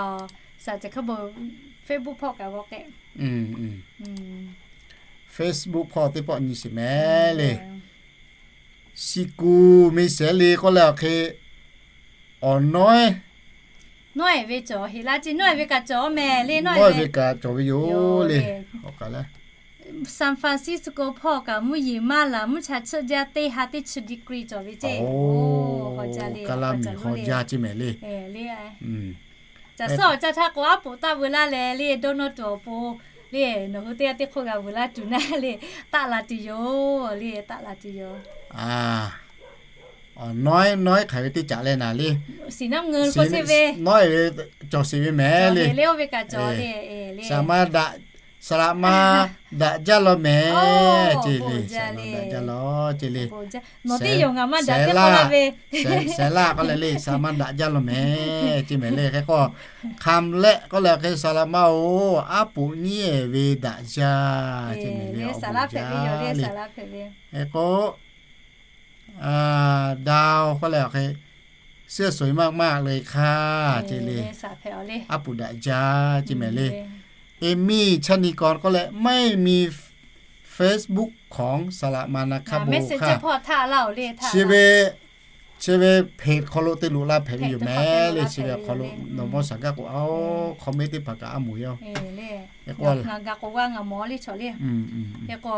Facebook hpawˇ kaꞈ g'aw k'e, Facebook hpawˇ teˇ pawˆ nyi sheˍ mehˍ le. Siˍ kuˬ มีเสรี k'oˆ leh awˬ hk'e, awˬ nawˉ, nawˉ ve cawˬ heˍ laˇ ceˇ, nawˉ ve kaꞈ cawˬ mehˍ le. Nawˉ ve kaꞈ cawˬ ve yoˬ le. San Francisco hpawˇ kaꞈ mvuhˇ yeˬ maˇ laˬ, mvuhˇ cha chiˆ jaˇ, teˇ ha teˇ chi degree cawˬ ve ceˇ. Kaˇ laˇ miˬ haw jaˇ ceˇ mehˍ le. Caˬ suhˉ awˬ caˇ htaˇ k'o, aˉ poꞈ taˆ veu laˇ leh le, dawˇ nawˇ tuˬ awˬ pon le, nawˬ hui teˇ g'aˇ teˇ hk'oˆ g'a veu laˇ tuˬ naˉ le, taˆ la tuˬ yoˬ le, taˆ la tuˬ yoˬ. Nawˉ, nawˉ hk'aˬ ve teˇ caꞈ leh naˍ le, nawˉ ve cawˬ sheˍ ve mehˍ le. Saˍ ma daꞈ, saˍ laꞈ ma daꞈ jaˇ law mehˍ ceˇ le. Saˍ laꞈ ma daꞈ jaˇ law ceˇ le. Sehˍ laˇ, sehˍ laˇ k'oˆ leh le, saˍ laꞈ ma daꞈ jaˇ law mehˍ ceˇ mehˍ le. Hk'e k'o, คำแรก k'oˆ leh hk'e saˍ laꞈ ma oˬ, aˉ poꞈ nyiˉ ve daꞈ jaˇ ceˇ mehˍ le. Awˬ bon jaˇ le. Hk'e k'o, ดาว k'oˆ leh awˬ hk'e, สวยมากๆเลยค่ะ ceˇ le. Aˉ poꞈ daꞈ jaˇ ceˇ mehˍ le. เอมมี่ ชะนีกร k'oˆ leh, ไม่มี Facebook ของ สหมานคบู่ ค่ะ chi ve Chi ve เพจ hk'aw lo te loꞈ la hpehꞈ ve yoˬ mehˍ le. Chi ve awˬ hk'aw lo nawˬ mawˇ shaˍ gaˇ k'o, a, comment teˇ hpaˍ kaꞈ a moˍ yaˇ-oˬ. Hk'e k'o, ngaˬ gaˬ k'o g'a ngaˬ mawˬ le chaw le. Hk'e k'o,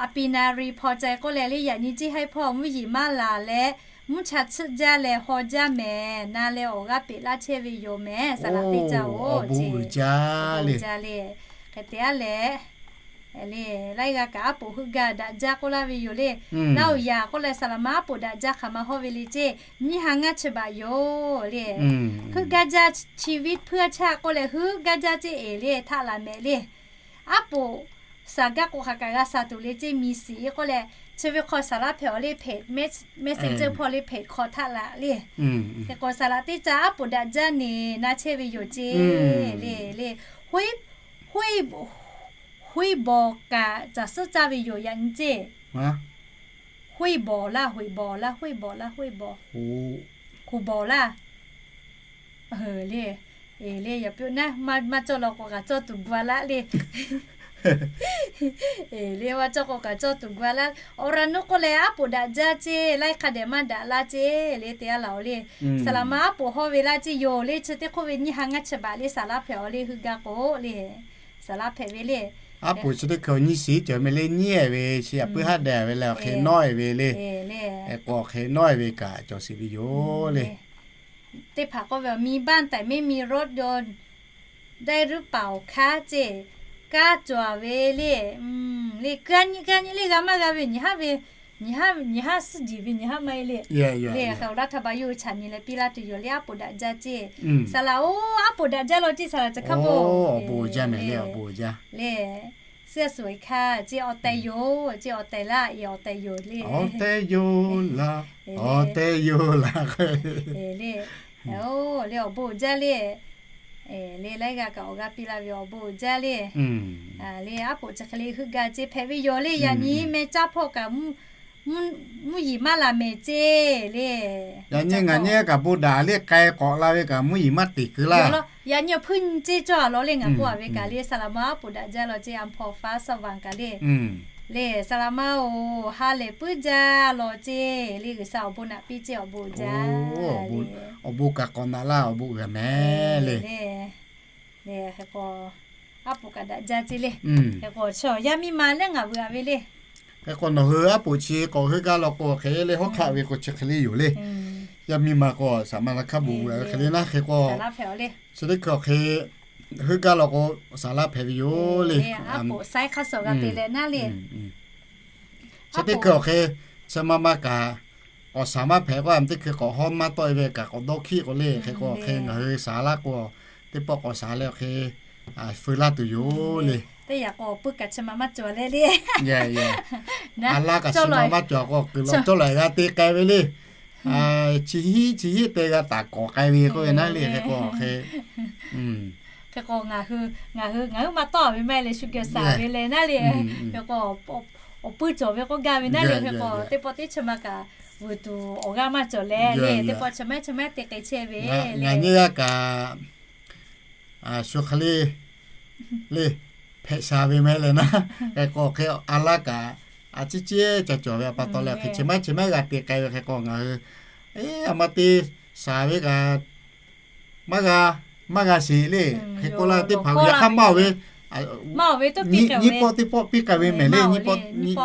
a pi na ri hpaw ca k'oˆ leh le, yaꞈ nyi ciˇ haiˉ hpawˇ mvuhˇ yeˬ maˇ laˬ leh, mvuhˇ cha tsuhˆ jaˇ leh haw jaˇ mehˍ. Na leh awˬ g'aˇ peꞈ laˇ chehˇ ve yoˬ mehˍ. Saˍ laꞈ teˇ caˇ-oˬ, awˬ bon uiˍ jaˇ le. Hk'e te a leh, le, laiˉ g'aˇ kaꞈ aˉ poꞈ heuˆ gaˇ daꞈ jaˇ k'oˆ laˇ ve yoˬ le. Laˇ oˬ yaꞈ k'oˆ leh saˍ laꞈ ma aˉ poꞈ daꞈ jaˇ hk'aˬ ma hawˇ ve le ceˇ. Nyiˇ ha ngaˇ chi baꞈ yoˬ le. Heuˆ gaˇ jaˇ, chi viˉ hpuiˇ a chaˇ k'oˆ leh heuˆ gaˇ jaˇ ceˇ eˬ le, htaˆ laˬ mehˍ le. Aˉ poꞈ shaˍ gaˇ k'o hk'aˬ kaꞈ g'a shaˍ tuˬ le ceˇ, mi siˍ k'oˆ leh, chi ve hk'aw saˍ laꞈ hpehꞈ awˬ le เพจ Messenger hpawˇ le เพจ hk'aw htaˆ laˬ le. Hk'e k'o saˍ laꞈ teˇ caˇ aˉ poꞈ daꞈ jaˇ neˬ na chehˇ ve yoˬ ceˇ le. Le, Huiˉ bawˬ kaꞈ caˬ suhˉ caˇ ve yoˬ yaꞈ nyi ceˇ. Huiˉ bawˬ laˇ, Huiˉ bawˬ laˇ, Huiˉ bawˬ laˇ, Huiˉ bawˬ, Huiˉ bawˬ laˇ. Le, le, yaꞈ puiˉ naˉ maˇ cawˇ law k'o kaꞈ cawˇ tuˬ gu a laˇ le. Le, maˇ cawˇ k'o kaꞈ cawˇ tuˬ gu a laˇ. Awˬ ra nuˇ k'oˆ leh aˉ poꞈ daꞈ jaˇ ceˇ, laiˉ hk'a dehꞈ maˇ daꞈ laˇ ceˇ le, te a laˬ-oˬ le. Saˍ laꞈ ma aˉ poꞈ hawˇ ve laˇ ceˇ yoˬ le, chi teˇ hk'oˆ ve nyiˇ ha ngaˇ chi baꞈ le saˍ laꞈ hpehꞈ awˬ le heuˆ gaˇ k'o le. Saˍ laꞈ hpehꞈ ve le. Aˉ poꞈ chi teˇ hkui nyiˇ shiˍ cawˬ meh le, nyiˉ-ehˍ ve chi yaꞈ puiˉ haˉ dehꞈ ve leh awˬ hk'e nawˉ-e ve le. Hk'e k'o awˬ hk'e nawˉ-e ve kaꞈ cawˬ sheˍ ve yoˬ le. Teˇ hpaˍ k'oˆ ve, มีบ้านแต่ไม่มีรถยนต์ได้หรือเปล่าคะ ceˇ. Kaˇ cawˬ ve le. Le, ka nyi ka nyi le g'a maˇ g'a ve nyi haˉ ve, nyi haˉ suhˉ jiˬ ve nyi haˉ maˇ heˆ le. Le, hk'e awˬ laˇ htaˇ ba yawˇ hui chaꞈ nyi leh piˇ laˇ tuˬ yoˬ le, aˉ poꞈ daꞈ jaˇ ceˇ. Saˍ laꞈ-oˬ, aˉ poꞈ daꞈ jaˇ law ceˇ, saˍ laꞈ ca hk'a bo. Awˬ bon jaˇ mehˍ le, awˬ bon jaˇ le. Suhˉ suhˍ e hkaˇ ceˇ, awˬ tehˬ yoˬ ceˇ, awˬ tehˬ laˇ, awˬ tehˬ yoˬ le. Awˬ tehˬ yoˬ laˇ, awˬ tehˬ yoˬ laˇ. Le, le awˬ bon jaˇ le. Le, laiˉ g'aˇ kaꞈ awˬ g'aˇ piˇ laˇ ve awˬ bon jaˇ le. Le, aˉ poꞈ chi hk'e le heuˆ gaˇ ceˇ hpehꞈ ve yoˬ le. Yaꞈ nyi meh caˇ hpawˇ kaꞈ mvuhˇ yeˬ maˇ laˬ mehˍ ceˇ le. Yaꞈ nyi ngaˬ nyi kaꞈ bon daꞈ le k'ai k'awꞈ la ve kaꞈ mvuhˇ yeˬ maˇ teꞈ kuiˬ laˇ. Yaꞈ nyi awˬ hpuiˇ nyi ceˇ cawˇ a law le, ngaˬ k'oˆ a ve kaꞈ le, saˍ laꞈ ma aˉ poꞈ daꞈ jaˇ law ceˇ, a hpawˇ faˉ saˇ vaˬ kaꞈ le. Le, saˍ laꞈ ma-oˬ, ha lehˬ puiˉ jaˇ law ceˇ le, G'uiˬsha awˬ bon naꞈ piˇ ceˇ, awˬ bon jaˇ. Awˬ bon kaꞈ k'awꞈ naꞈ laˇ, awˬ bon g'a mehˍ le. Le, hk'e k'o, aˉ poꞈ kaꞈ daꞈ jaˇ ceˇ le. Hk'e k'o, chaw yaˇ miˇ ma lehˬ ngaˬ vuiˬ a ve le. Hk'e k'o, nawˬ hui aˉ poꞈ chi k'awꞈ heuˆ gaˇ law k'o hk'e le, hawˉ hk'aˆ ve k'o chi hk'e le yoˬ le. Yaˇ miˇ ma k'o saˍ ma la hk'a bon vuiˬ a ve hk'e le naˉ, hk'e k'o, chi teˇ hkui awˬ hk'e heuˆ gaˇ law k'o, saˍ laꞈ hpehꞈ ve yoˬ le. Chi teˇ hkui awˬ hk'e, chi ma ma kaꞈ k'awꞈ saˍ maˇ hpehꞈ k'o, a teˇ hkui k'awꞈ hawˉ maˇ tawˆ e ve kaꞈ k'awꞈ dawˇ hkiˆ k'o le, hk'e k'o awˬ hk'e ngaˬ hui saˍ laꞈ k'o, teˇ pawˆ k'awꞈ saˍ leh awˬ hk'e feu laˇ tuˬ yoˬ le. Teˇ yaꞈ k'o awˬ puiˉ kaꞈ chi ma maˇ cawˬ leh le. A laˇ kaꞈ chi ma maˇ cawˬ k'o, kuiˬ lawˬ cawˇ laiˬ g'a te k'ai ve le. Chi hiˉ chi hiˉ te g'a taˍ k'awꞈ k'ai ve k'oˆ ve naˉ le, hk'e k'o awˬ hk'e Hk'e k'o ngaˬ hui, ngaˬ hui, ngaˬ hui maˇ tawˆ ve maˇ heˆ leh shu geh saˍ ve leh naˉ le. Hk'e k'o awˬ puiˉ cawˬ ve k'oˆ gaˇ ve naˉ le. Hk'e k'o teˇ pawˆ teˇ chi ma kaꞈ vuiˬ tuˬ awˬ g'aˇ maˇ cawˬ leh le. Teˇ pawˆ chi ma chi ma te k'ai chehˇ ve le. Ngaˬ nyi g'aˇ kaꞈ shu hk'e le le hpehꞈ sha ve meh leh naˉ. Hk'e k'o hk'e a laˇ kaꞈ a ciˉ ciˉ ca cawˬ ve a pa taw leh hk'e chi ma chi ma g'a te k'ai ve hk'e k'o ngaˬ hui, e, a ma te saˍ ve kaꞈ maˇ g'a, maˇ g'a sheˍ le. Hk'e k'oˆ laˇ teˇ hpaˍ yaꞈ hk'aˇ maˇ oˬ ve, nyiˇ pawˆ teˇ pawˆ piˇ k'ai ve mehˍ le.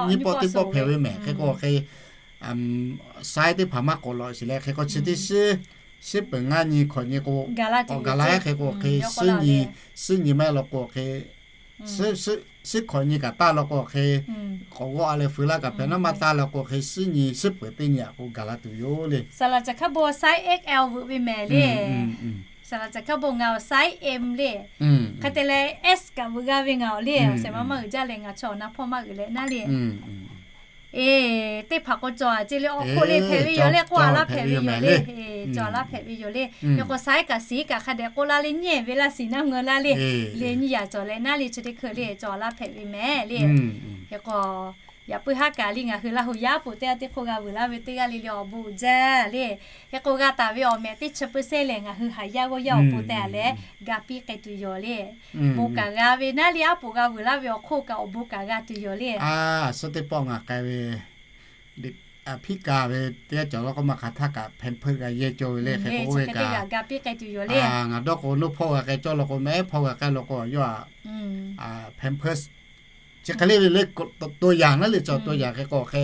Nyiˇ pawˆ teˇ pawˆ hpehꞈ ve mehˍ. Hk'e k'o hk'e saiˉ teˇ hpaˍ maˇ k'awꞈ lawꞈ sheˍ leh hk'e k'o chi teˇ shiˉ, shiˉ peuˬ ngaˇ nyi hkawꞈ nyi k'o, awˬ gaˬ la hk'e k'o hk'e, shiˉ nyi, shiˉ nyi maˇ heˆ law k'o hk'e, shiˉ hkawꞈ nyi kaꞈ taˇ law k'o hk'e, k'awꞈ g'awˆ a leh feu laˇ kaꞈ hpehꞈ naˉ maˇ taˇ law k'o hk'e, shiˉ nyi, shiˉ peuˬ teˇ nyi a k'o gaˬ la tuˬ yoˬ le. Saˍ laꞈ caˬ hk'aˇ bon saiˉ X L veuꞈ ve mehˍ le. Saˍ laꞈ caˬ hk'aˇ bon ngaˬ awˬ saiˉ M le. Hk'e te leh S kaꞈ veuꞈ g'a ve ngaˬ awˬ le. Awˬ shehˍ ma maˇ uiˍ jaˇ leh ngaˬ chaw awˬ na hpawˇ maˇ uiˍ leh naˉ le. E, teˇ hpaˍ k'o cawˬ a ceˇ le, awˬ hk'oˆ le hpehꞈ ve yoˬ le, k'oˆ a laˇ hpehꞈ ve yoˬ le. Cawˬ a laˇ hpehꞈ ve yoˬ le. Hk'e k'o saiˉ kaꞈ shiˉ kaꞈ hk'a dehꞈ k'oˆ laˇ le, nyi ve laˇ shiˍ naˉ ngeu laˇ le. Le nyi yaꞈ cawˬ leh naˉ le, chi teˇ hkui le cawˬ a laˇ hpehꞈ ve mehˍ le. Hk'e k'o yaꞈ puiˉ haˉ kaꞈ le ngaˬ hui Laˇ huˍ yaˇ poˍ teˇ g'aˇ teˇ hk'oˆ g'a vuiˬ laˇ ve teˇ g'aˇ le le awˬ bon uiˍ jaˇ le. Hk'e k'o g'a taˍ ve awˬ mehꞈ teˇ chi peuˬ sehˉ lehˬ ngaˬ hui haˍ yaˇ g'awˇ yaˇ awˬ pon tehꞈ a leh ga piˇ k'ai tuˬ yoˬ le. Bon kaꞈ g'a ve naˉ le, aˉ poꞈ g'a vuiˬ laˇ ve awˬ hk'oˆ kaꞈ awˬ bon kaꞈ g'a tuˬ yoˬ le. A, suhˉ teˇ pawˆ ngaˬ k'ai ve le hpiˆ kaˍ ve teˇ g'aˇ cawˬ law k'o, maˇ hk'aˬ htaˇ kaꞈ Pampers g'a yehˇ cawˇ ve le. Hk'e k'o ve kaꞈ, ngaˬ dawˇ k'o, naˇ hpawˇ g'a k'ai cawˇ law k'o, mehˉ hpawˇ g'a k'ai law k'o, yawˇ a Pampers chi hk'e le ve le, to yanˍ naˉ le, cawˬ to yanˍ hk'e k'o hk'e,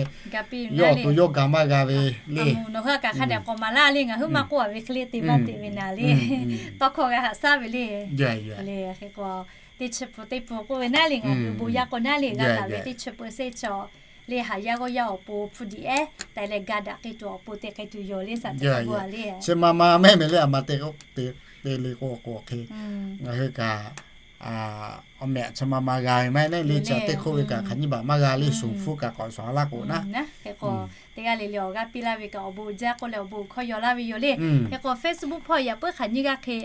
yawˇ awˬ to yawˇ gaˬ maˇ g'a ve le. Nawˬ hui a kaꞈ hk'a dehꞈ k'awꞈ maˍ laˇ le, ngaˬ hui maˇ k'oˆ a ve hk'e le te maˇ teꞈ ve naˍ le. Tawˇ hkawˇ g'a haꞈ shaˉ ve le. Le hk'e k'o, teˇ chi peuˬ teˇ peuˬ k'oˆ ve naˉ le, ngaˬ hui bon yaˇ k'o naˉ le, g'a taˍ ve teˇ chi peuˬ seˇ chaw le, haˍ yaˇ g'awˇ yaˇ awˬ pon hpu diꞈ ehˉ te leh ga daꞈ k'ai tuˬ awˬ pon te k'ai tuˬ yoˬ le, saˍ teˇ hkawˇ bon a le. Chi ma ma mehˉ mehˍ le, a ma te te le k'o k'o hk'e, ngaˬ hui kaꞈ awˬ mehꞈ chi ma ma g'a ve maˇ heˆ le, chi teˇ hk'oˆ ve kaꞈ hk'aˬ nyiˇ baꞈ maˇ g'a le, shuˍ hpfuhˇ kaꞈ k'awꞈ shawˍ laˇ k'o naˉ. Hk'e k'o, teˇ g'aˇ le le awˬ g'aˇ piˇ laˇ ve kaꞈ awˬ bon uiˍ jaˇ k'oˆ leh awˬ bon hkawˇ yaw laˇ ve yoˬ le. Hk'e k'o Facebook hpawˇ yaꞈ puiˉ hk'aˬ nyiˇ g'aˇ hk'e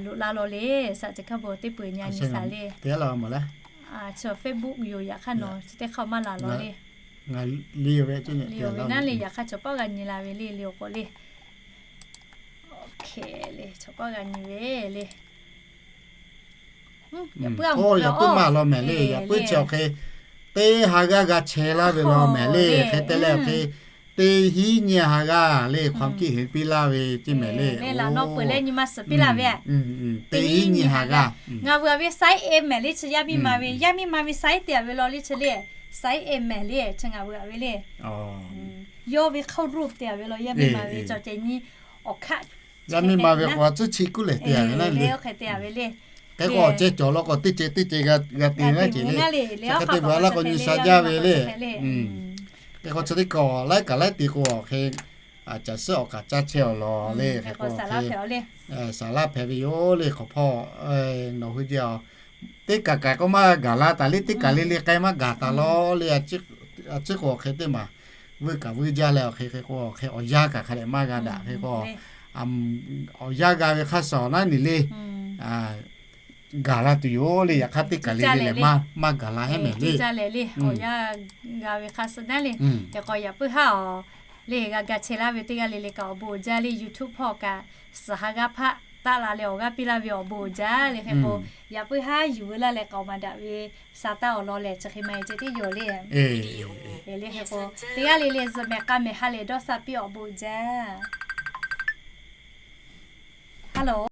loꞈ la law le, saˍ teˇ hkawˇ bon teˇ peuˬ nyi a nyi saˍ le. Facebook yoˬ, yaꞈ hk'aˇ nawˬ chi teˇ hk'aˇ maˇ laˬ law le. Liꞈ awˬ ve naˉ le, yaꞈ hk'aˇ chaw pawˆ g'a nyi la ve le, liꞈ awˬ k'o le. Chaw pawˆ g'a nyi ve le. Yaꞈ puiˉ maˇ law mehˍ le, yaꞈ puiˉ chi awˬ hk'e teˇ ha g'aˇ g'a chehˇ laˇ ve law mehˍ le. Hk'e te leh awˬ hk'e teˇ hinˉ nyiˇ ha g'aˇ le ความคิดเห็น piˇ laˇ ve ceˇ mehˍ le. Laˬ nawˉ peuˬ leh nyi ma suhˍ piˇ laˇ ve, teˇ hinˉ nyiˇ ha g'aˇ. Ngaˬ veuˬ a ve size M mehˍ le, chi yaˇ miˇ ma ve, yaˇ miˇ ma ve size te a ve law le chi le. Size M mehˍ le, chi ngaˬ veuˬ a ve le. Yawˇ ve เคารพ te a ve law, yaˇ miˇ ma ve cawˬ ceh nyi awˬ hkaˆ. Yaˇ miˇ ma ve k'o tcuhˉ chi kuˉ lehˬ te a ve le. Hk'e k'o awˬ ceh cawˬ law k'o teˇ ceh teˇ ceh g'a te naˉ ceˇ le. Hk'e te veuˬ a laˇ k'o nyi sha jaˇ ve le. Hk'e k'o chi teˇ kaꞈ laiˉ kaꞈ laiˉ te k'o awˬ hk'e, caˬ suhˉ awˬ kaꞈ caˇ chehˇ awˬ law le. Hk'e k'o saˍ laˇ hpehꞈ ve yoˬ le. Hk'awꞈ hpawˇ nawˬ hui jehˇ a, teˇ kaꞈ kaꞈ k'o maˇ gaˬ la taˍ le, teˇ kaꞈ le le k'ai maˇ gaˬ taˍ law le. A ciˉ k'o awˬ hk'e teˇ maˬ vuiˇ kaꞈ vuiˇ jaˇ leh awˬ hk'e hk'e k'o awˬ hk'e awˬ yanˇ kaꞈ hk'a dehꞈ maˇ g'a daꞈ. Hk'e k'o awˬ yanˇ g'a ve hk'aˇ suh awˬ naˉ nyi le, gaˬ la tuˬ yoˬ le. Yaꞈ hk'aˇ teˇ kaꞈ le le leh maˇ gaˬ la heˉ mehˍ le. Awˬ yanˇ g'a ve hk'aˇ suh naˉ le. Hk'e k'o yaꞈ puiˉ haˉ awˬ le g'a ga chehˇ laˇ ve teˇ g'aˇ le le kaꞈ awˬ bon uiˍ jaˇ le. YouTube hpawˇ kaꞈ suhˍ ha g'aˇ hpaˆ taˆ la leh awˬ g'aˇ piˇ laˇ ve awˬ bon uiˍ jaˇ le. Hk'e k'o yaꞈ puiˉ haˉ yuˬ veu laˇ leh k'awꞈ maˍ daꞈ ve sa taˇ awˬ law lehˬ chi hk'e ma e ceh tiˉ yoˬ le. Le hk'e k'o teˇ g'aˇ le le zuhꞈ mehˍ k'a mehˍ ha lehˬ dawˇ sha piˇ awˬ bon uiˍ jaˇ. Hello.